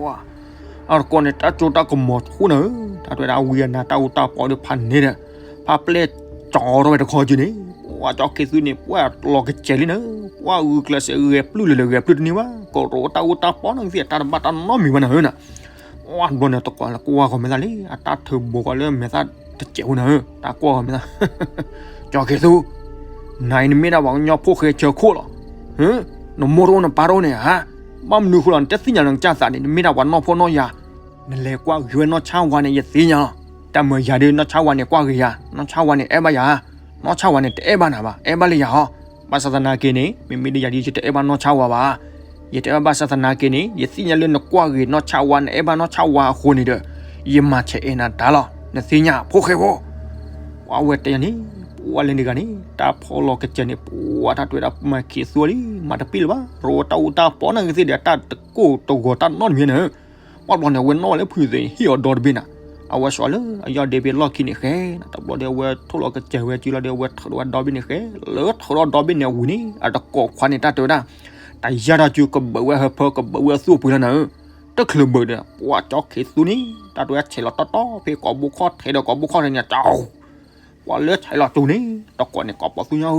ညါ အတကိးန့ၣ် တၢ်ကၠိတၢ်ကမီၤဆူၣ်နၤဧၢ, တၢ်တဝဲဒၣ်ဝံအနါတၢ်အူတၢ်ပီဒီးဖးန့ၣ်ဒီး ဖးပျဲၢ်ကၠီထီၣ်ဝဲတခီက့ၤန့ၣ်, ပှၤကၠီခ့သူန့ၣ် ပှၤလီၤကစဲးလံနၤဧၢ, ပှၤဂုာ်ကျဲးစၢးဂဲၤပျုၢ်လၢၤလၢဂဲၤပျုၢ်တန့ၢ်ဘၣ်, ကရိးတၢ်အူတၢ်ပီနီၢ်ကသ့ၣ် တၢ်တဘၣ်တၢ်နီတမံၤဘၣ်နၤဧၢနၤ, ပှၤတဘျီန့ၣ် တကိးလၢကွၢ်ဂီၤမဲာ်သၣ်လံ, အတၢ်ထုးဘူးကီးလၢမဲာ်သၣ်တစဲးဖိနၤဧၢ, တၢ်ကွၢ်ဂီၤမဲာ်သၣ် ကၠီခ့သူ, နၤအံၤနမ့ၢ်ဒၣ်ပှၤကညီဖိဃဲဆၢခိၣ်လီၤ. နမိၢ်တအိၣ်နပၢ်တအိၣ်န့ၣ်ဧါ. ဘၣ်မနုၤဃိလီၤ နတသ့ၣ်ညါလၢနကစၢ်သးန့ၣ် နမ့ၢ်ဒၣ်ပှၤနီၢ်ဖိနီၢ်ယၤ. နလဲၤကွၢ်ဂ့ၤဝဲနီၢ်ဆၣ်ဝါန့ၣ် ယသ့ၣ်ညါလီၤ. တၢ်မၤယၤဒ်နီၢ်ဆၣ်ဝါန့ၣ်ကွၢ်ဂ့ၤယၤ, နီၢ်ဆၣ်ဝါန့ၣ်အဲၣ်ဘၣ်ယၤ, နီၢ်ဆၣ်ဝါန့ၣ်တအဲၣ်ဘၣ်နၤဘၣ်, အဲၣ်ဘၣ်လၢယၤဟီ. ဘၣ်ဆၣ်သနာ်က့န့ၣ် မ့မ့ၢ်ဒ်ယၤဒ်ယတအဲၣ်ဘၣ်နီၢ်ဆၣ်ဝါဘၣ်. ယတအဲၣ်ဘၣ်ဘၣ်ဆၣ်သနာ်က့န့ၣ် ယသ့ၣ်ညါလၢနကွၢ်ဂ့ၤနီၢ်ဆၣ်ဝါ နအဲၣ်ဘၣ်နီၢ်ဆၣ်ဝါအဃိန့ၣ်ဒီး ယမၤဆဲးအဲၣ်နၤတၢ်လီၤ. နသ့ၣ်ညါဖိၣ်ဃဲဖိ. ပှၤဝဲတဲယၤန့ၣ် ပှၤလဲၤန့ၣ်ဂၤန့ၣ် တၢ်ဖီလီၤကစၢ်န့ၣ် ပှၤတၢ်တွဲဒၣ်မၤခံးသူလံ မၤတပ့ၢ်လၢၤဘၣ်. ရိတၢ်အူတၢ်ပီၢ်နာ်က့သ့ၣ်ဒီး တၢ်တကိၢ်တဂီၤတၢ်နီတမံၤန့ၣ် ပှၤဘျီန့ၣ် အဝဲနီၣ်ဝဲလၢဖုသ့ၣ် ဟ့ၣ်အီၤဒီတဘ့ၣ်နၤ. အဝဲစီၤလၢအယီၢ်ဒ့ဘ့ၣ်လီၢ်ခံန့ၣ်ဃဲ, တဘျီဒီးအဝဲထိၣ်လီၤကစၢ်ဝဲစုလီၤဒီး အဝဲထုးဒီးဝဲဒီဘ့ၣ်န့ၣ်ဃဲ, လၢထုးဒီးဒီဘ့ၣ်န့ၣ်အဝံၤန့ၣ် အတကိးခွါန့ၣ် တၢ်တဲဝဲဒၣ် တၢ်ယါတၢ်စုကဘၢးဝဲဟၢဖၢ ကဘၢးဝဲအသူၣ်အပှ့ၤလီၤနၤ. တချုးဘၢးဒီး ပှၤကၠီခ့သူန့ၣ် တၢ်တဲဝဲဆဲးလီၤတီတီ ဖဲကိးဘိခီၣ်ထဲဒီးကိးဘိခီၣ်ထဲန့ၣ် ကၠီ ပှၤလၢဆဲးလီၤကၠိန့ၣ် တကိးန့ၣ်ကိးပီသူညါ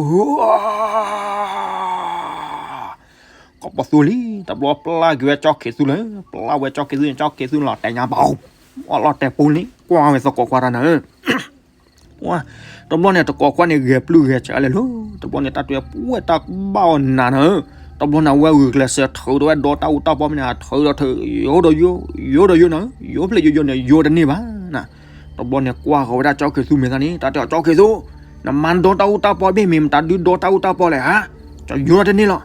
ကိးပီသူလံ. တဘျီပျၢ်က့ၤဝဲကၠီခ့သူလၢ ပျၢ်ဝဲကၠီခ့သူန့ၣ် ကၠီခ့သူလီၤတဲာ်ညါဘၣ်, လီၤတဲာ်ပူၤန့ၣ် ကွၢ်ဝဲသကိးခွါတၢ်နၤ. တဘျီန့ၣ် တကိးခွါန့ၣ် ဂဲၤပျုၢ်ဂဲၤဆဲးလဲၣ်လီၤ. တဘျီန့ၣ် တၢ်တဲဝဲပှဲၤတၢ်ဘၣ်အီၤနၤနၤ. တဘျီန့ၣ် အဝဲဂုာ်ကျဲးစၢး ထုးဒီးဝဲဒီတၢ်အူတၢ်ပီၢ်မ့ၢ်န့ၣ် ထုးဒီးထုး ယိဒီးယိ ယိဒီးယိနၤ, ယိဖျဲၣ်ယိယိန့ၣ် ယိတန့ၢ်ဘၣ်နၤ. တဘျီန့ၣ် ကွၢ်ဃီၤဝဲဒၣ်ကၠီခ့သူမဲာ်သၣ်န့ၣ် တၢ်တဲအီၤ ကၠီခ့သူ, နမါဒီတၢ်အူတၢ်ပီၢ်ဘ့ၣ်မ့ၢ် မတၤဒုဒီတၢ်အူတၢ်ပီၢ်လဲၣ်ဧါ. ကၠီယိဒီးတန့ၢ်လီၤ.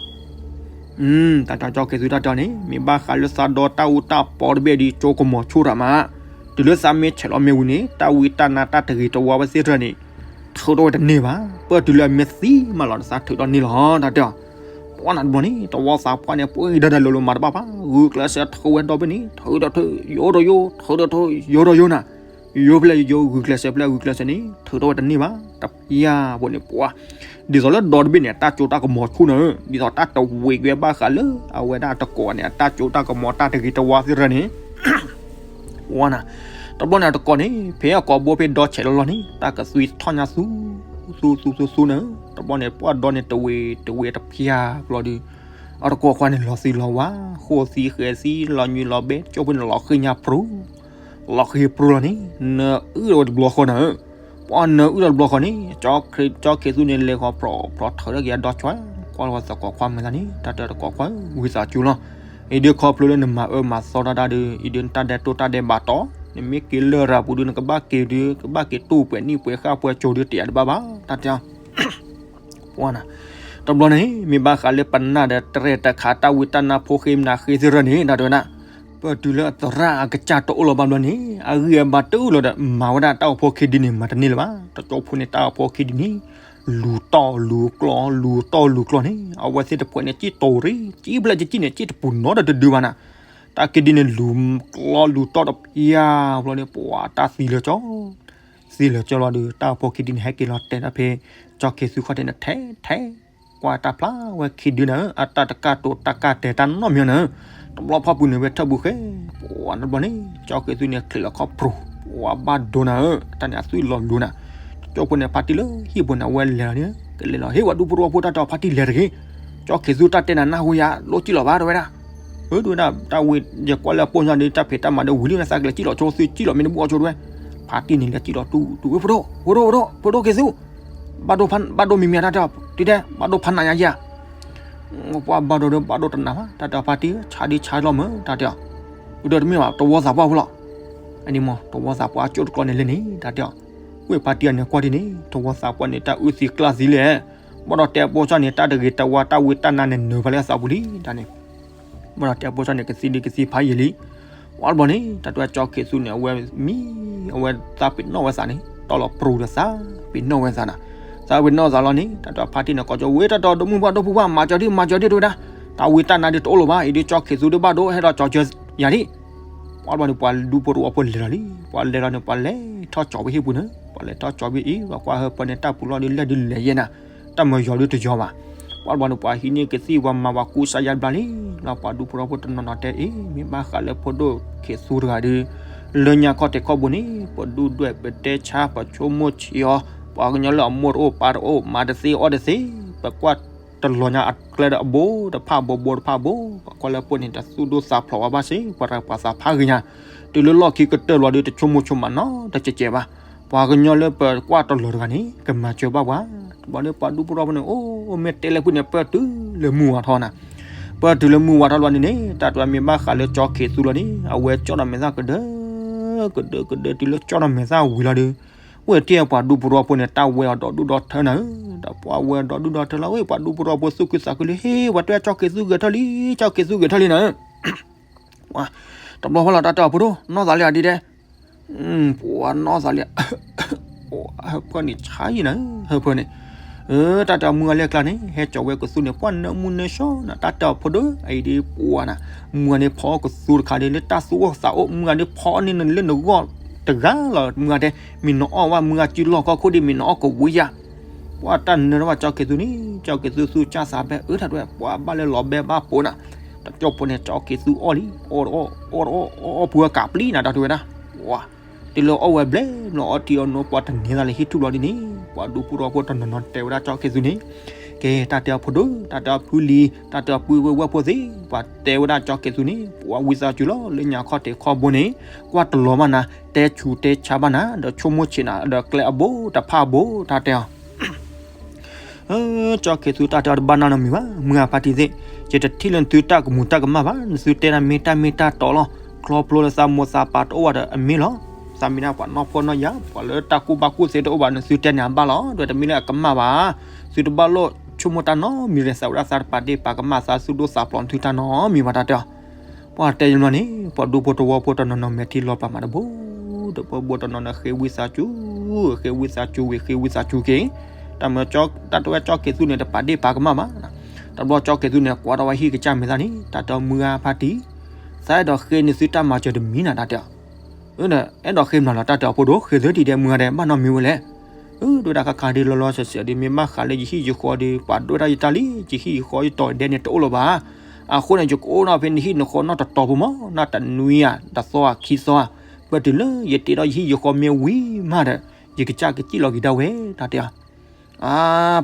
တၢ်တဲကၠီခ့သူတၢ်တဲအီၤန့ၣ် မ့ၢ်ဘၣ်ဃးလၢသးဒီတၢ်အူတၢ်ပီၢ်တဘ့ၣ်ဒီး ကၠိကမီၤဆိၣ်တၢ်မး, တုၤလၢသးမ့ၢ်ဆဲးလီၤမ့ၢ်ဝံၤန့ၣ် တၢ်ဝံတၢ်နါတၢ်တဂ့ၤတဝါဝဲသ့ၣ်တဖၣ်န့ၣ် ထုးထီၣ်ဝဲတန့ၢ်ဘၣ်. ပၢၢ်တုၤလၢအမ့ၢ်သံမးလီၤ သးထုးထီၣ်န့ၢ်လီၤ တၢ်တဲအီၤ. ပှၤနၤတဘျီန့ၣ် တဝီသးပှၢ်န့ၣ် ပှၤအံၤဒၣ်ဒၣ်လိၤလိၤမၤတဘၣ်ဘၣ်, ဂုာ်ကျဲးစၢးထုးဝဲဒီဘ့ၣ်န့ၣ် ထုးဒီးထုး ယိဒီးယိ ထုးဒီးထုး ယိဒီးယိနၤ. ယိဖျဲၣ်ယိ ဂုာ်ကျဲးစၢးဖျဲၣ် ဂုာ်ကျဲးစၢးန့ၣ် ထုးထီၣ်ဝဲတန့ၢ်ဘၣ်. တပျၢ်ဖိန့ၣ် ပှၤ ဒ်သိးလၢဒီတဘ့ၣ်န့ၣ် အတၢ်ကၠိတၢ်ကမီၤဆူၣ်န့ၣ်, ဒ်သိးတၢ်တဝ့ၤကွံာ်ဘၣ်ဃးလၢ အဝဲဒၣ်တကိးန့ၣ် အတၢ်ကၠိတၢ်ကမီၤတၢ်တဂ့ၤတဝါသ့ၣ်တဖၣ်န့ၣ် ဝါနၤ, တဘျီန့ၣ်အတကိးန့ၣ် ဖဲအကိာ်ဘိဖဲဒီဆဲးလီၤလီၤန့ၣ် တၢ်ကသွံထီၣ်ညါသူ, သူသူသူသူန့ၣ်, တဘျီန့ၣ် ပှၤဒီန့ၣ်တဝ့ၤတဝ့ၤတဖျါဘျီဒီး အတကိးခွါန့ၣ် လီၤသံလီၤဝါ, ဃိသံဃဲၤသံ လီၤညွံးလီၤဘဲ ကၠိဖိန့ၣ် လီၤဃ့ညါပြူၤ, လီၤဃ့ပြူၤလီၤန့ၣ် နၢအုၣ်ဒီးတဘျီဃီနၤဧၢ, ပှၤနၢအုၣ်ဒီးတဘျီဃီန့ၣ် ကၠီခဲသူန့ၣ် လဲၤဃီၤဖျိးဖျိးထီၣ်လၢက့ၤအဒီဆွဲ, ကွၢ်လီၤသကိးခွါမဲာ်သၣ်န့ၣ် တၢ်တဲတကိးခွါ ဝံသးစူၤလီၤ, အံၤဒုးခီဖျိလၢနမၤအၢမၤသီတၢ်ဒၣ်ဒီး အံၤဒုးနတၢ်ဒဲးတိၢ်တၢ်ဒဲးဘးတီၤ, နမ့ၢ်က့ၤလၢၢ်ရၤပူၤဒုး နကဘၣ်က့ၤဒုး ကဘၣ်က့ၤတူၢ်ပှဲၤနံၣ်ပှဲၤဃၣ်ပှဲၤကၠိၤဒုး တယၤတဘၣ်ဘၣ် တၢ်တဲအီၤ ပှၤနၤ, တဘျီန့ၣ် မ့ၢ်ဘၣ်ဃးလၢပနၢ်ဒီးတရဲၣ်တခါ တၢ်ဝံတၢ်နါဖိဃ့မနၤဃ့သ့ၣ်ရၢန့ၣ် တၢ်တဲဝဲဒၣ်, ပတုၤလၢအသရၣ်အကစၢ်တအိၣ်လၢၤဘၣ်ဘျီန့ၣ် အဂံၢ်အဘါတအိၣ်လၢၤဒီး မၤဝဲဒၣ်တၢ်အိၣ်ဖှိၣ်ခံဒုန့ၣ် မၤတန့ၢ်လၢၤဘၣ်. တကၠိဖိန့ၣ် တၢ်အိၣ်ဖှိၣ်ခံဒုန့ၣ် လူၤတီၢ်လူၤကျီ လူၤတီၢ်လူၤကျီန့ၣ် အဝဲသ့ၣ်တဖှဲးန့ၣ် စံၣ်တိၤရံ စံၣ်ဖျဲၣ်စံၣ်န့ၣ် စံၣ်တပူၤနီတဒုဘၣ်နၤ, တၢ်ခံဒုန့ၣ် လူၤကျီလူၤတီၢ်တဖျါဘျီန့ၣ် ပှၤတၢ်သံလၢကၠီ သံလၢာ်ကၠီလီၤဒီး တၢ်အိၣ်ဖှိၣ်ခံဒုန့ၣ် ဟဲက့ၤလီၤတဲာ်တၢ်ဖဲ ကၠီခဲသူခီၣ်ထံးန့ၣ် ထဲထဲ, ကွၢ်တၢ်ဖျါဝဲခံဒုနၤဧၢ, အတၢ်တကၢ်တိၤတၢ်ကၢ်တဲာ်တၢ်နီတမံၤနၤဧၢ, တဘျီဖီပူၤန့ၣ် ဝဲထၢၣ်ပူၤဃဲ, ပှၤတဘျီန့ၣ် ကၠီခဲသူန့ၣ် ချံးလီၤခီၣ်ပြူၤ, ပှၤဘၣ်ဒိနၤဧၢ, တၢ်န့ၣ်အသွံၣ်လီၤလူၤနၤ, တကၠိဖိန့ၣ် ဖါတံၢ်လၢဟံၣ်ပူၤန့ၣ် အဝဲလဲၤလီၤန့ၣ် ကလဲၤလီၤ ဟ့ၣ်ပှၤဒူဖိတဝီဖိ တၢ်တဲအီၤ ဖါတံၢ်လဲၤတဂ့ၤ, ကၠီခဲသူတၢ်တဲနၤနၢ်ဟူယၤ လိၣ်စံၣ်လီၤဘၣ် တဲဝဲဒၣ် ဧၢ တဲဝဲဒၣ် တၢ်ဝံ ယကွၢ်လၢအပိၢ်ညါဒီး တၢ်ဖံးတၢ်မၤဒီးဝံၤလံ နသးကလဲၤစံၣ်လီၤဆိ သုစံၣ်လီၤမ့ၢ်တဘူၣ်အီၤဆိ တဲဝဲ, ဖါတံၢ်န့ၣ် လဲၤစံၣ်လီၤတူၢ်တူၢ် ဖိဒိၣ် ဖိဒိၣ် ဖိဒိၣ် ခဲသူ ဘၣ်ဒိဖး ဘၣ်ဒိမံၤမံၤ တၢ်တဲအီၤ တံၢ်တဲ ဘၣ်ဒိဖးနးယၤယၤ, ပှၤဘၣ်ဒိဒီး ဘၣ်ဒိတနးဘၣ် တၢ်တဲအီၤ ဖါတံၢ် ဆါဒံဆါလီၤမၢ တၢ်တဲအီၤ, ဒီးတမ့ၢ်ဘၣ် တဝီသးပှၢ်ဖိလီၤ, အန့ၣ်မ့ၢ် တဝီသးပှၢ်အကၠိတကျီန့ၣ်လၢန့ၣ် တၢ်တဲအီၤ, ဝဲဖါတံၢ်အန့ၣ်ကွၢ်ဒ်န့ၣ် တဝီသးပှၢ်န့ၣ် တၢ်အုၣ်သံကျၢ်သံလဲၣ်, ဘၣ်ဒီးတဲအပိၢ်စၢ်န့ၣ် တၢ်တဂ့ၤတဝါ တၢ်ဝံတၢ်နါန့ၣ် နၢၤဖဲလၢအသးပူၤလံ တၢ်န့ၣ် ဘၣ်ဒီးတဲအပိၢ်စၢ်န့ၣ် ကသံဒံကသံဖးယံာ်လံ, ပှၤတဘျီန့ၣ် တၢ်တဲဝဲကၠီခဲသူန့ၣ် အဝဲမံ အဝဲသးပ့ၤနီၣ်ဝဲသးန့ၣ် တီၢ်လီၤပြူၤဒီးသးပ့ၤနီၣ်ဝဲသးနၤ, သးပ့ၤနီၣ်သးလီၤန့ၣ် တၢ်တဲဖါတံၢ်န့ၣ် ကိးကၠီ ဝဲတၢ်တဲဒီမုၣ်ပှၢ်ဒီပုၢ်ပှၢ် မၤစၢၤဒံး မၤစၢၤဒံး တဲဝဲဒၣ်, တၢ်ဝံတၢ်နါဒံးတအိၣ်လၢၤဘၣ် အံၤဒုးကၠီခဲသူဒုးဘၣ်ဒိ ဟဲဒီးကၠီစၢၤယၤဒံး, ပှၤတဘျီန့ၣ် ပှၤဒူဖိတဝီဖိလဲၤလီၤလံ, ပှၤလဲၤလီၤန့ၣ် ပှၤလဲၤထီၣ်ကၠီဝဲဟံၣ်ပူၤန့ၣ် ပှၤလဲၤထီၣ်ကၠီဝဲအံၤ ပှၤကွၢ်ဟၢဖၢန့ၣ် တၢ်ပူၤလီၤဒုး လဲၤဒုးလဲၤယဲၢ်နၤ, တၢ်မၤယီၤဒုးတယီၤဘၣ်, ပှၤတဘျီန့ၣ် ပှၤဟံးန့ၢ်ကသံၣ် ပှၤမၤပှၤကူစါယါဘျါလံ, လီၤပှၤဒူဖိတဝီဖိတနီၤနီၤတဲအံၤ မ့ၢ်ဘၣ်ဃးလၢဖိဒိၣ်ခဲသူတဂၤဒီး လၢညါခီၣ်ထံးခီၣ်ဘိန့ၣ် ပဒူၣ်ဒွဲၣ်ပတဲဆါ ပဆိကမိၣ်ဆံးအီၤ, ပှၤကညီလၢအမိၢ်တအိၣ်ပၢ်တအိၣ် မၤတသ့အီၣ်တသ့, ပကွၢ်တလီၤညါအကျဲဒီးအဘိတဖၣ်ဘိ ဘိတဖၣ်ဘိ, ပကွၢ်လၢပိၢ်န့ၣ် တသူၣ်ဒိၣ်သးဖျိးဝဲဘၣ်စ့ၢ် ပှၤတၢ်ပှၤသးဖးဂ့ၤညါ, တုၤလၢလီၢ်ခံကတၢၢ်လီၤဒီး တဆိကမိၣ်ဆိကမးနီတစဲးကဲးဘၣ်, ပှၤကညီလၢပကွၢ်တလီၤတဂၤန့ၣ် ကမၤစၢၤဘၣ်ပှၤ, တဘျီဒီးပှၤဒူဖိတဝီဖိန့ၣ် အိၣ်မ့ၢ်တဲလၢဖုန့ၣ် ပၢၢ်တုၤလၢမုၢ်ဝါထီၣ်နၤ, ပၢၢ်တုၤလၢမုၢ်ဝါထီၣ်လီၤန့ၣ်န့ၣ် တၢ်တဲမ့ၢ်ဘၣ်ဃးလၢကၠီခဲသူလီၤန့ၣ် အဝဲကၠီၣ်ဒီးမဲာ်သၣ်ကဒၢ ကဒၢကဒၢ တုၤလၢကၠီၣ်ဒီးမဲာ်သၣ်ဝံၤလီၤဒီး ဝဲထံၣ်ပှၤဒူဖိတဝီဖိန့ၣ် တၢ်ဝဲအီၤဒီဒူၣ်ဒီထၢနၤဧၢ, ဒီးပှၤဝဲအီၤဒီဒူၣ်ဒီထၢလီၤ ဝဲပှၤဒူဖိတဝီဖိသူၣ်ခုသးခုလံ ဟ့ၣ် ပှၤတဲကၠီခဲသူဂဲၤထၢၣ်လံ ကၠီခဲသူဂဲၤထၢၣ်လံနၤဧၢ, တဘျီဖဲလီၤ တၢ်တဲအီၤဖိဒိၣ် နီၢ်သးလံဧါဒ်တဲ, ပှၤနီၢ်သးလံဧါ, ဟၢဖၢန့ၣ်ဆါယံၤနၤဧၢ ဟၢဖၢန့ၣ်, တၢ်တဲအီၤမုၢ်ဂၤလၢကျါန့ၣ် ဟဲကၠီဝဲကသူန့ၣ် ပှၤနၢမူနၢဆှီနၤ တၢ်တဲအီၤဖိဒိၣ် အံၤဒ်ပှၤနၤ, မုၢ်ဂၤန့ၣ်ဖီကသူတခါဒ်လၢတၢ်သူၣ်အိၣ်သးအိၣ် မုၢ်ဂၤန့ၣ်ဖီန့ၢ်နလၢနဂီၢ်တဂၤလီၤ မုၢ်ဂၤတဲ မ့ၢ်နအီၣ်ဝဲ မုၢ်ဂၤစုလီၢ်ခီၣ်ခိၣ်ဒ်မ့ၢ်နအီၣ်ကဝံယၤ ပှၤတၢ်နၢတဘၣ်ကၠီခဲသူန့ၣ် ကၠီခဲသူသူၣ်စၢ်သးဘဲ အၢ တၢ်တဲဝဲ ပှၤဘၣ်လၢလီၤဘဲဘၣ်ပိာ်နၤ, တကၠီဖိန့ၣ် ကၠီခဲသူအီၣ်လံ အီၣ်တအီၣ် အီၣ်တအီၣ် အီၣ်အီၣ်ပှၤကးပျံၤနၤ တၢ်တဲဝဲဒၣ်, ဝါ, တုၤလၢအီၣ်ဝဲဘျဲၣ် လီၤအီထံအီနိ ပှၤတန့ၤသးလၢဟံၣ်ထူၣ်ဘျီဒ်န့ၣ် ပှၤဒူဖိတဝီဖိတနီၤနီၤတဲဝဲဒၣ်ကၠီခဲသူန့ၣ်, ကဲ တၢ်တဲအီၤဖိဒိၣ် တၢ်တဲအီၤဖုလံၤ တၢ်တဲအီၤပုၢ်ဝဲၢ်ဖိသ့ၣ် ပှၤတဲဝဲဒၣ်ကၠီခဲသူန့ၣ် ပှၤဝံသးစူၤလီၤ လၢညါခီၣ်ထံးခီၣ်ဘိန့ၣ် ကွၢ်တလီၤမးနၤ တဲဆူးတဲဆါဘၣ်နၤ ဒီးဆိကမိၣ်ဆံးနၤ ဒီးကျဲအဘိတဖၣ်အဘိ တၢ်တဲအီၤ ကၠီခဲသူတၢ်တဲအီၤတဘၣ်နီတမံၤဘၣ် မုၢ်ဂၤဖါတံၢ်သ့ၣ်, ယတထံၣ်လၢနသုတၢ်ကမူၤတၢ်ကမၣ်ဘၣ် နသုတဲဒၣ်မ့ၢ်တၢ်မ့ၢ်တၢ်တီလီၤ, ခီဖျိလၢသးမိၢ်သးပၢ်တအိၣ်ဘၣ်ဒီးအမ့ၢ်လီၤ, သးမ့ၢ်ဒၣ်ပှၤနီၢ်ဖှီၣ်နီၢ်ယာ် ပှၤလၢတၢ်ကူၣ်ဘၣ်ကူၣ်သ့တအိၣ်ဘၣ် နသုတဲန့ၣ်အဘၣ်လီၤ, ဒီးတမ့ၢ်လၢအကမၣ်ဘၣ်, သုတဘၣ်လိၣ်ဆိကမိၣ်တၢ်နီတမံၤ ရသးဝဲဒၣ်သးတပာ်ဒ့ၣ်ပာ်ကမၣ်သး သူၣ်ဒိၣ်သးဖျိးနသုတၢ်နီတမံၤဘၣ် တၢ်တဲအီၤ ပှၤတဲယံၤလီၤန့ၣ် ပှၤဒူဖိတဝီဖိတနီၤနီၤ မဲာ်ထံလီၤပာ်မးတဘိ တဘိဘိတနီၤနီၤ ဃ့ဝံသးစူၤ, ဃ့ဝံသးစူၤဝံၤ ဃ့ဝံသးစူၤက့ၤ, တၢ်မၢ တၢ်တဲဝဲကၠီခဲသူန့ၣ် တပာ်ဒ့ၣ်ပာ်ကမၣ်ဘၣ်, တဘျီကၠီခဲသူန့ၣ် ကွၢ်ထီၣ်ဝဲဟံၣ်ကစၢ်မဲာ်သၣ်န့ၣ် တၢ်တဲအီၤမုၢ်ဂၤဖါတံၢ်, သးအဲၣ်ဒိးဃ့နသုတၢ်မၤစၢၤတမံၤနၤ တၢ်တဲအီၤ အဲၣ်ဒိးဃ့မနုၤလီၤ တၢ်တဲအီၤဖိဒိၣ် ဃ့သုတံၢ်ဒဲး မုၢ်ဂၤဒဲး ဘၣ်နီတမံၤဝဲလဲၣ်, အၢ တဲဝဲဒၣ် ခါခါဒုး လီၤလီၤဆဲးဆဲးဒုး မ့ၢ်ဘၣ်ဃးလၢယဟံၣ်ယဃီဒီး ပှၤဒွဲၣ်တၢ်ယတၢ်လံ, ယဟံၣ်ယဃီယတီၤဒဲန့ၣ်တအိၣ်လၢၤဘၣ်. အဃိန့ၣ် ယကအိၣ်နီၢ်ဖဲနဟံၣ်နဃီနီၢ်တတီၤဖိမး, နီၢ်တနွံဧါ တသီဧါ ခံသီဧါ, ပတုၤလၢယတ့ထီၣ်ယဟံၣ်ယဃီမ့ၢ်ဝံၤမးဒီး ယကစၢ်ကစံၣ်လီၤက့ၤဒၣ်ဝဲ တၢ်တဲအီၤ. အါ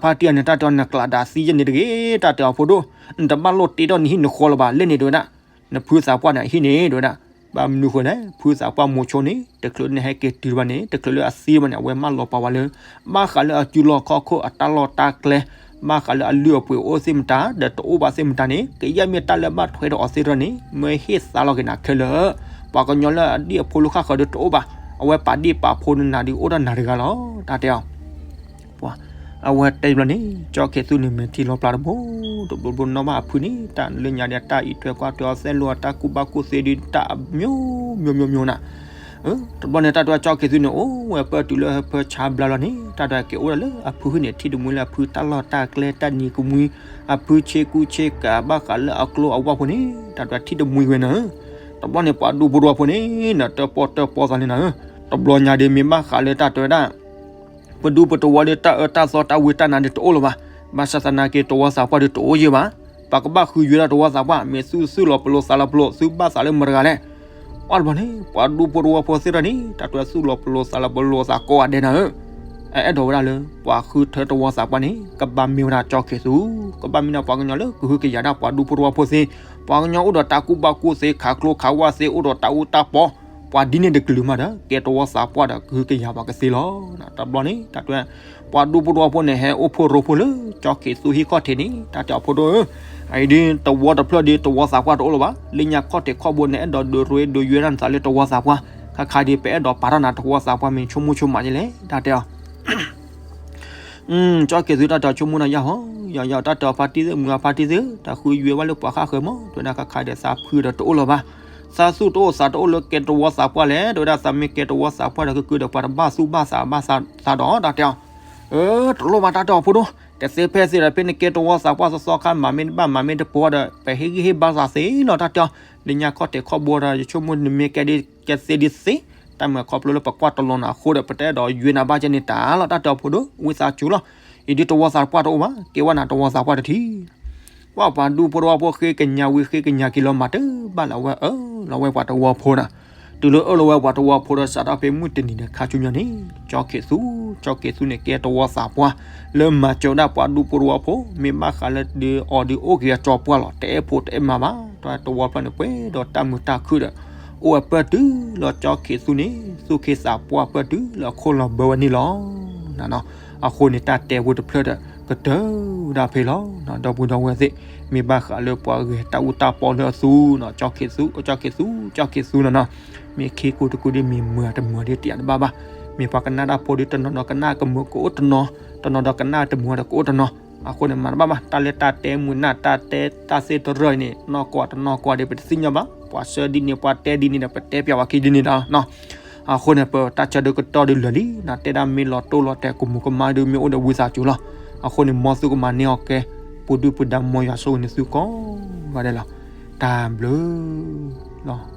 ဖါတံၢ်အန့ၣ် တၢ်တဲအီၤ နကျးဒၣ်သံယဲၢ်န့ၣ်တဂ့ၤ တၢ်တဲအီၤ ဖိဒိၣ်, နတဘၣ်လိၣ်တ့ထီၣ်နဟံၣ်နဃီလၢၤဘၣ် လဲၣ်န့ၣ် တဲဝဲဒၣ်. နဖုသးပှၢ်န့ၣ် အဟံၣ်န့ၣ် တဲဝဲဒၣ်. ဘၣ်မနုၤဃိလဲၣ်, ဖုသးပှၢ်မိၤဆိန့ၣ် တချုးလၢနဟဲက့ၤတုၤဘၣ်န့ၣ် တချုးလၢအသံဘၣ်န့ၣ် အဝဲမၢလီၤပာ်ဝဲလၢ ဘၣ်ဃးလၢအစုလီၢ်ခီၣ်ခိၣ်အတၢ်လီၢ်တၢ်ကျဲ, ဘၣ်ဃးလၢအလုၢ်အပှ့ၤအိၣ်သ့ၣ်မတၤ ဒီးတအိၣ်ဘၣ်သ့ၣ်မတၤန့ၣ် ကယဲၢ်မ့ၢ်တၢ်လၢဘၣ်ထွဲဒီးအီၤသ့ၣ်တဖၣ်န့ၣ် မၢဟ့ၣ်သါလီၤက့ၤနၤခဲလၢာ်. ပှၤကညီလၢအဒံၣ်အဖိလၢဃၣ်ဃၢၤဒီးတအိၣ်ဘၣ်, အဝဲပာ်ဒ့ၣ်ပာ်ဖိနၤဒီးအိၣ်တၢ်နၤတဂၤလီၤ တၢ်တဲအီၤ. ပှၤ အဝဲတဲဘျီန့ၣ် ကၠီခဲသူန့ၣ် မဲာ်ထံလီၤပျၢ်တဘိ တဘိတဘိနီၣ်ဘၣ်အဖုန့ၣ် တၢ်လၢညါဒီးတၢ်အံးထွဲကွၢ်ထွဲအီၤသဲလိာ်အတၢ်ကူၣ်ဘၣ်ကူၣ်သ့ဒုး တၢ်အမျိုးမျိုးမျိုးနၤ. တဘျီန့ၣ် တၢ်တဲကၠီခဲသူန့ၣ် အိၣ်ဝဲပၢတုၤလၢဖၢဆါဘျါလီၤန့ၣ် တၢ်တဲက့ၤအိၣ်ဒၣ်လၢအဖုဟံၣ်န့ၣ် ထံၣ်တမှံလၢအဖုတၢ်လီၢ်တၢ်ကျဲ တၢ်နံၤကမှံ အဖုဆ့ကူဆ့ကၤ ဘၣ်ဃးလၢအကျိအဝၢ်ဖိန့ၣ် တၢ်တဲထံၣ်တမှံဝဲနၤ. တဘျီန့ၣ် ပှၤဒူဖိတဝီဖိန့ၣ် နတၢၣ်ပီၣ်တၢၣ်ပီၣ်သးန့ၣ်နၤ. တဘျီညါဒီး မ့ၢ်ဘၣ်ဃးလၢတၢ်တဲဝဲဒၣ် ပဒူပတဝီဒီး တၢ်အၢတၢ်သီတၢ်ဝံတၢ်နါဒီးတအိၣ်လၢၤဘၣ်. ဘၣ်ဆၣ်သနာ်က့ တဝီသးပှၢ်ဒီးတအိၣ်ယဲၢ်ဘၣ်. ပကဘၣ်ဃုယွဲဒၣ်တဝီသးပှၢ် မ့ၢ်သုသူၣ်လီၤပလိာ်သးလီၤပလိာ် သုဘၣ်သးလၢမတၤတဂၤလဲၣ်. အီၤတဘျီန့ၣ် ပှၤဒူဖိတဝီဖိသ့ၣ်တဖၣ်န့ၣ် တၢ်တဲသူၣ်လီၤပလိာ်သးလီၤပလိာ်သးကိးဂၤဒဲးနၤဧၢ. အအဲၣ်ဒိးဝဲဒၣ်လၢ ပှၤဃုထၢတဝီသးပှၢ်န့ၣ် ကဘၣ်မ့ၢ်ဝဲဒၣ်ကၠီခဲသူ, ကဘၣ်မ့ၢ်ဒၣ်ပှၤကညီလၢကဟုကယာ်ဒၣ်ပှၤဒူဖိတဝီဖိသ့, ပှၤကညီအိၣ်ဒီးတၢ်ကူၣ်ဘၣ်ကူၣ်သ့ ခးကျိခးဝၣ်သ့ အိၣ်ဒီးတၢ်အူတၢ်ပီ, ပှၤဒ်န့ၣ်တကလုာ်မးဒီး ကဲတဝီသးပှၢ်ဒီးကဟုကယာ်ပှၤကသ့လီၤ. တဘျီန့ၣ် တၢ်တဲ ပှၤဒူဖိတဝီဖိန့ၣ် ဟဲအိၣ်ဖှိၣ်ရိဖှိၣ်လၢကၠီခဲသူဟံၣ်ခီၣ်ထံးန့ၣ် တၢ်တဲအီၤဖိဒိၣ်ဧၢ, အအံၤဒ်တဝီတဖျၢၣ်ဒီးတဝီသးပှၢ်တအိၣ်လၢၤဘၣ်. လၢညါခီၣ်ထံးခီၣ်ဘိန့ၣ် အဲၣ်ဒိးဒုးရ့ဒုးယွဲဒၣ်နသးလၢတဝီသးပှၢ်, ခါခါဒီး ပအဲၣ်ဒိးပာ်ထီၣ်နၤတဝီသးပှၢ် မ့ၢ်ဆိကမိၣ်ဆိကမးယဲလဲၣ် တၢ်တဲအီၤ. ကၠီခဲသူတၢ်တဲအီၤဆိကမိၣ်နၤယၤဟီ, ယၤယၤတၢ်တဲအီၤဖါတံၢ်သ့ၣ် မုၢ်အဖါတံၢ်သ့ၣ် တၢ်ဃုယွဲဘၣ်လၢပှၤဃၣ်ဃၢၤမး တဲဝဲဒၣ် ခါခါဒီးသးဖုဒီးတအိၣ်လၢၤဘၣ်. သးသူၣ်တအိၣ်သးတအိၣ်လၢကဲတဝီသးပှၢ်လဲၣ် တဲဝဲဒၣ် သးမ့ၢ်ကဲတဝီသးပှၢ်ဒီးကကုဒီးပှၤတဘၣ်သူၣ်ဘၣ်သးဘၣ်သးဒီး တၢ်တဲအီၤ. အၢ တလိၣ်ဘၣ်တၢ်တဲအီၤဖိဒိၣ်, တသ့ဖဲသ့ဒီး ဖဲနကဲတဝီသးပှၢ်သီသီခါ မၤမ့ၢ်တဘၣ်မၤမ့ၢ်တပှီၤဒီး ပဟ့ၣ်ဂံၢ်ဟ့ၣ်ဘါသးသ့လီၤ တၢ်တဲအီၤ. လၢညါခီၣ်ထံးခီၣ်ဘိဒီး ယဆိကမိၣ်နမ့ၢ်ကဲဒ်ကဲသ့ဒ်သ့, တၢ်မၤခီဖျိလၢပကွၢ်တလီၤနၤအဃိဒီး ပတအဲၣ်ဒိးယွဲနၤဘၣ်ကဲန့ၣ်တၢ်လီၤ တၢ်တဲအီၤဖိဒိၣ် ဝံသးစူၤလီၤ. အံၤဒ်တဝီသးပှၢ်တအိၣ်ဘၣ် ကဲဝဲနၤတဝီသးပှၢ်တထံၣ် ပှၤပှၤဒူဖိတဝီဖိဃ့ကညးဝံၤဃ့ကညးက့ၤလီၤမၤတဘၣ်လၢအဝဲအၢ လီၤဝဲပှၤတဝီဖိနၤ. တုၤလၢအၢၣ်လီၤဝဲပှၤတဝီဖိဒီးစးထီၣ်ဖဲမုၢ်တနံၤန့ၣ်ခါဆူညါန့ၣ် ကၠီခဲသူ, ကၠီခဲသူန့ၣ်ကဲတဝီသးပှၢ် လၢမၤစၢၤဝဲဒၣ်ပှၤဒူဖိတဝီဖိ မ့ၢ်ဘၣ်ဃးလၢဒုးအီၤဒုးအိၣ်က့ၤအကၠီပှၢ်လီၤ တအဲၣ်ဖိတအဲၣ်မါဘၣ် တဝီဖျၢၣ်န့ၣ် ပှဲၤဒီးတၢ်မုာ်တၢ်ခုၣ်ဒီး အိၣ်ဝဲပၢၢ်တုၤလီၤ ကၠီခဲသူန့ၣ် သူၣ်ခ့သးပှၢ်ပၢၢ်တုၤလီၤခိၣ်လီၤဘၢဝဲန့ၣ်လီၤ. အဃိန့ၣ် တၢ်တဲဝဲတဖျၢၣ်ဒီး ကတၢၢ်ဝဲဒၣ်ဖဲလီၤ. ဒီပုၢ်ဒီဝဲၢ်သ့ၣ် မ့ၢ်ဘၣ်ဃးလၢပှၤဂဲၤတၢ်အူတၢ်ပီလၢအသူနီၤ ကၠီခဲသူ, ကၠီခဲသူ, ကၠီခဲသူနီၤနီၤ, မ့ၢ်ခ့ကိတကူဒီး မ့ၢ်မုာ်တမုာ်ဒီးတယာ်တဘၣ်ဘၣ်. မ့ၢ်ပှၤကနၣ်တၢ်ဖိဒီး တနီၤနီၤကနၣ်ကမုာ်ကအိၣ်တနီၤ, တနီၤဒီးကနၣ်တမုာ်ဒီးကအိၣ်တနီၤ. အဃိန့ၣ် မၤတဘၣ်ဘၣ် တၢ်လၢတၢ်တဲမုာ်နၢ် တၢ်တဲတၢ်သ့တရၢအံၤန့ၣ် နီၢ်ကီၢ်တနီၢ်ကီၢ်ဒီး ပတသ့ၣ်ညါဘၣ်. ပှၤဆၢဒ်န့ၣ် ပှၤတဲဒ်န့ၣ်ဒီး ပတဲပျးဝဲခံဒ်န့ၣ်ဒီးနီၤ. အဃိန့ၣ် ပတၢ်ဆၢဒုးကတီၢ်ဒုးလၢာ်လံနီၤ, တဲဒၣ်မ့ၢ်လီၤတိၢ်လီၤတဲာ် ကမူၤကမၣ်ဒုးမ့ၢ်အိၣ်ဒီးဝံသးစူၤလီၤ. အဃိန့ၣ် မ်သုကမၤန့ၢ်အီၤကဲ ပူၤဒုၣ်ပူၤဒါ မ်ယွၤဆိၣ်ဂ့ၤန့ၢ်သုကိးဂၤဒဲးလီၤ. တၢ်ဘျုးလီၤ.